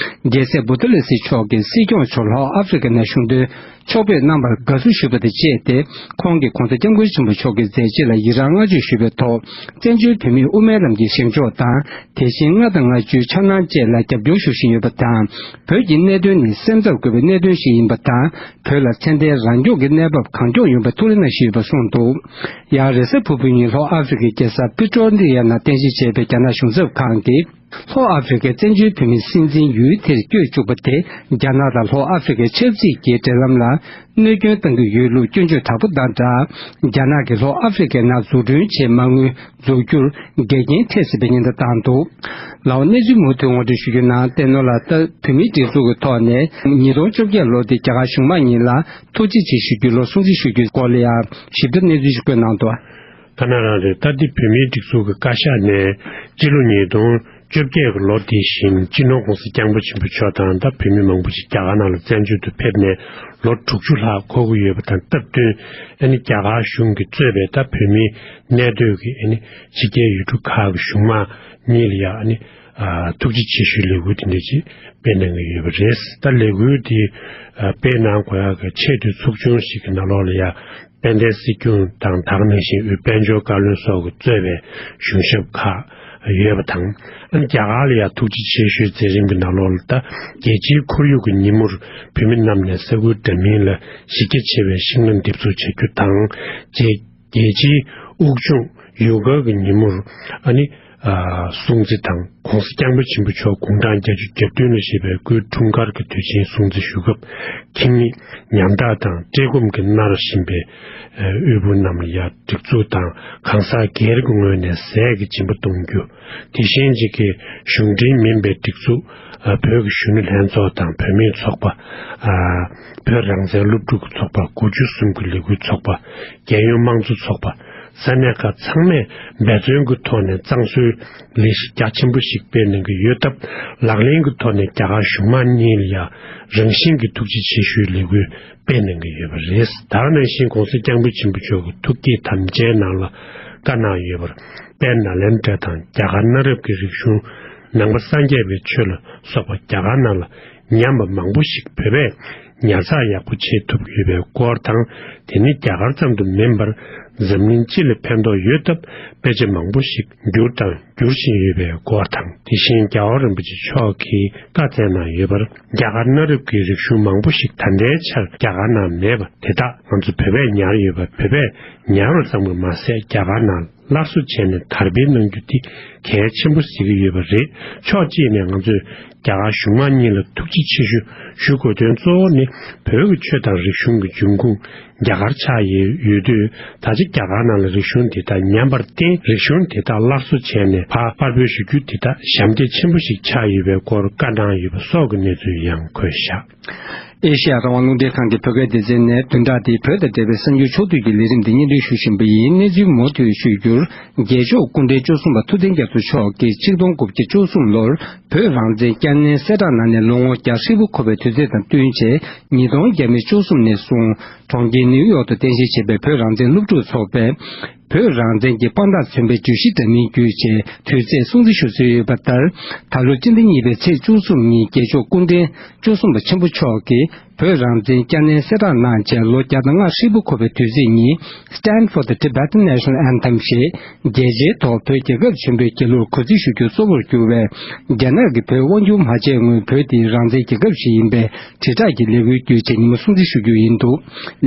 རྒྱལ་སྲས་བུ་ཏཱ་ལི་སི་མཆོག་གིས་སྲིད་སྐྱོང་མཆོག་ལྷོ་ཨ་ཧྥེ་རི་ཁ་ནས་གཞུང་དོན་ཕྱོགས་ཕེབས་གནང་བར་དགའ་བསུ་ཞུས་པ་དང་བཅས་ཏེ། ཁོང་གིས་༸གོང་ས་༸སྐྱབས་མགོན་ཆེན་པོ་མཆོག་གི་མཛད་རྗེས་ལ་ཡི་རངས་བསྔགས་བརྗོད་ཞུས་པའི་ཐོག་བཙན་བྱོལ་བོད་མིའི་དབུ་མའི་ལམ་གྱི་བཞེངས་ཕྱོགས་དང་། དེ་བཞིན་ལྔ་དང་ལྔ་བཅུའི་འཆར་སྣང་བཅས་ལ་རྒྱབ་སྐྱོར་ཞུ་བཞིན་ཡོད་པ་དང་། བོད་ཀྱི་གནད་དོན་ནི་སེམས་འཚབ་དགོས་པའི་གནད་དོན་ཞིག་ཡིན་པ་དང་། བོད་ལ་ཚད་ལྡན་རང་སྐྱོང་གི་གནས་བབ་གང་མགྱོགས་ཡོང་བའི་ཐུགས་རེ་གནང་བཞིན་ཡོད་པ་གསུངས་འདུག་ཡང་རེས་གཟའ་ཕུར་བུའི་ཉིན་ལྷོ་ཨ་ཧྥེ་རི་ཁའི་རྒྱལ་ས་པི་ཊོ་རི་ཡ་ནང་རྟེན་གཞི་བྱས་པའི་རྒྱ་ནག་གཞུང་ཚབ་ཁང་གིས། ལྷོ་ཨ་ཧྥེ་རི་ཁའི་བཙན་བྱོལ་བོད་མིའི་སྲིད་འཛིན་ཡུལ་དེར་བསྐྱོད་བཅུག་པ་དེ། རྒྱ་ནག་དང་ལྷོ་ཨ་ཧྥེ་རི་ཁའི་ཆབ་སྲིད་ཀྱི་འབྲེལ་ལམ་ལ་གནོད་སྐྱོན་གཏང་གི་ཡོད་ལུགས་སྐྱོན་བརྗོད་དྲག་པོ་དང་སྦྲགས། རྒྱ་ནག་གིས་ལྷོ་ཨ་ཧྥེ་རི་ཁའི་ནང་འཛུགས་སྐྲུན་བྱེད་མ་དངུལ་འཛུགས་རྒྱུར་འགལ་རྐྱེན་འཕྲད་སྲིད་པའི་ཉེན་བརྡ་བཏང་འདུག། ལའོ། གནས་ཚུལ་མུ་མཐུད་ངོ་སྤྲོད་ཞུ་རྒྱུ་ནང་བསྟན་ནོར་ལ། ད་བོད་མིའི་སྒྲིག་འཛུགས་ཀྱི་ཐོག་ནས་ཉིས་སྟོང་བཅོ་བརྒྱད་ལོ་དེ་རྒྱ་གར་གཞུང་མང་གཉིས་ལ་ཐུགས་རྗེ་ཆེ་ཞུ་རྒྱུའི་ལོ་སྲུང་བརྩི་ཞུ་རྒྱུའི་སྐོར་ལ་ཡང་ཞིབ་ཕྲ་གནས་ཚུལ་ཞིག་བཀོད་གནང་འདུག། ད་ནང་རང་རེད། ད་འདི་བོད་མིའི་སྒྲིག་འཛུགས་ཀྱི་བཀའ་ཤག་ནས་སྤྱི་ལོ་ཉིས་སྟོང་བཅོ་བརྒྱད་ཀྱི་ལོ་འདི་བཞིན་སྤྱི་ནོར་༸གོང་ས་༸སྐྱབས་མགོན་ཆེན་པོ་མཆོག་དང་ད་བོད་མི་མང་པོ་ཞིག་རྒྱ་གར་ནང་ལ་བཙན་བྱོལ་དུ་ཕེབས་ནས་ལོ་དྲུག་ཅུ་ལྷག་འཁོར་གྱི་ཡོད་པ་དང་སྟབས་བསྟུན། ཨ་ནི་རྒྱ་གར་གཞུང་གིས་གཙོས་པའི་ད་བོད་མིའི་གནས་སྡོད་ཀྱི་ཨ་ནི་ཕྱི་རྒྱལ་ཡུལ་གྲུ་ཁག་གི་གཞུང་མང་གཉིས་ལ་ཡང་ཨ་ནི་ཨ་ཐུགས་རྗེ་ཆེ་ཞུའི་ལས་འགུལ་དེ་འདྲ་ཅིག་སྤེལ་གནང་གི་ཡོད་པ་རེད། ད་ལས་འགུལ་དེ་ཨ་སྤེལ་གནང་དགོས་ཡག་གི་ཆེས་མཐོའི་ཚོགས་ཆུང་ཞིག་གི་ནང་ལོགས་ལ་ཡང་དཔལ་ལྡན་སྲིད་སྐྱོང་དང་དེ་ག་ནང་བཞིན་དབུས་དཔལ་འབྱོར་བཀའ་བློན་སོགས་ཀྱིས་གཙོས་པའི་གཞུང་ཞབས་ཁག་ཡོད་པ་དང་། ཨ་ནི་རྒྱ་གར་ལ་ཡང་ཐུགས་རྗེ་ཆེ་ཞུའི་མཛད་རིམ་གྱི་ནང་ལོགས་ལ་ད་རྒྱལ་སྤྱིའི་ཁོར་ཡུག་གི་ཉིན་མོར་བོད་མི་རྣམས་ནས་ས་ཁུལ་འདྲ་མིན་ལ་གཞི་རྒྱ་ཆེ་བའི་ཤིང་སྣ་འདེབས་འཛུགས་བྱ་རྒྱུ་དང་། རྒྱལ་རྒྱལ་སྤྱིའི་དབུགས་སྦྱོང་ཡོ་ག་གི་ཉིན་མོར་ཨ་ནི་ཨ་སྲུང་བརྩི་དང་། ༸གོང་ས་༸སྐྱབས་མགོན་ཆེན་པོ་མཆོག་དགུང་གྲངས་བརྒྱད་ཅུ་གྱ་བདུན་ལ་བཞེས་པའི་སྐུའི་འཁྲུངས་སྐར་གྱི་དུས་ཆེན་སྲུང་བརྩི་ཞུ་སྐབས་ཁྱིམ་མི་ཉམ་ཐག་དང་བཀྲེས་སྐོམ་གྱིས་མནར་བཞིན་པའི་ཨ་དབུལ་པོ་རྣམས་ལ་ཡང་སྒྲིག་འཛུགས་དང་གང་ཟག་སྒེར་གྱི་ངོས་ནས་ཟས་ཀྱི་སྦྱིན་པ་གཏོང་རྒྱུ། དེ་བཞིན་གཅིག་གི་གཞུང་འབྲེལ་མིན་པའི་སྒྲིག་འཛུགས་ཨ་བོད་ཀྱི་གཞོན་ནུ་ལྷན་ཚོགས་དང་བུད་མེད་ཚོགས་པ། ཨ་བོད་རང་བཙན་སློབ་ཕྲུག་གི་ཚོགས་པ། དགུ་བཅུ་གསུམ་གྱི་ལས་འགུལ་ཚོགས་པ། རྒྱལ་ཡོངས་དམངས་གཙོ་ཚོགས་པ། ས་གནས་ཁག་ཚང་མས་འབད་བརྩོན་གྱི་ཐོག་ནས་གཙང་བཟོའི་ལས་གཞི་རྒྱ་ཆེན་པོ་ཞིག་སྤེལ་གནང་གི་ཡོད་སྟབས། ལག་ལེན་གྱི་ཐོག་ནས་རྒྱ་གར་གཞུང་མང་གཉིས་ལ་ཡང་རང་བཞིན་གྱི་ཐུགས་རྗེ་ཆེ་ཞུའི་ལས་འགུལ་སྤེལ་གནང་གི་ཡོད་པ་རེད། དེ་ག་ནང་བཞིན་༸གོང་ས་༸སྐྱབས་མགོན་ཆེན་པོ་མཆོག་གི་ཐུགས་བསྐྱེད་དམ་བཅའི་ནང་ལ་བཀའ་གནང་ཡོད་པར། དཔལ་ནཱ་ལེནྡྲ་དང་རྒྱ་གར་གནའ་རབས་ཀྱི་རིག་གཞུང་ནང་པ་སངས་རྒྱས་པའི་ཆོས་ལ་སོགས་པ་རྒྱ་གར་ནང་ལ་ཉམས་པ་མང་པོ་ཞིག་བོད་པས་ཉར་ཚགས་ཡག་པོ་བྱེད་ཐུབ་ཡོད་པའི་སྐོར་དང་། དེ་ནི་རྒྱ་གར་ཙམ་དུ་མིན་པར་འཛམ་གླིང་སྤྱི་ལ་ཕན་ཐོགས་ཡོད་སྟབས། དཔེ་ཆ་མང་པོ་ཞིག་བསྒྱུར་དང་བསྒྱུར་བཞིན་ཡོད་པའི་སྐོར་དང་། དེ་བཞིན་རྒྱལ་བ་རིན་པོ་ཆེ་མཆོག་གིས་བཀའ་སྩལ་གནང་ཡོད་པར། རྒྱ་གར་གནའ་རབས་ཀྱི་རིག་གཞུང་མང་པོ་ཞིག་ད་ལྟའི་ཆར་རྒྱ་གར་ནང་མེད་པ་དེ་དག་ང་ཚོ་བོད་པས་ཉར་ཡོད་པ། བོད་པས་ཉར་བ་ཙམ་དུ་མ་ཟད་རྒྱ་གར་ནང་སླར་གསོ་བྱས་ནས་དར་སྤེལ་གནང་རྒྱུ་དེ་གལ་ཆེན་པོ་གཟིགས་ཀྱི་ཡོད་པ་རེད། ཕྱོགས་གཅིག་ནས་ང་ཚོས་རྒྱ་གར་གཞུང་མང་གཉིས་ལ་ཐུགས་རྗེ་ཆེ་ཞུ་ཞུ་དགོས་དོན་གཙོ་བོ་ནི། བོད་ཀྱི་ཆོས་དང་རིག་གཞུང་གི་འབྱུང་ཁུངས་རྒྱ་གར་ཆགས་ཡོད་ཡོད་དུས། ད་ཆ་རྒྱ་གར་ནང་ལ་རིག་གཞུང་དེ་དག་ཉམས་པར་བརྟེན། རིག་གཞུང་དེ་དག་སླར་གསོ་བྱས་ནས་ཕར་པར་འབུལ་ཞུ་རྒྱུ་དེ་དག་ཞབས་འདེགས་ཆེན་པོ་ཞིག་ཆགས་ཡོད་པའི་སྐོར་བཀའ་གནང་ཡོད་པ་སོགས་ཀྱི་གནས་ཚུལ་ཡང་འཁོད་བཞག། ཨེ་ཤེ་ཡ་རང་དབང་རླུང་འཕྲིན་ཁང་གི་བོད་སྐད་སྡེ་ཚན་ནས་བདུན་ཕྲག་འདིའི་བོད་དང་འབྲེལ་བའི་གསར་འགྱུར་ཕྱོགས་བསྡུས་ཀྱི་ལས་རིམ་འདི་སྙན་སྒྲོན་ཞུ་བཞིན་པ་ཡིན། གནས་ཚུལ་མུ་མཐུད་ཞུ་རྒྱུར། རྒྱལ་མཆོག་སྐུ་ཕྲེང་བཅུ་གསུམ་པ་ཐུབ་བསྟན་རྒྱ་མཚོ་མཆོག་གིས་ཆིག་སྟོང་དགུ་བརྒྱ་བཅུ་གསུམ་ལོར་བོད་རང་བཙན་བསྐྱར་ནན་གསལ་བསྒྲགས་གནང་ནས་ལོ་ངོ་བརྒྱ་ཧྲིལ་པོ་འཁོར་བའི་དུས་ཚོད་དང་བསྟུན་བྱས། ཉིས་སྟོང་བརྒྱ་མེད་བཅུ་གསུམ་ནས་བཟུང་གྲོང་ཁྱེར་ནིའུ་ཡོག་ཏུ་རྟེན་གཞི་བྱས་པའི་བོད་རང་བཙན་སློབ་ཕྲུག་ཚོགས་པས། བོད་རང་བཙན་གྱི་དཔང་རྟགས་མཚོན་པའི་བརྗོད་གཞི་འདྲ་མིན་བརྒྱུད་བྱས་དུས་ཚོད་སྲུང་བརྩི་ཞུ་སྲོལ་ཡོད་པ་ལྟར། ད་ལོ་སྤྱི་ཟླ་གཉིས་པའི་ཚེས་བཅུ་གསུམ་ཉིན་རྒྱལ་མཆོག་སྐུ་ཕྲེང་བཅུ་གསུམ་པ་ཆེན་པོ་མཆོག་གིས་བོད་རང་བཙན་བསྐྱར་ནན་གསལ་བསྒྲགས་གནང་རྗེས་ལོ་བརྒྱ་དང་ལྔ་ཧྲིལ་པོ་འཁོར་བའི་དུས་ཚིགས་ཉིན། Stand for the Tibetan National Anthem ཞེས་རྒྱལ་སྤྱིའི་ཐོག་བོད་རྒྱལ་ཁབ་ཆེན་པོའི་རྒྱལ་གླུར་གུས་བརྩི་ཞུ་རྒྱུ་གཙོ་བོར་གྱུར་བས། རྒྱ་ནག་གིས་བོད་དབང་བསྒྱུར་མ་བྱས་སྔོན་བོད་འདི་རང་བཙན་རྒྱལ་ཁབ་ཞིག་ཡིན་པའི་དྲིལ་བསྒྲགས་ཀྱི་ལས་འགུལ་བརྒྱུད་བྱས་ཉིན་མོ་སྲུང་བརྩི་ཞུ་རྒྱུ་ཡིན་འདུག།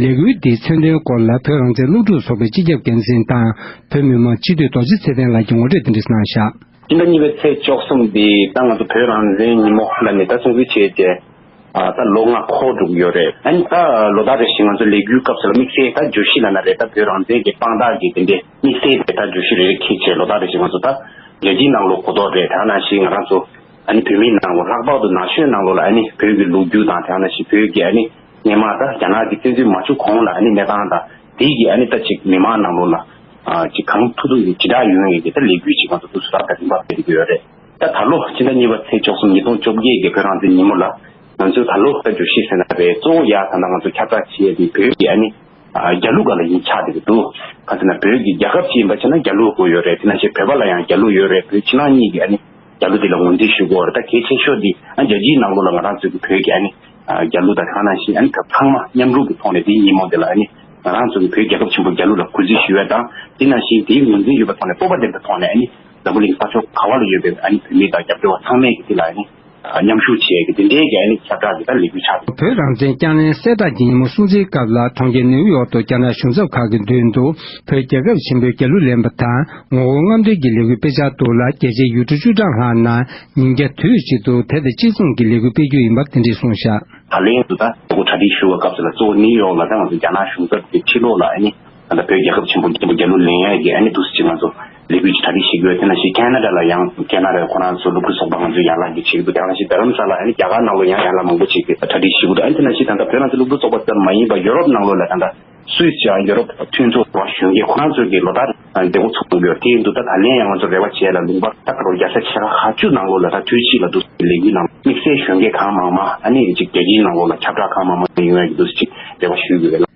ལས་འགུལ་འདིའི་མཚོན་དོན་སྐོར་ལ་བོད་རང་བཙན་སློབ་ཕྲུག་ཚོགས་པའི་སྤྱི་ཁྱབ་འགན་འཛིན་དང་བོད་མི་མང་སྤྱི་འཐུས་རྡོ་རྗེ་ཚེ་བརྟན་ལགས་ཀྱིས་ངོ་སྤྲོད་འདི་འདྲ་གནང་བཞག། སྤྱི་ཟླ་གཉིས་པའི་ཚེས་བཅུ་གསུམ་འདི་ད་ང་ཚོ་བོད་རང་བཙན་ཉིན་མོ་ལ་ནི་ད་སྲུང་བརྩི་བྱས་རྗེས། ཨ་ད་ལོ་ལྔ་འཁོར་འགྲོ་གི་ཡོད་རེད། ཨ་ནི་ད་ལོ་ལྟར་རེ་བཞིན་ང་ཚོ་ལས་འགུལ་སྐབས་སུ་ལ་དམིགས་བསལ་ད་བརྗོད་གཞི་ལབ་ན་རེད། ད་བོད་རང་བཙན་གྱི་དཔང་རྟགས་ཀྱི་དེ་འདྲའི་དམིགས་བསལ་དེ་ད་བརྗོད་གཞི་རེ་རེ་འཁྱེར་བྱས་ལོ་ལྟར་རེ་བཞིན་ང་ཚོ་ད་རྒྱལ་སྤྱིའི་ནང་ལོགས་གོ་རྟོགས་རེད། དེ་ནང་བཞིན་ང་རང་ཚོ་ཨ་ནི་བོད་མིའི་ནང་ལོགས་ལྷག་པར་དུ་ནང་ཆོས་ནང་ལོགས་ལ་ཨ་ནི་བོད་ཀྱི་ལོ་རྒྱུས་དང་། དེ་ནང་བཞིན་བོད་ཀྱི་ཨ་ནི་སྔོན་མ་ད་རྒྱ་ནག་གིས་བཙན་འཛུལ་མ་བྱུང་གོང་ལ་ཨ་ནི་གནས་སྟངས་དང་། དེ་གི་ཨ་ནི་ད་ཅིག་མི་མང་ནང་ལོགས་ལ་ཨ་ཅིག་གང་ཐུབ་ཐུབ་ཀྱིས་ཇི་ལྟར་ཡོང་ཡས་ཀྱི་ད་ལས་འགུལ་ཅིག་ང་ཚོ་དུས་སུ་རག་ད་རིམ་པ་སྤེལ་གྱི་ཡོད་རེད། ད་ད་ལོ་སྤྱི་ཟླ་གཉིས་པ་ཚེས་བཅུ་གསུམ་ཉིས་སྟོང་བཅོ་བརྒྱད་ཀྱི་བོད་རང་བཙན་ཉིན་མོ་ལ་ང་ཚོས་ད་ལོ་ད་བརྗོད་གཞི་ཟེར་ན་རེད། གཙོ་བོ་ཡ་ད་ལྟ་ང་ཚོ་ཁྱབ་བསྒྲགས་བྱེད་ཡས་དེ་བོད་ཀྱི་ཨ་ནི་ཨ་རྒྱ་ལུགས་སྒང་ལ་ཡིན་ཆགས་བསྡད་ཀྱི་འདུག། གང་ཟེར་ན་བོད་ཀྱི་རྒྱལ་ཁབ་ཅིག་ཡིན་པ་བྱས་ན་རྒྱ་ལུགས་དགོས་ཡོད་རེད། དེ་ནང་བཞིན་བོད་པ་ལ་ཡང་རྒྱ་ལུགས་ཡོད་རེད། བོད་ཕྱི་ནང་གཉིས་ཀྱི་ཨ་ནི་རྒྱ་ལུགས་དེ་ལ་ངོས་འཛིན་ཞུ་དགོས་རེད། ད་གལ་ཆེ་ཤོས་དེ་ཨ་རྒྱལ་སྤྱིའི་ནང་ལོགས་ལ་ང་རང་ཚོ་གི་བོད་ཀྱི་ཨ་ནི་ཨ་རྒྱ་ལུགས་དང་། དེ་ནང་བཞིན་ཨ་ནི་བོད་ཚང་མ་མཉམ་རུབ་ཀྱི་ཐོག་ནས་དེའི་ཉིན་མོ་དེ་ལ་ཨ་ནི་ང་རང་ཚོ་གི་བོད་རྒྱལ་ཁབ་ཆེན་པོ་རྒྱ་ལུགས་ལ་གུས་བརྩི་ཞུ་ཡས་དང་། དེ་ནང་བཞིན་དེའི་ངོས་འཛིན་ཡོད་པའི་ཐོག་ནས་སྤོབས་པ་ལྡན་པའི་ཐོག་ནས་ཨ་ནི་འཛམ་བུ་གླིང་ས་ཕྱོགས་ག་བ་ལ་ཡོད་པའི་ཨ་ནི་བོད་མི་དང་རྒྱབ་སྐྱོར་བ་ཚང་མས་ཀྱི་དེ་ལ་ཨ་ནི་ མཉམ་ཞུགས་བྱེད་ཀྱི་དེ་འདྲའི་གི་ཨ་ནི་ཁྱབ་བསྒྲགས་ཀྱི་ད་ལས་འགུལ་ཆགས་འདུག། བོད་རང་བཙན་བསྐྱར་ལེན་གསལ་བསྒྲགས་ཀྱི་ཉིན་མོ་སྲུང་བརྩིའི་སྐབས་ལ་གྲོང་ཁྱེར་ནེའུ་ཡོག་ཏུ་རྒྱ་ནག་གཞུང་ཚབ་ཁག་གི་མདུན་དུ་བོད་རྒྱལ་ཁབ་ཆེན་པོའི་རྒྱལ་གླུ་ལེན་པ་དང་ངོ་རྒོལ་རྔམ་སྟོན་གྱི་ལས་འགུལ་སྤེལ་འཆར་འདུག་ལ། རྒྱལ་སྤྱིའི་ཡུལ་གྲུ་བཅུ་གྲངས་ལྷག་ནང་ཉིན་བརྒྱ་དུས་གཅིག་ཏུ་དེ་དང་གཅིག་མཚུངས་ཀྱི་ལས་འགུལ་སྤེལ་རྒྱུ་ཡིན་པ་དེ་འདྲས་གསུངས་བཞག། ད་ལན་དུ་ད་གྲ་སྒྲིག་ཞུ་བའི་སྐབས་སུ་ལ་གཙོ་བོ་ནིའུ་ཡོག་ལ་ད་ང་ཚོ་རྒྱ་ནག་གཞུང་ཚབ་ཀྱི་ཕྱི་ལོགས་ལ་ཨ་ནི་ད་ལྟ་བོད་རྒྱལ་ཁབ་ཆེན་པོ་ཆེན་པོ་རྒྱལ་གླུ་ལེན་ཡས་ཀྱི་ཨ་ནི་འདུག་སེ་ཅིག་ང་ཚོ་ལས་འགུལ་ཅིག་གྲ་སྒྲིག་བྱེད་ཀྱི་ཡོད། དེ་ནང་བཞིན་ཁེ་ན་ཌ་ལ་ཡང་ཁེ་ན་ཌའི་ཁོ་རང་ཚོ་སློབ་ཕྲུག་ཚོགས་པ་ང་ཚོས་ཡར་ལངས་ཀྱི་བྱེད་ཀྱི་འདུག། དེ་ནང་བཞིན་རྡ་རམ་ས་ལ་ཨ་ནི་རྒྱ་གར་ནང་ལོགས་ཡང་ཡར་ལངས་མང་པོ་ཅིག་གིས་གྲ་སྒྲིག་བྱེད་ཀྱི་འདུག། ཨ་ནི་དེ་ནང་བཞིན་ད་ལྟ་བོད་ནང་གི་སློབ་ཕྲུག་ཚོགས་པ་ཙམ་མ་ཡིན་པར་ཡོ་རོབ་ནང་ལོགས་ལ་ད་ལྟ་སུད་སི་ཡང་ཡོ་རོབ་མཐུན་ཚོགས་གཞོན་སྐྱེས་ཁོ་རང་ཚོས་ཀྱི་ལོ་ལྟར་མཛད་སྒོ་ཚོགས་ཀྱི་ཡོད། དེ་ཡིན་དུས་ད་ད་ལན་ཡང་ང་ཚོ་རེ་བ་བྱས་ལ་ལུང་པ་ད་ག་རོ་རྒྱལ་ས་ཆེ་ཁག་ཁག་བཅུ་ནང་ལོགས་ལ་ད་དུས་གཅིག་ལ་འདུག་ལས་འགུལ་ནང་དམིགས་བསལ་གཞོན་སྐྱེས་གང་མང་མང་ཨ་ནི་ཅིག་རྒྱལ་སྤྱིའི་ནང་ལོགས་ལ་ཁྱབ་བསྒྲགས་གང་མང་མང་ཡོང་ཡ་གི་འདུག་ཅིག་རེ་བ་ཞུ་གི་ཡོད།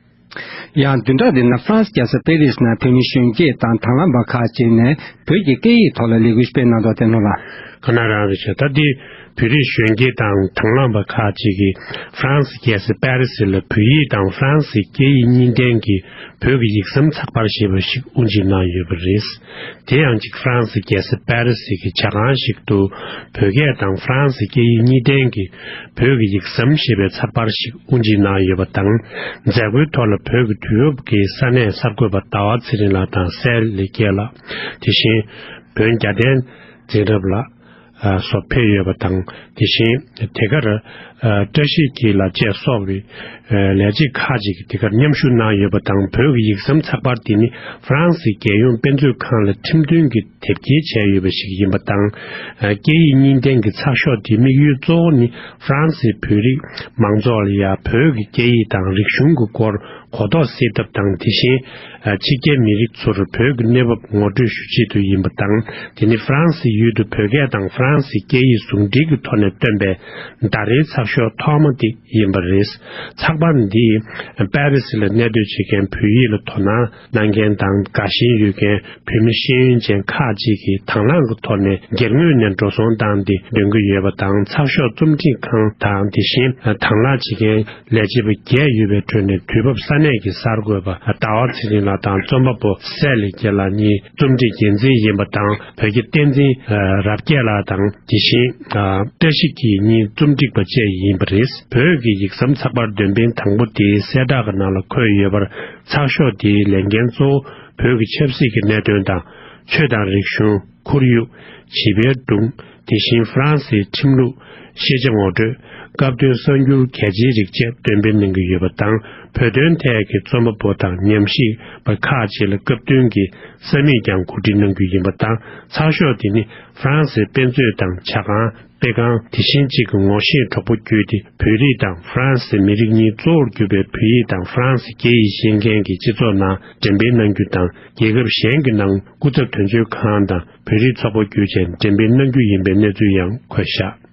ཡང་བདུན་ཕྲག་འདི་ནང་ཧྥ་རན་སི་རྒྱལ་ས་པེ་རིས་ནང་བོད་མི་གཞོན་སྐྱེས་དང་དང་བླངས་པ་ཁག་ཅིག་ནས་བོད་ཀྱི་སྐད་ཡིག་ཐོག་ལ་ལས་འགུལ་སྤེལ་གནང་འདུག། བསྟན་ལོ་ལགས། ཁ་ན་རང་རེད་ཤག། ད་འདི་བོད་རིགས་གཞོན་སྐྱེས་དང་དང་བླངས་པ་ཁག་ཅིག་གིས་ཧྥ་རན་སི་རྒྱལ་ས་པེ་རི་སི་ལ་བོད་ཡིག་དང་ཧྥ་རན་སིའི་སྐད་ཡིག་གཉིས་ལྡན་གྱི་བོད་ཀྱི་ཡིག་ཟམ་ཚགས་པར་ཞེས་པ་ཞིག་དབུ་འབྱེད་གནང་ཡོད་པ་རེད། དེ་ཡང་གཅིག་ཧྥ་རན་སི་རྒྱལ་ས་པེ་རི་སི་གི་ཇ་ཁང་ཞིག་ཏུ་བོད་སྐད་དང་ཧྥ་རན་སི་སྐད་ཡིག་གཉིས་ལྡན་གྱི་བོད་ཀྱི་ཡིག་ཟམ་ཞེས་པའི་ཚགས་པར་ཞིག་དབུ་འབྱེད་གནང་ཡོད་པ་དང་། མཛད་སྒོའི་ཐོག་ལ་བོད་ཀྱི་དུས་བབ་ཀྱི་ས་གནས་གསར་འགོད་པ་ཟླ་བ་ཚེ་རིང་ལགས་དང་སྲས་ལེགས་སྐྱེས་ལགས། དེ་བཞིན་བོན་རྒྱལ་ལྡན་འཛིན་རབས་ལགས། ཨ་སོགས་ཕེབས་ཡོད་པ་དང་། དེ་བཞིན་དེ་གར་ཨ་བཀྲ་ཤིས་འཁྱིལ་ལགས་བཅས་སོགས་ཀྱི་ཨ་ལས་བྱེད་ཁག་ཅིག་དེ་གར་མཉམ་ཞུགས་གནང་ཡོད་པ་དང་། བོད་ཀྱི་ཡིག་ཟམ་ཚགས་པར་དེ་ནི་ཧྥ་རན་སིའི་རྒྱལ་ཡོངས་དཔེ་མཛོད་ཁང་ལ་ཁྲིམས་མཐུན་གྱི་དེབ་སྐྱེལ་བྱས་ཡོད་པ་ཞིག་ཡིན་པ་དང་། ཨ་སྐད་ཡིག་གཉིས་ལྡན་གྱི་ཚགས་ཤོག་དེའི་དམིགས་ཡུལ་གཙོ་བོ་ནི་ཧྥ་རན་སིའི་བོད་རིགས་མང་ཚོགས་ལ་ཡང་བོད་ཀྱི་སྐད་ཡིག་དང་རིག་གཞུང་གི་སྐོར་གོ་རྟོགས་སེལ་ཐབས་དང་། དེ་བཞིན་ཕྱི་རྒྱལ་མི་རིགས་ཚོར་བོད་ཀྱི་གནས་བབ་ངོ་སྤྲོད་ཞུ་ཆེད་དུ་ཡིན་པ་དང་། དེ་ནི་ཧྥ་རན་སིའི་ཡུལ་དུ་བོད་སྐད་དང་ཧྥ་རན་སིའི་སྐད་ཡིག་ཟུང་འབྲེལ་གྱི་ཐོག་ནས་བཏོན་པའི་ཟླ་རེའི་ཚགས་ཤོག་ཐོག་མ་དེ་ཡིན་པ་རེད། ཚགས་པར་འདིས་པེ་རི་སི་ལ་གནས་སྡོད་བྱེད་མཁན་བོད་ཡིག་ལ་དོ་སྣང་གནང་མཁན་དང་དགའ་ཞེན་ཡོད་མཁན་བོད་མི་ཤེས་ཡོན་ཅན་ཁག་ཅིག་གིས་དང་བླངས་ཀྱི་ཐོག་ནས་སྒེར་ངོས་ནས་འགྲོ་སོང་བཏང་སྟེ་འདོན་གྱི་ཡོད་པ་དང་། ཚགས་ཤོག་རྩོམ་སྒྲིག་ཁང་དང་དེ་བཞིན་དང་བླངས་བྱེད་མཁན་ལས་བྱེད་པ་བརྒྱད་ཡོད་པའི་ཁྲོད་ནས་དུས་བབ་ས་གནས་ཀྱི་གསར་འགོད་པ་ཟླ་བ་ཚེ་རིང་ལགས་དང་རྩོམ་པ་པོ་སྲས་ལེགས་སྐྱེས་ལགས་གཉིས་རྩོམ་སྒྲིག་འགན་འཛིན་ཡིན་པ་དང་། བོད་ཀྱི་བསྟན་འཛིན་རབ་རྒྱས་ལགས་དང་དེ་བཞིན་བཀྲ་ཤིས་འཁྱིལ་གཉིས་རྩོམ་སྒྲིག་པ་བཅས་ཡིན་པ་རེད། བོད་ཀྱི་ཡིག་ཟམ་ཚགས་པར་འདོན་འཕེན་དང་པོ་དེའི་གསལ་བསྒྲགས་ཀྱི་ནང་ལ་འཁོད་ཡོད་པར། ཚགས་ཤོག་དེའི་ལས་འགན་གཙོ་བོ་བོད་ཀྱི་ཆབ་སྲིད་ཀྱི་གནད་དོན་དང་། ཆོས་དང་རིག་གཞུང་། ཁོར་ཡུག་བྱིས་པའི་སྒྲུང་། དེ་བཞིན་ཧྥ་རན་སིའི་ཁྲིམས་ལུགས། ཤེས་བྱ་ངོ་སྤྲོད། སྐབས་དོན་གསར་འགྱུར་གལ་ཆེའི་རིགས་བཅས་འདོན་སྤེལ་གནང་གི་ཡོད་པ་དང་། བོད་དོན་ཐད་ཀྱི་རྩོམ་པ་པོ་དང་ཉམས་ཞིབ་པ་ཁག་ཅིག་ལ་སྐབས་བསྟུན་གྱི་ས་མིག་ཀྱང་གོ་སྒྲིག་གནང་རྒྱུ་ཡིན་པ་དང་། ཚགས་ཤོག་འདི་ནི་ཧྥ་རན་སིའི་དཔེ་མཛོད་དང་ཇ་ཁང་། དཔེ་ཁང་དེ་བཞིན་གཅིག་གི་ངོ་ཤེས་གྲོགས་པོ་བརྒྱུད་དེ། བོད་རིགས་དང་ཧྥ་རན་སིའི་མི་རིགས་གཉིས་གཙོ་བོར་གྱུར་པའི་བོད་ཡིག་དང་ཧྥ་རན་སི་སྐད་ཡིག་ཤེས་མཁན་གྱི་སྤྱི་ཚོགས་ནང་འགྲེམས་སྤེལ་གནང་རྒྱུ་དང་། རྒྱལ་ཁབ་གཞན་གྱི་ནང་སྐུ་ཚབ་དོན་གཅོད་ཁང་དང་བོད་རིགས་ཚོགས་པ་བརྒྱུད་བཅས་འགྲེམས་སྤེལ་གནང་རྒྱུ་ཡིན་པའི་གནས་ཚུལ་ཡང་འཁོད་བཞག།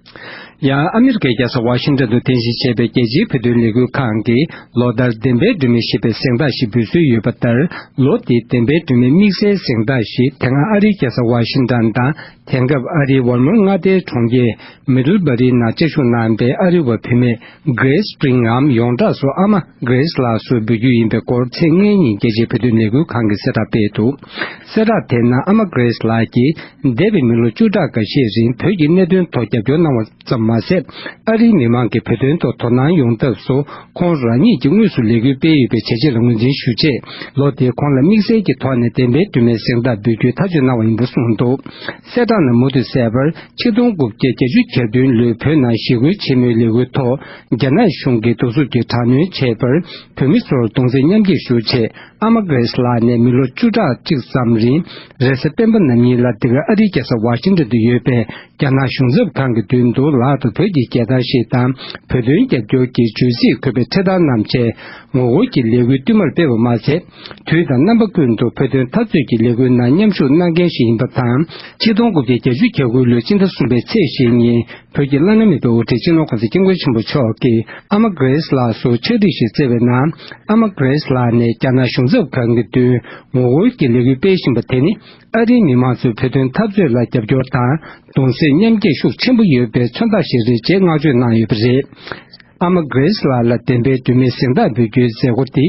ཡང་ཨ་མི་རི་ཀའི་རྒྱལ་ས་ཝ་ཤིང་ཏོན་དུ་རྟེན་གཞི་བྱས་པའི་རྒྱལ་སྤྱིའི་བོད་དོན་ལས་འགུལ་ཁང་གིས་ལོ་ལྟར་བདེན་པའི་སྒྲོན་མེ་ཞེས་པའི་གཟེངས་རྟགས་ཤིག་འབུལ་སྲོལ་ཡོད་པ་ལྟར། ལོ་འདིའི་བདེན་པའི་སྒྲོན་མེ་དམིགས་བསལ་གཟེངས་རྟགས་ཤིག་དེ་སྔ་ཨ་རིའི་རྒྱལ་ས་ཝ་ཤིང་ཏོན་དང་། དེང་སྐབས་ཨ་རིའི་ཝར་མོན་མངའ་སྡེའི་གྲོང་ཁྱེར་མི་ཌལ་བྷ་རི་ནང་བཅའ་བཞུགས་གནང་བའི་ཨ་རི་བ་བུད་མེད་Grace Spring་འམ་ཡོངས་གྲགས་སུ་ཨ་མ་Grace་ལགས་སུ་འབུལ་རྒྱུ་ཡིན་པའི་སྐོར། ཚེས་ལྔའི་ཉིན་རྒྱལ་སྤྱིའི་བོད་དོན་ལས་འགུལ་ཁང་གིས་གསལ་བསྒྲགས་སྤེལ་འདུག། གསལ་བསྒྲགས་དེའི་ནང་ཨ་མ་Grace་ལགས་ཀྱིས་འདས་པའི་མི་ལོ་བཅུ་ཕྲག་འགའ་ཤས་རིང་བོད་ཀྱི་གནད་དོན་ཐོག་རྒྱབ་སྐྱོར་གནང་བ་ཙམ་མ་ཟད། ཨ་རིའི་མི་མང་གིས་བོད་དོན་ཐོག་དོ་སྣང་ཡོང་ཐབས་སུ་ཁོང་རང་ཉིད་ཀྱིས་དངོས་སུ་ལས་འགུལ་སྤེལ་ཡོད་པའི་བྱས་རྗེས་ལ་ངོས་འཛིན་ཞུ་ཆེད། ལོ་འདིར་ཁོང་ལ་དམིགས་བསལ་གྱི་ཐོག་ནས་བདེན་པའི་སྒྲོན་མེའི་གཟེངས་རྟགས་འབུལ་རྒྱུའི་ཐག་གཅོད་གནང་བ་ཡིན་པ་གསུངས་འདུག། གསལ་བསྒྲགས་ནང་མུ་མཐུད་གསལ་བར། ཆིག་སྟོང་དགུ་བརྒྱ་བརྒྱད་ཅུ་གྱ་བདུན་ལོའི་བོད་ནང་ཞི་རྒོལ་ཆེན་མོའི་ལས་འགུལ་ཐོག་རྒྱ་ནག་གཞུང་གིས་གདུག་རྩུབ་ཀྱིས་དྲག་གནོན་བྱས་པར་བོད་མི་ཚོར་གདུང་སེམས་མཉམ་སྐྱེད་ཞུ་ཆེད། ཨ་མ་Grace་ལགས་ནས་མི་ལོ་བཅུ་ཕྲག་གཅིག་ཙམ་རིང་རེས་གཟའ་སྤེན་པ་ནམ་ཉིན་ལ་འདི་ག་ཨ་རིའི་རྒྱལ་ས་ཝ་ཤིང་ཏོན་དུ་ཡོད་པའི་རྒྱ་ནག་གཞུང་ཚབ་ཁང་གི་མདུན་དུ་ལག་ཏུ་བོད་ཀྱི་རྒྱལ་དར་ཞིག་དང་བོད་དོན་རྒྱབ་སྐྱོར་གྱི་བརྗོད་ཚིག་འཁོད་པའི་འཕྲེད་དར་བསྣམས་བྱས། ངོ་རྒོལ་གྱི་ལས་འགུལ་བསྟུད་མར་སྤེལ་བ་མ་ཟད། དུས་དང་རྣམ་པ་ཀུན་ཏུ་བོད་དོན་འཐབ་རྩོད་ཀྱི་ལས་འགུལ་ནང་མཉམ་ཞུགས་གནང་མཁན་ཞིག་ཡིན་པ་དང་། ཆིག་སྟོང་དགུ་བརྒྱ་བརྒྱད་ཅུ་གྱ་དགུ་ལོའི་སྤྱི་ཟླ་གསུམ་པའི་ཚེས་བཞི་ཉིན་བོད་ཀྱི་བླ་ན་མེད་པའི་དབུ་ཁྲིད་སྤྱི་ནོར་༸གོང་ས་༸སྐྱབས་མགོན་ཆེན་པོ་མཆོག་གིས་ཨ་མ་Grace་ལགས་སུ་ཕྱག་བྲིས་ཤིག་བསྩལ་བའི་ནང་། ཨ་མ་Grace་ལགས་ནས་རྒྱ་ནག་གཞུང་ཚབ་ཁང་གི་མདུན་ངོ་རྒོལ་གྱི་ལས་འགུལ་སྤེལ་བཞིན་པ་དེ་ནི། ཨ་རིའི་མི་མང་ཚོས་བོད་དོན་འཐབ་རྩོད་ལ་རྒྱབ་སྐྱོར་དང་གདུང་སེམས་མཉམ་སྐྱེད་ཤུགས་ཆེན་པོ་ཡོད་པའི་མཚོན་རྟགས་ཤིག་རེད་ཅེས་བསྔགས་བརྗོད་གནང་ཡོད་པ་རེད། ཨ་མ་Grace་ལགས་ལ་བདེན་པའི་སྒྲོན་མེའི་གཟེངས་རྟགས་འབུལ་རྒྱུའི་མཛད་སྒོ་འདི་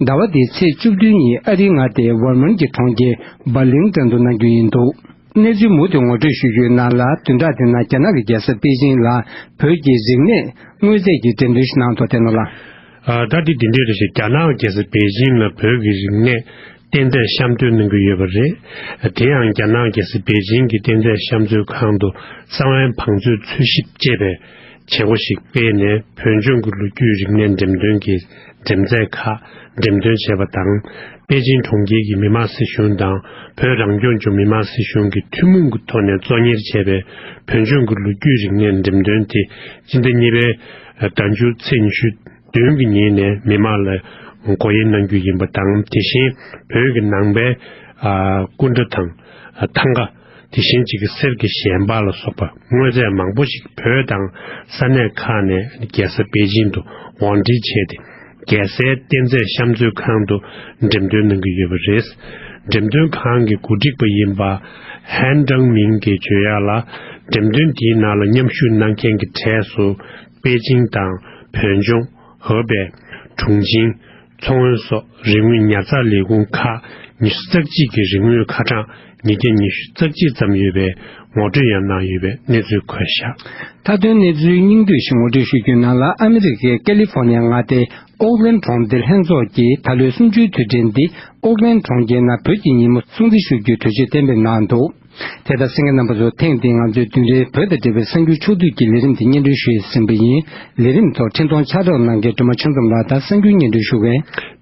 ཟླ་བ་འདིའི་ཚེས་བཅུ་བདུན་ཉིན་ཨ་རིའི་མངའ་སྡེ་ཝར་མོན་གྱི་གྲོང་ཁྱེར་Burlington་དུ་གནང་རྒྱུ་ཡིན་འདུག། གནས་ཚུལ་མུ་མཐུད་ངོ་སྤྲོད་ཞུ་རྒྱུའི་ནང་ལ། བདུན་ཕྲག་འདིའི་ནང་རྒྱ་ནག་གི་རྒྱལ་ས་པེ་ཅིང་ལ་བོད་ཀྱི་རིག་གནས་མངོན་རྫས་ཀྱི་འགྲེམས་སྟོན་ཞིག་གནང་འདུག་བསྟན་ནོ་ལགས། ཨ། ད་འདི་འདི་འདྲས་རེད་ཤག་རྒྱ་ནག་རྒྱལ་ས་པེ་ཅིང་ལ་བོད་ཀྱི་རིག་གནས་རྟེན་རྫས་བཤམས་སྟོན་གནང་གི་ཡོད་པ་རེད། དེ་ཡང་རྒྱ་ནག་རྒྱལ་ས་པེ་ཅིང་གི་རྟེན་རྫས་བཤམས་མཛོད་ཁང་དུ་གསང་བའི་བང་མཛོད་འཚོལ་ཞིབ་ཅེས་པའི་བྱེད་སྒོ་ཞིག་སྤེལ་ནས། བོད་ལྗོངས་ཀྱི་ལོ་རྒྱུས་རིག་གནས་འགྲེམས་སྟོན་གྱི་འགྲེམས་རྫས་ཁག་འགྲེམས་སྟོན་བྱས་པ་དང་། པེ་ཅིང་གྲོང་ཁྱེར་གྱི་མི་དམངས་སྲིད་གཞུང་དང་བོད་རང་སྐྱོང་ལྗོངས་མི་དམངས་སྲིད་གཞུང་གི་ཐུན་མོང་གི་ཐོག་ནས་གཙོ་གཉེར་བྱས་པའི་བོད་ལྗོངས་ཀྱི་ལོ་རྒྱུས་རིག་གནས་འགྲེམས་སྟོན་དེ་སྤྱི་ཟླ་གཉིས་པའི་ཟླ་མཇུག་ཚེས་ཉི་ཤུ་བདུན་གྱི་ཉིན་ནས་མི་མང་ལ་སྒོ་དབྱེ་གནང་རྒྱུ་ཡིན་པ་དང་། དེ་བཞིན་བོད་ཀྱི་ནང་པའི་ཨ་སྐུ་འདྲ་དང་ཐང་ག། དེ་བཞིན་གཅིག་གི་གསེར་གྱི་ཞལ་འབག་ལ་སོགས་པ་དངོས་རྫས་མང་པོ་ཞིག་བོད་དང་ས་གནས་ཁག་ནས་རྒྱལ་ས་པེ་ཅིང་དུ་དབོར་འདྲེན་བྱས་ཏེ། རྒྱལ་སའི་རྟེན་རྫས་བཤམས་མཛོད་ཁང་དུ་འགྲེམས་སྟོན་གནང་གི་ཡོད་པ་རེད། འགྲེམས་སྟོན་ཁང་གི་གོ་སྒྲིག་པ་ཡིན་པ་ཧན་ཀྲང་མིང་གིས་བརྗོད་ཡག་ལ། འགྲེམས་སྟོན་དེའི་ནང་ལ་མཉམ་ཞུགས་གནང་མཁན་གྱི་གྲས་སུ་པེ་ཅིང་དང་བོད་ལྗོངས། ཧོ་པེ། ཁྲུང་ཆིང་། མཚོ་སྔོན་སོགས་རིག་དངོས་ཉར་ཚགས་ལས་ཁུངས་ཁག་ཉི་ཤུ་རྩ་གཅིག་གི་རིག་དངོས་ཁ་གྲངས་ཉིས་བརྒྱ་ཉི་ཤུ་རྩ་གཅིག་ཙམ་ཡོད་པའི་ངོ་སྤྲོད་ཡང་གནང་ཡོད་པའི་གནས་ཚུལ་འཁོད་བཞག་མཐའ་དོན་གནས་ཚུལ་སྙིང་བསྡུས་ཤིག་ངོ་སྤྲོད་ཞུ་རྒྱུའི་ནང་ལ། ཨ་མི་རི་ཀའི་ཀ་ལི་ཧྥོ་ནི་ཡ་མངའ་སྡེའི་ཨོག་ལན་གྲོང་སྡེའི་ལྷན་ཚོགས་ཀྱིས་ད་ལོའི་གསུམ་བཅུའི་དུས་དྲན་འདི་ཨོག་ལན་གྲོང་ཁྱེར་ནང་བོད་ཀྱི་ཉིན་མོ་སྲུང་བརྩི་ཞུ་རྒྱུའི་གྲོས་ཆོད་གཏན་འབེབས་གནང་འདུག་དེ་ལྟར་གསན་མཁན་རྣམ་པ་ཚོ། ཐེངས་འདིའི་ང་ཚོའི་བདུན་རེའི་བོད་དང་འབྲེལ་བའི་གསར་འགྱུར་ཕྱོགས་བསྡུས་ཀྱི་ལས་རིམ་དེ་སྙན་སྒྲོན་ཞུས་ཟིན་པ་ཡིན། ལས་རིམ་ཐོག་འཕྲིན་གཏོང་ཕྱག་རོགས་གནང་མཁན་སྒྲོལ་མ་ཆོས་འཛོམས་ལགས་དང་། གསར་འགྱུར་སྙན་སྒྲོན་ཞུ་མཁན་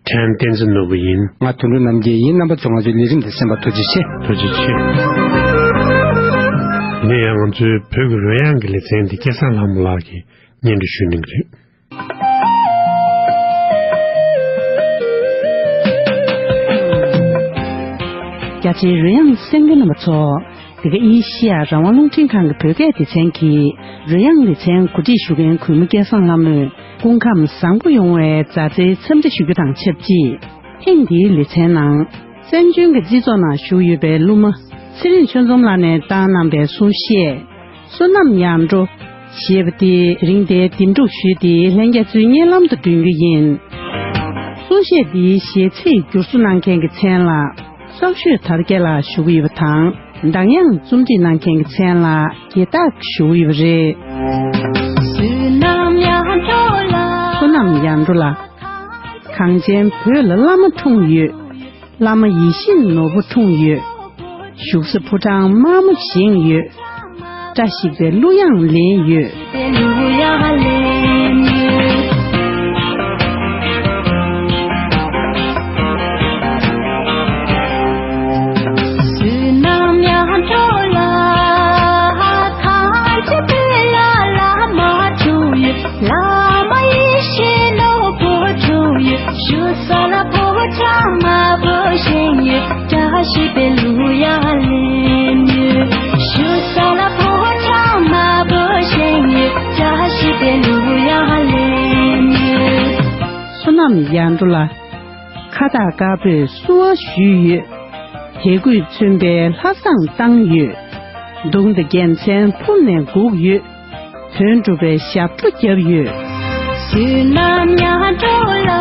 ཕྲན་བསྟན་འཛིན་ནོར་བུ་ཡིན། ང་དོན་གྲུབ་རྣམ་རྒྱལ་ཡིན། རྣམ་པ་ཚོ་ང་ཚོའི་ལས་རིམ་དེ་གསན་པར་ཐུགས་རྗེ་ཆེ། ཐུགས་རྗེ་ཆེ། ཡིན་ན་ཡང་ང་ཚོའི་བོད་ཀྱི་རོལ་དབྱངས་ཀྱི་ལེ་ཚན་འདི་སྐལ་བཟང་ལྷ་མོ་ལགས་ཀྱིས་སྙན་སྒྲོན་ཞུ་གནང་གི་རེད། རྒྱ་ཆེའི་རོལ་དབྱངས་གསན་མཁན་རྣམ་པ་ཚོ། འདི་ག་ཨེ་ཤི་ཡ་རང་དབང་རླུང་འཕྲིན་ཁང་གི་བོད་སྐད་སྡེ་ཚན་གྱི་རོལ་དབྱངས་ལེ་ཚན་གོ་སྒྲིག་ཞུ་མཁན་གུས་མོ་སྐལ་བཟང་ལྷ་མོས་སྐུ་ཁམས་བཟང་པོ་ཡོང་བའི་མཛའ་བརྩེའི་འཚམས་འདྲི་ཞུ་རྒྱུ་དང་ཆབས་ཅིག་ཐེངས་འདིའི་ལེ་ཚན་ནང་། བཙན་བྱོལ་གྱི་སྤྱི་ཚོགས་ནང་བཞུགས་ཡོད་པའི་གླུ་མ་ཚེ་རིང་ཆོས་འཛོམས་ལགས་ནས་བཏང་གནང་པའི་གསུང་བཤད། བསོད་ནམས་ཡར་འགྲོ་ཞེས་པ་དེ་རིང་དེ་འདེམས་སྒྲུག་ཞུས་ཏེ། ལྷན་རྒྱས་ཚོའི་སྙན་ལམ་དུ་འདོན་རྒྱུ་ཡིན། གསུང་བཤད་འདིའི་གཞས་ཚིག་བསྒྱུར་གསོ་གནང་མཁན་གྱི་མཚན་ལ་གསར་ཤོད་དར་རྒྱས་ལགས་ཞུ་གི་ཡོད་པ་དང་། གདངས་དབྱངས་རྩོམ་སྒྲིག་གནང་མཁན་གྱི་མཚན་ལ་དགེ་སྟག་ཞུ་གི་ཡོད་པ་རེད། བསོད་ནམས་ཡར་འགྲོ་ལ། གངས་ཅན་བོད་ལ་བླ་མ་འཁྲུངས་ཡོད། བླ་མ་ཡིད་བཞིན་ནོར་བུ་འཁྲུངས་ཡོད། བཞུགས་ས་ཕོ་བྲང་དམར་མོ་བཞེངས་ཡོད། བཀྲ་ཤིས་པའི་གླུ་དབྱངས་ལེན་ཡོད། བླ་མ་ཡེ་ཤེས་ནོར་བུ་འཁྲུངས་ཡོད། བཞུགས་ས་ལ་ཕོ་བྲང་དམར་པོ་བཞེངས་ཡོད། བཀྲ་ཤིས་པའི་གླུ་དབྱངས་ལེན་ཡོད། བཞུགས་ས་ལ་ཕོ་བྲང་དམར་པོ་བཞེངས་ཡོད། བཀྲ་ཤིས་པའི་གླུ་དབྱངས་ལེན་ཡོད། བསོད་ནམས་ཡར་འགྲོ་ལ། ཁ་བཏགས་དཀར་པོས་བསུ་བ་ཞུས་ཡོད། དད་གུས་མཚོན་པའི་ལྷ་བསང་བཏང་ཡོད། མདུང་དང་རྒྱལ་མཚན་ཕུར་ནས་སྒུག་ཡོད། དོན་གྲུབ་པའི་ཞབས་བྲོ་བརྒྱབ་ཡོད། བསོད་ནམས་ཡར་འགྲོ་ལ།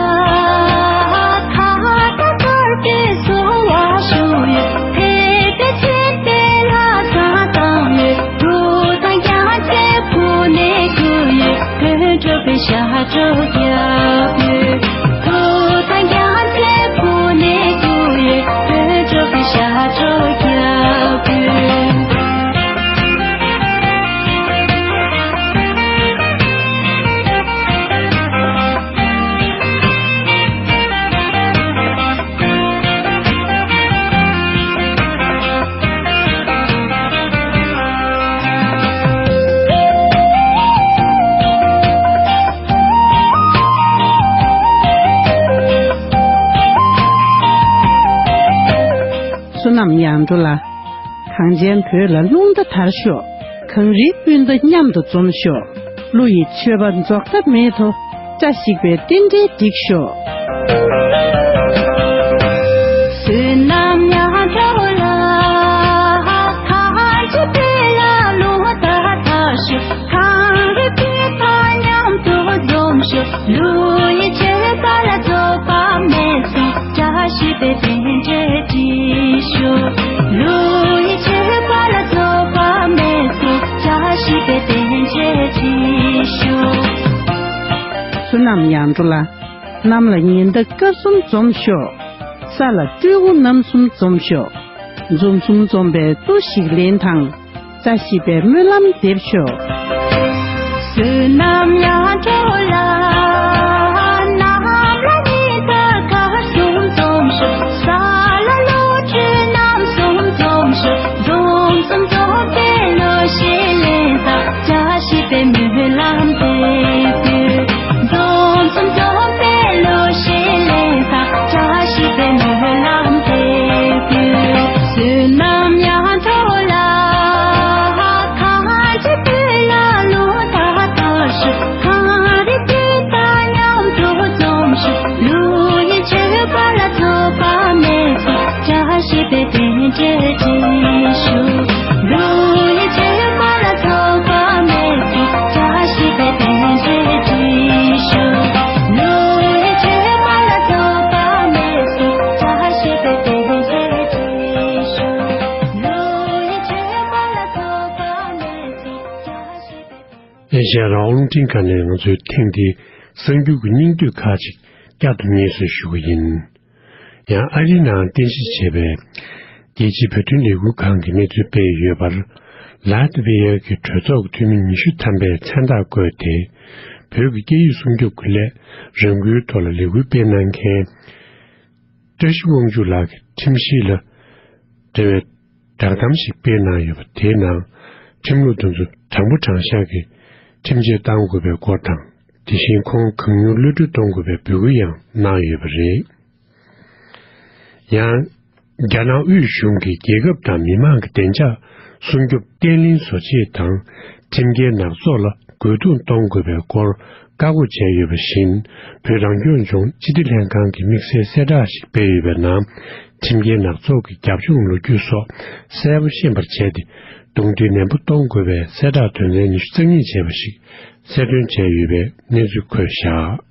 ཁ་བཏགས་དཀར་པོས་བསུ་བ་ཞུས་ཡོད། ཕེབས་པའི་ཚེ་འདིར་ལྷ་བསང་བཏང་ཡོད། གུར་དང་རྒྱལ་མཚན་ཕུར་ནས་སྒུག་ཡོད། དོན་གྲུབ་པའི་ཞབས་བྲོ་བརྒྱབ་ཡོད། གུར་དང་རྒྱལ་མཚན་ཕུར་ནས་སྒུག་ཡོད། དོན་གྲུབ་པའི་ཞབས་བྲོ་བརྒྱབ་ཡོད། བསོད་ནམས་ཡར་འགྲོ་ལ། གངས་ཅན་བོད་ལ་རླུང་རྟ་དར་ཤོག་གངས་རིའི་སྤུན་ཟླ་མཉམ་དུ་འཛོམས་ཤོག་གླུ་ཡི་མཆོད་པ་རྫོགས་མཐའ་མེད་དོ། བཀྲ་ཤིས་པའི་རྟེན་འབྲེལ་འགྲིག་ཤོག་བསོད་ནམས་ཡར་འགྲོ་ལ། གངས་ཅན་བོད་ལ་རླུང་རྟ་དར་ཤོག་གངས་རིའི་སྤུན་ཟླ་མཉམ་དུ་འཛོམས་ཤོག་གླུ་ཡི་མཆོད་པ་ལ་རྫོགས་པ་མེད་སོང་། བཀྲ་ཤིས་པའི་རྟེན་འབྲེལ་འགྲིག་ཤོག་གླུ་ཡི་མཆོད་པ་ལ་ རྣམས་ཡང་འགྲོ་ལ། གནམ་ལ་ཉི་ཟླ་སྐར་གསུམ་འཛོམས་ཤོག། ས་ལ་སྤྲུལ་སྐུ་རྣམ་གསུམ་འཛོམས་ཤོག། འཛོམས་གསུམ་འཛོམས་པའི་གཏོར་བཤིག་ལེན་དང་། བཀྲ་ཤིས་པའི་སྨོན་ལམ་འདེབས་ཤོག། བསོད་ནམས་ཡར་འགྲོ་ལ། གནམ་ལ་ཉི་ཟླ་སྐར་གསུམ་འཛོམས་ཤོག། ས་ལ་བློ་གྲོས་རྣམ་གསུམ་འཛོམས་ཤོག། འཛོམས་གསུམ་འཛོམས་པའི་བློ་ཞིག་ལེན་དང་། བཀྲ་ཤིས་པའི་སྨོན་ལམ་འདེབས་དུས། འཛོམས་གསུམ་འཛོམས་པའི་བློ་ཞིག་ལེན་དང་། བཀྲ་ཤིས་པའི་སྨོན་ལམ་འདེབས་དུས། བསོད་ནམས་ཡར་འགྲོ་ལ། གངས་རི་སྤོས་ལ་རླུང་རྟ་གཏོར་ཤོག། གངས་རི་སྤོས་དང་མཉམ་དུ་འཛོམས་ཤོག། ཀླུ་ཡི་མཆོད་པ་ལ་ཐོགས་པ་མེད་པ། བཀྲ་ཤིས་པའི་རྟེན་འབྲེལ་འགྲིག་ཤོག། ཀླུ་ཡི་མཆོད་པ་ལ་ཐོགས་པ་མེད་པ། བཀྲ་ཤིས་པའི་རྟེན་འབྲེལ་འགྲིག་ཤོག། ཀླུ་ཡི་མཆོད་པ་ལ་ཐོགས་པ་མེད་པ། བཀྲ་ཤིས་པའི་རྟེན་འབྲེལ་འགྲིག་ཤོག། ཀླུ་ཡི་མཆོད་པ་ལ་ཐོགས་པ་མེད་པ། བཀྲ་ཤིས་པའི་རྟེན། ཨེ་ཤ་ཡ་རང་དབང་རླུང་འཕྲིན་ཁང་ནས་ང་ཚོའི་ཐེངས་འདིའི་གསར་འགྱུར་གྱི་སྙིང་བསྡུས་ཁག་ཅིག་བསྐྱར་དུ་སྙན་སེང་ཞུ་གི་ཡིན། ཡང་ཨ་རིའི་ནང་རྟེན་གཞི་བྱས་པའི་རྒྱལ་སྤྱིའི་བོད་དོན་ལས་འགུལ་ཁང་གིས་གནས་ཚུལ་སྤེལ་ཡོད་པར། ལཱ་ཏི་བི་ཡ་གི་གྲོས་ཚོགས་ཀྱི་འཐུས་མི་ཉི་ཤུ་ཐམ་པས་མཚན་རྟགས་བཀོད་དེ། བོད་ཀྱི་སྐད་ཡིག་སྲུང་སྐྱོབ་ཀྱི་སླད་རང་འགུལ་ཐོག་ལ་ལས་འགུལ་སྤེལ་གནང་མཁན་བཀྲ་ཤིས་དབང་ཕྱུག་ལགས་ཀྱི་ཁྲིམས་གཞི་ལ་འབྲེལ་བའི་བསྒྲགས་གཏམ་ཞིག་སྤེལ་གནང་ཡོད་པ་དེའི་ནང་། ཁྲིམས་ལུགས་དེ་ཚོ་དྲང་པོ་དྲང་བཞག་གི་ཁྲིམས་ཆད་གཏང་དགོས་པའི་སྐོར་དང་། དེ་བཞིན་ཁོང་གང་མྱུར་གློད་གྲོལ་གཏོང་དགོས་པའི་འབོད་སྐུལ་ཡང་གནང་ཡོད་པ་རེད། ཡང་། རྒྱ་ནག་དབུས་གཞུང་གིས་རྒྱལ་ཁབ་དང་མི་མང་གི་བདེ་འཇགས་སྲུང་སྐྱོབ་བརྟན་ལྷིང་བཟོ་ཆེད་དང་། ཁྲིམས་འགལ་ནག་ཚོགས་ལ་རྒོལ་རྡུང་གཏོང་དགོས་པའི་སྐོར་བཀའ་བསྒོ་བྱས་ཡོད་པ་བཞིན། བོད་རང་སྐྱོང་ལྗོངས་སྤྱི་བདེ་ལྷན་ཁང་གིས་དམིགས་བསལ་གསལ་བསྒྲགས་ཤིག་སྤེལ་ཡོད་པའི་ནང་། ཁྲིམས་འགལ་ནག་ཚོགས་ཀྱི་རྒྱབ་ལྗོངས་ལོ་རྒྱུས་སོགས་གསལ་པོ་ཤེས་པར་བྱས་ཏེ། རྡུང་རྡེག་ནན་པོ་གཏོང་དགོས་པའི་གསལ་བསྒྲགས་དོན་ཚན་ཉི་ཤུ་རྩ་གཉིས་བྱས་པ་ཞིག་གསལ་སྟོན་བྱས་ཡོད་པའི་གནས་ཚུལ་འཁོད་བཞག།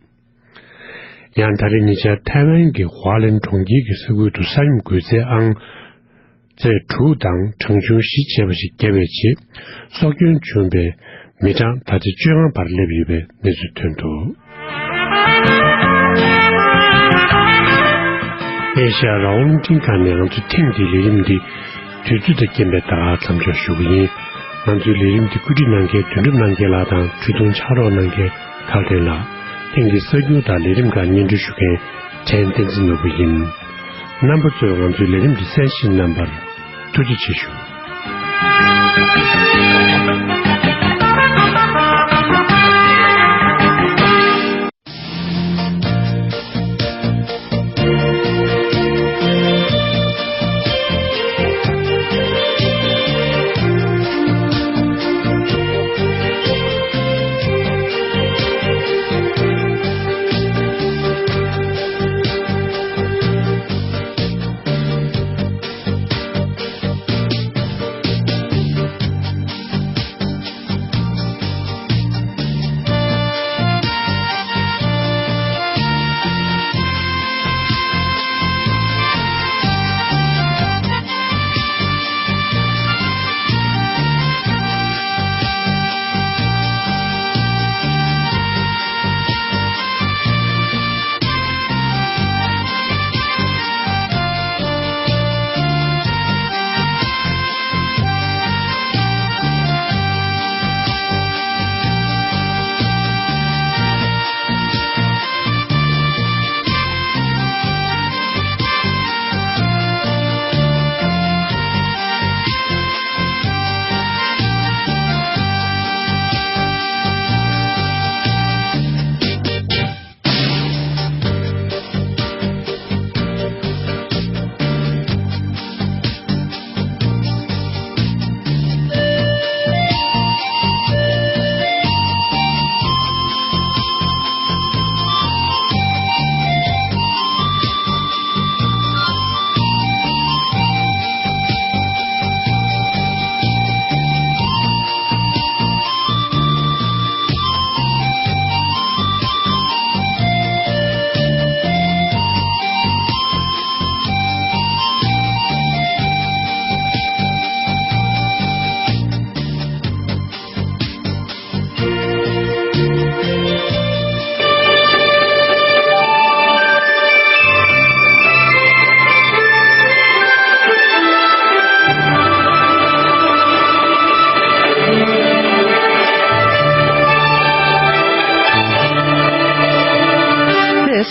ཡང་ད་རེས་ཉེ་ཆར་ཐའེ་ཝན་གྱི་ཧྭ་ལན་གྲོང་ཁྱེར་གྱི་ས་ཁུལ་དུ་ས་ཡོམ་འགོས་ཚད་ཨང་ཚད་དྲུག་དང་གྲངས་ཆུང་བཞི་བྱས་པ་ཞིག་བརྒྱབ་པའི་རྗེས། སྲོག་སྐྱོན་བྱུང་བའི་མི་གྲངས་ད་ཆ་བཅོ་ལྔ་བར་སླེབས་ཡོད་པའི་གནས་ཚུལ་ཐོན་འདུག། ཨེ་ཤ་ཡ་རང་དབང་རླུང་འཕྲིན་ཁང་ནས་ང་ཚོའི་ཐེངས་འདིའི་ལས་རིམ་འདི། དུས་ཚོད་དང་རྐྱེན་པས་ད་ག་མཚམས་འཇོག་ཞུ་གི་ཡིན། ང་ཚོའི་ལས་རིམ་འདི་བཀོད་སྒྲིག་གནང་མཁན། དོན་གྲུབ་གནང་མཁན་ལགས་དང་། འཕྲིན་གཏོང་ཕྱག་རོགས་གནང་མཁན་ཁ་བསྟན་ལགས། ཐེངས་འདིའི་གསར་འགྱུར་དང་ལས་རིམ་ཁག་སྙན་སྒྲོན་ཞུ་མཁན་ཕྲན་བསྟན་འཛིན་ནོར་བུ་ཡིན། རྣམ་པ་ཚོས་ང་ཚོའི་ལས་རིམ་འདི་གསན་བཞེས་གནང་བར་ཐུགས་རྗེ་ཆེ་ཞུ།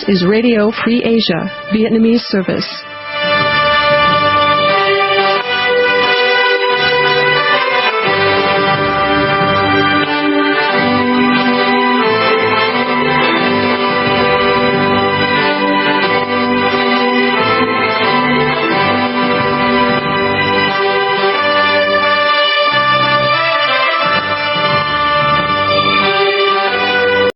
is Radio Free Asia, Vietnamese service.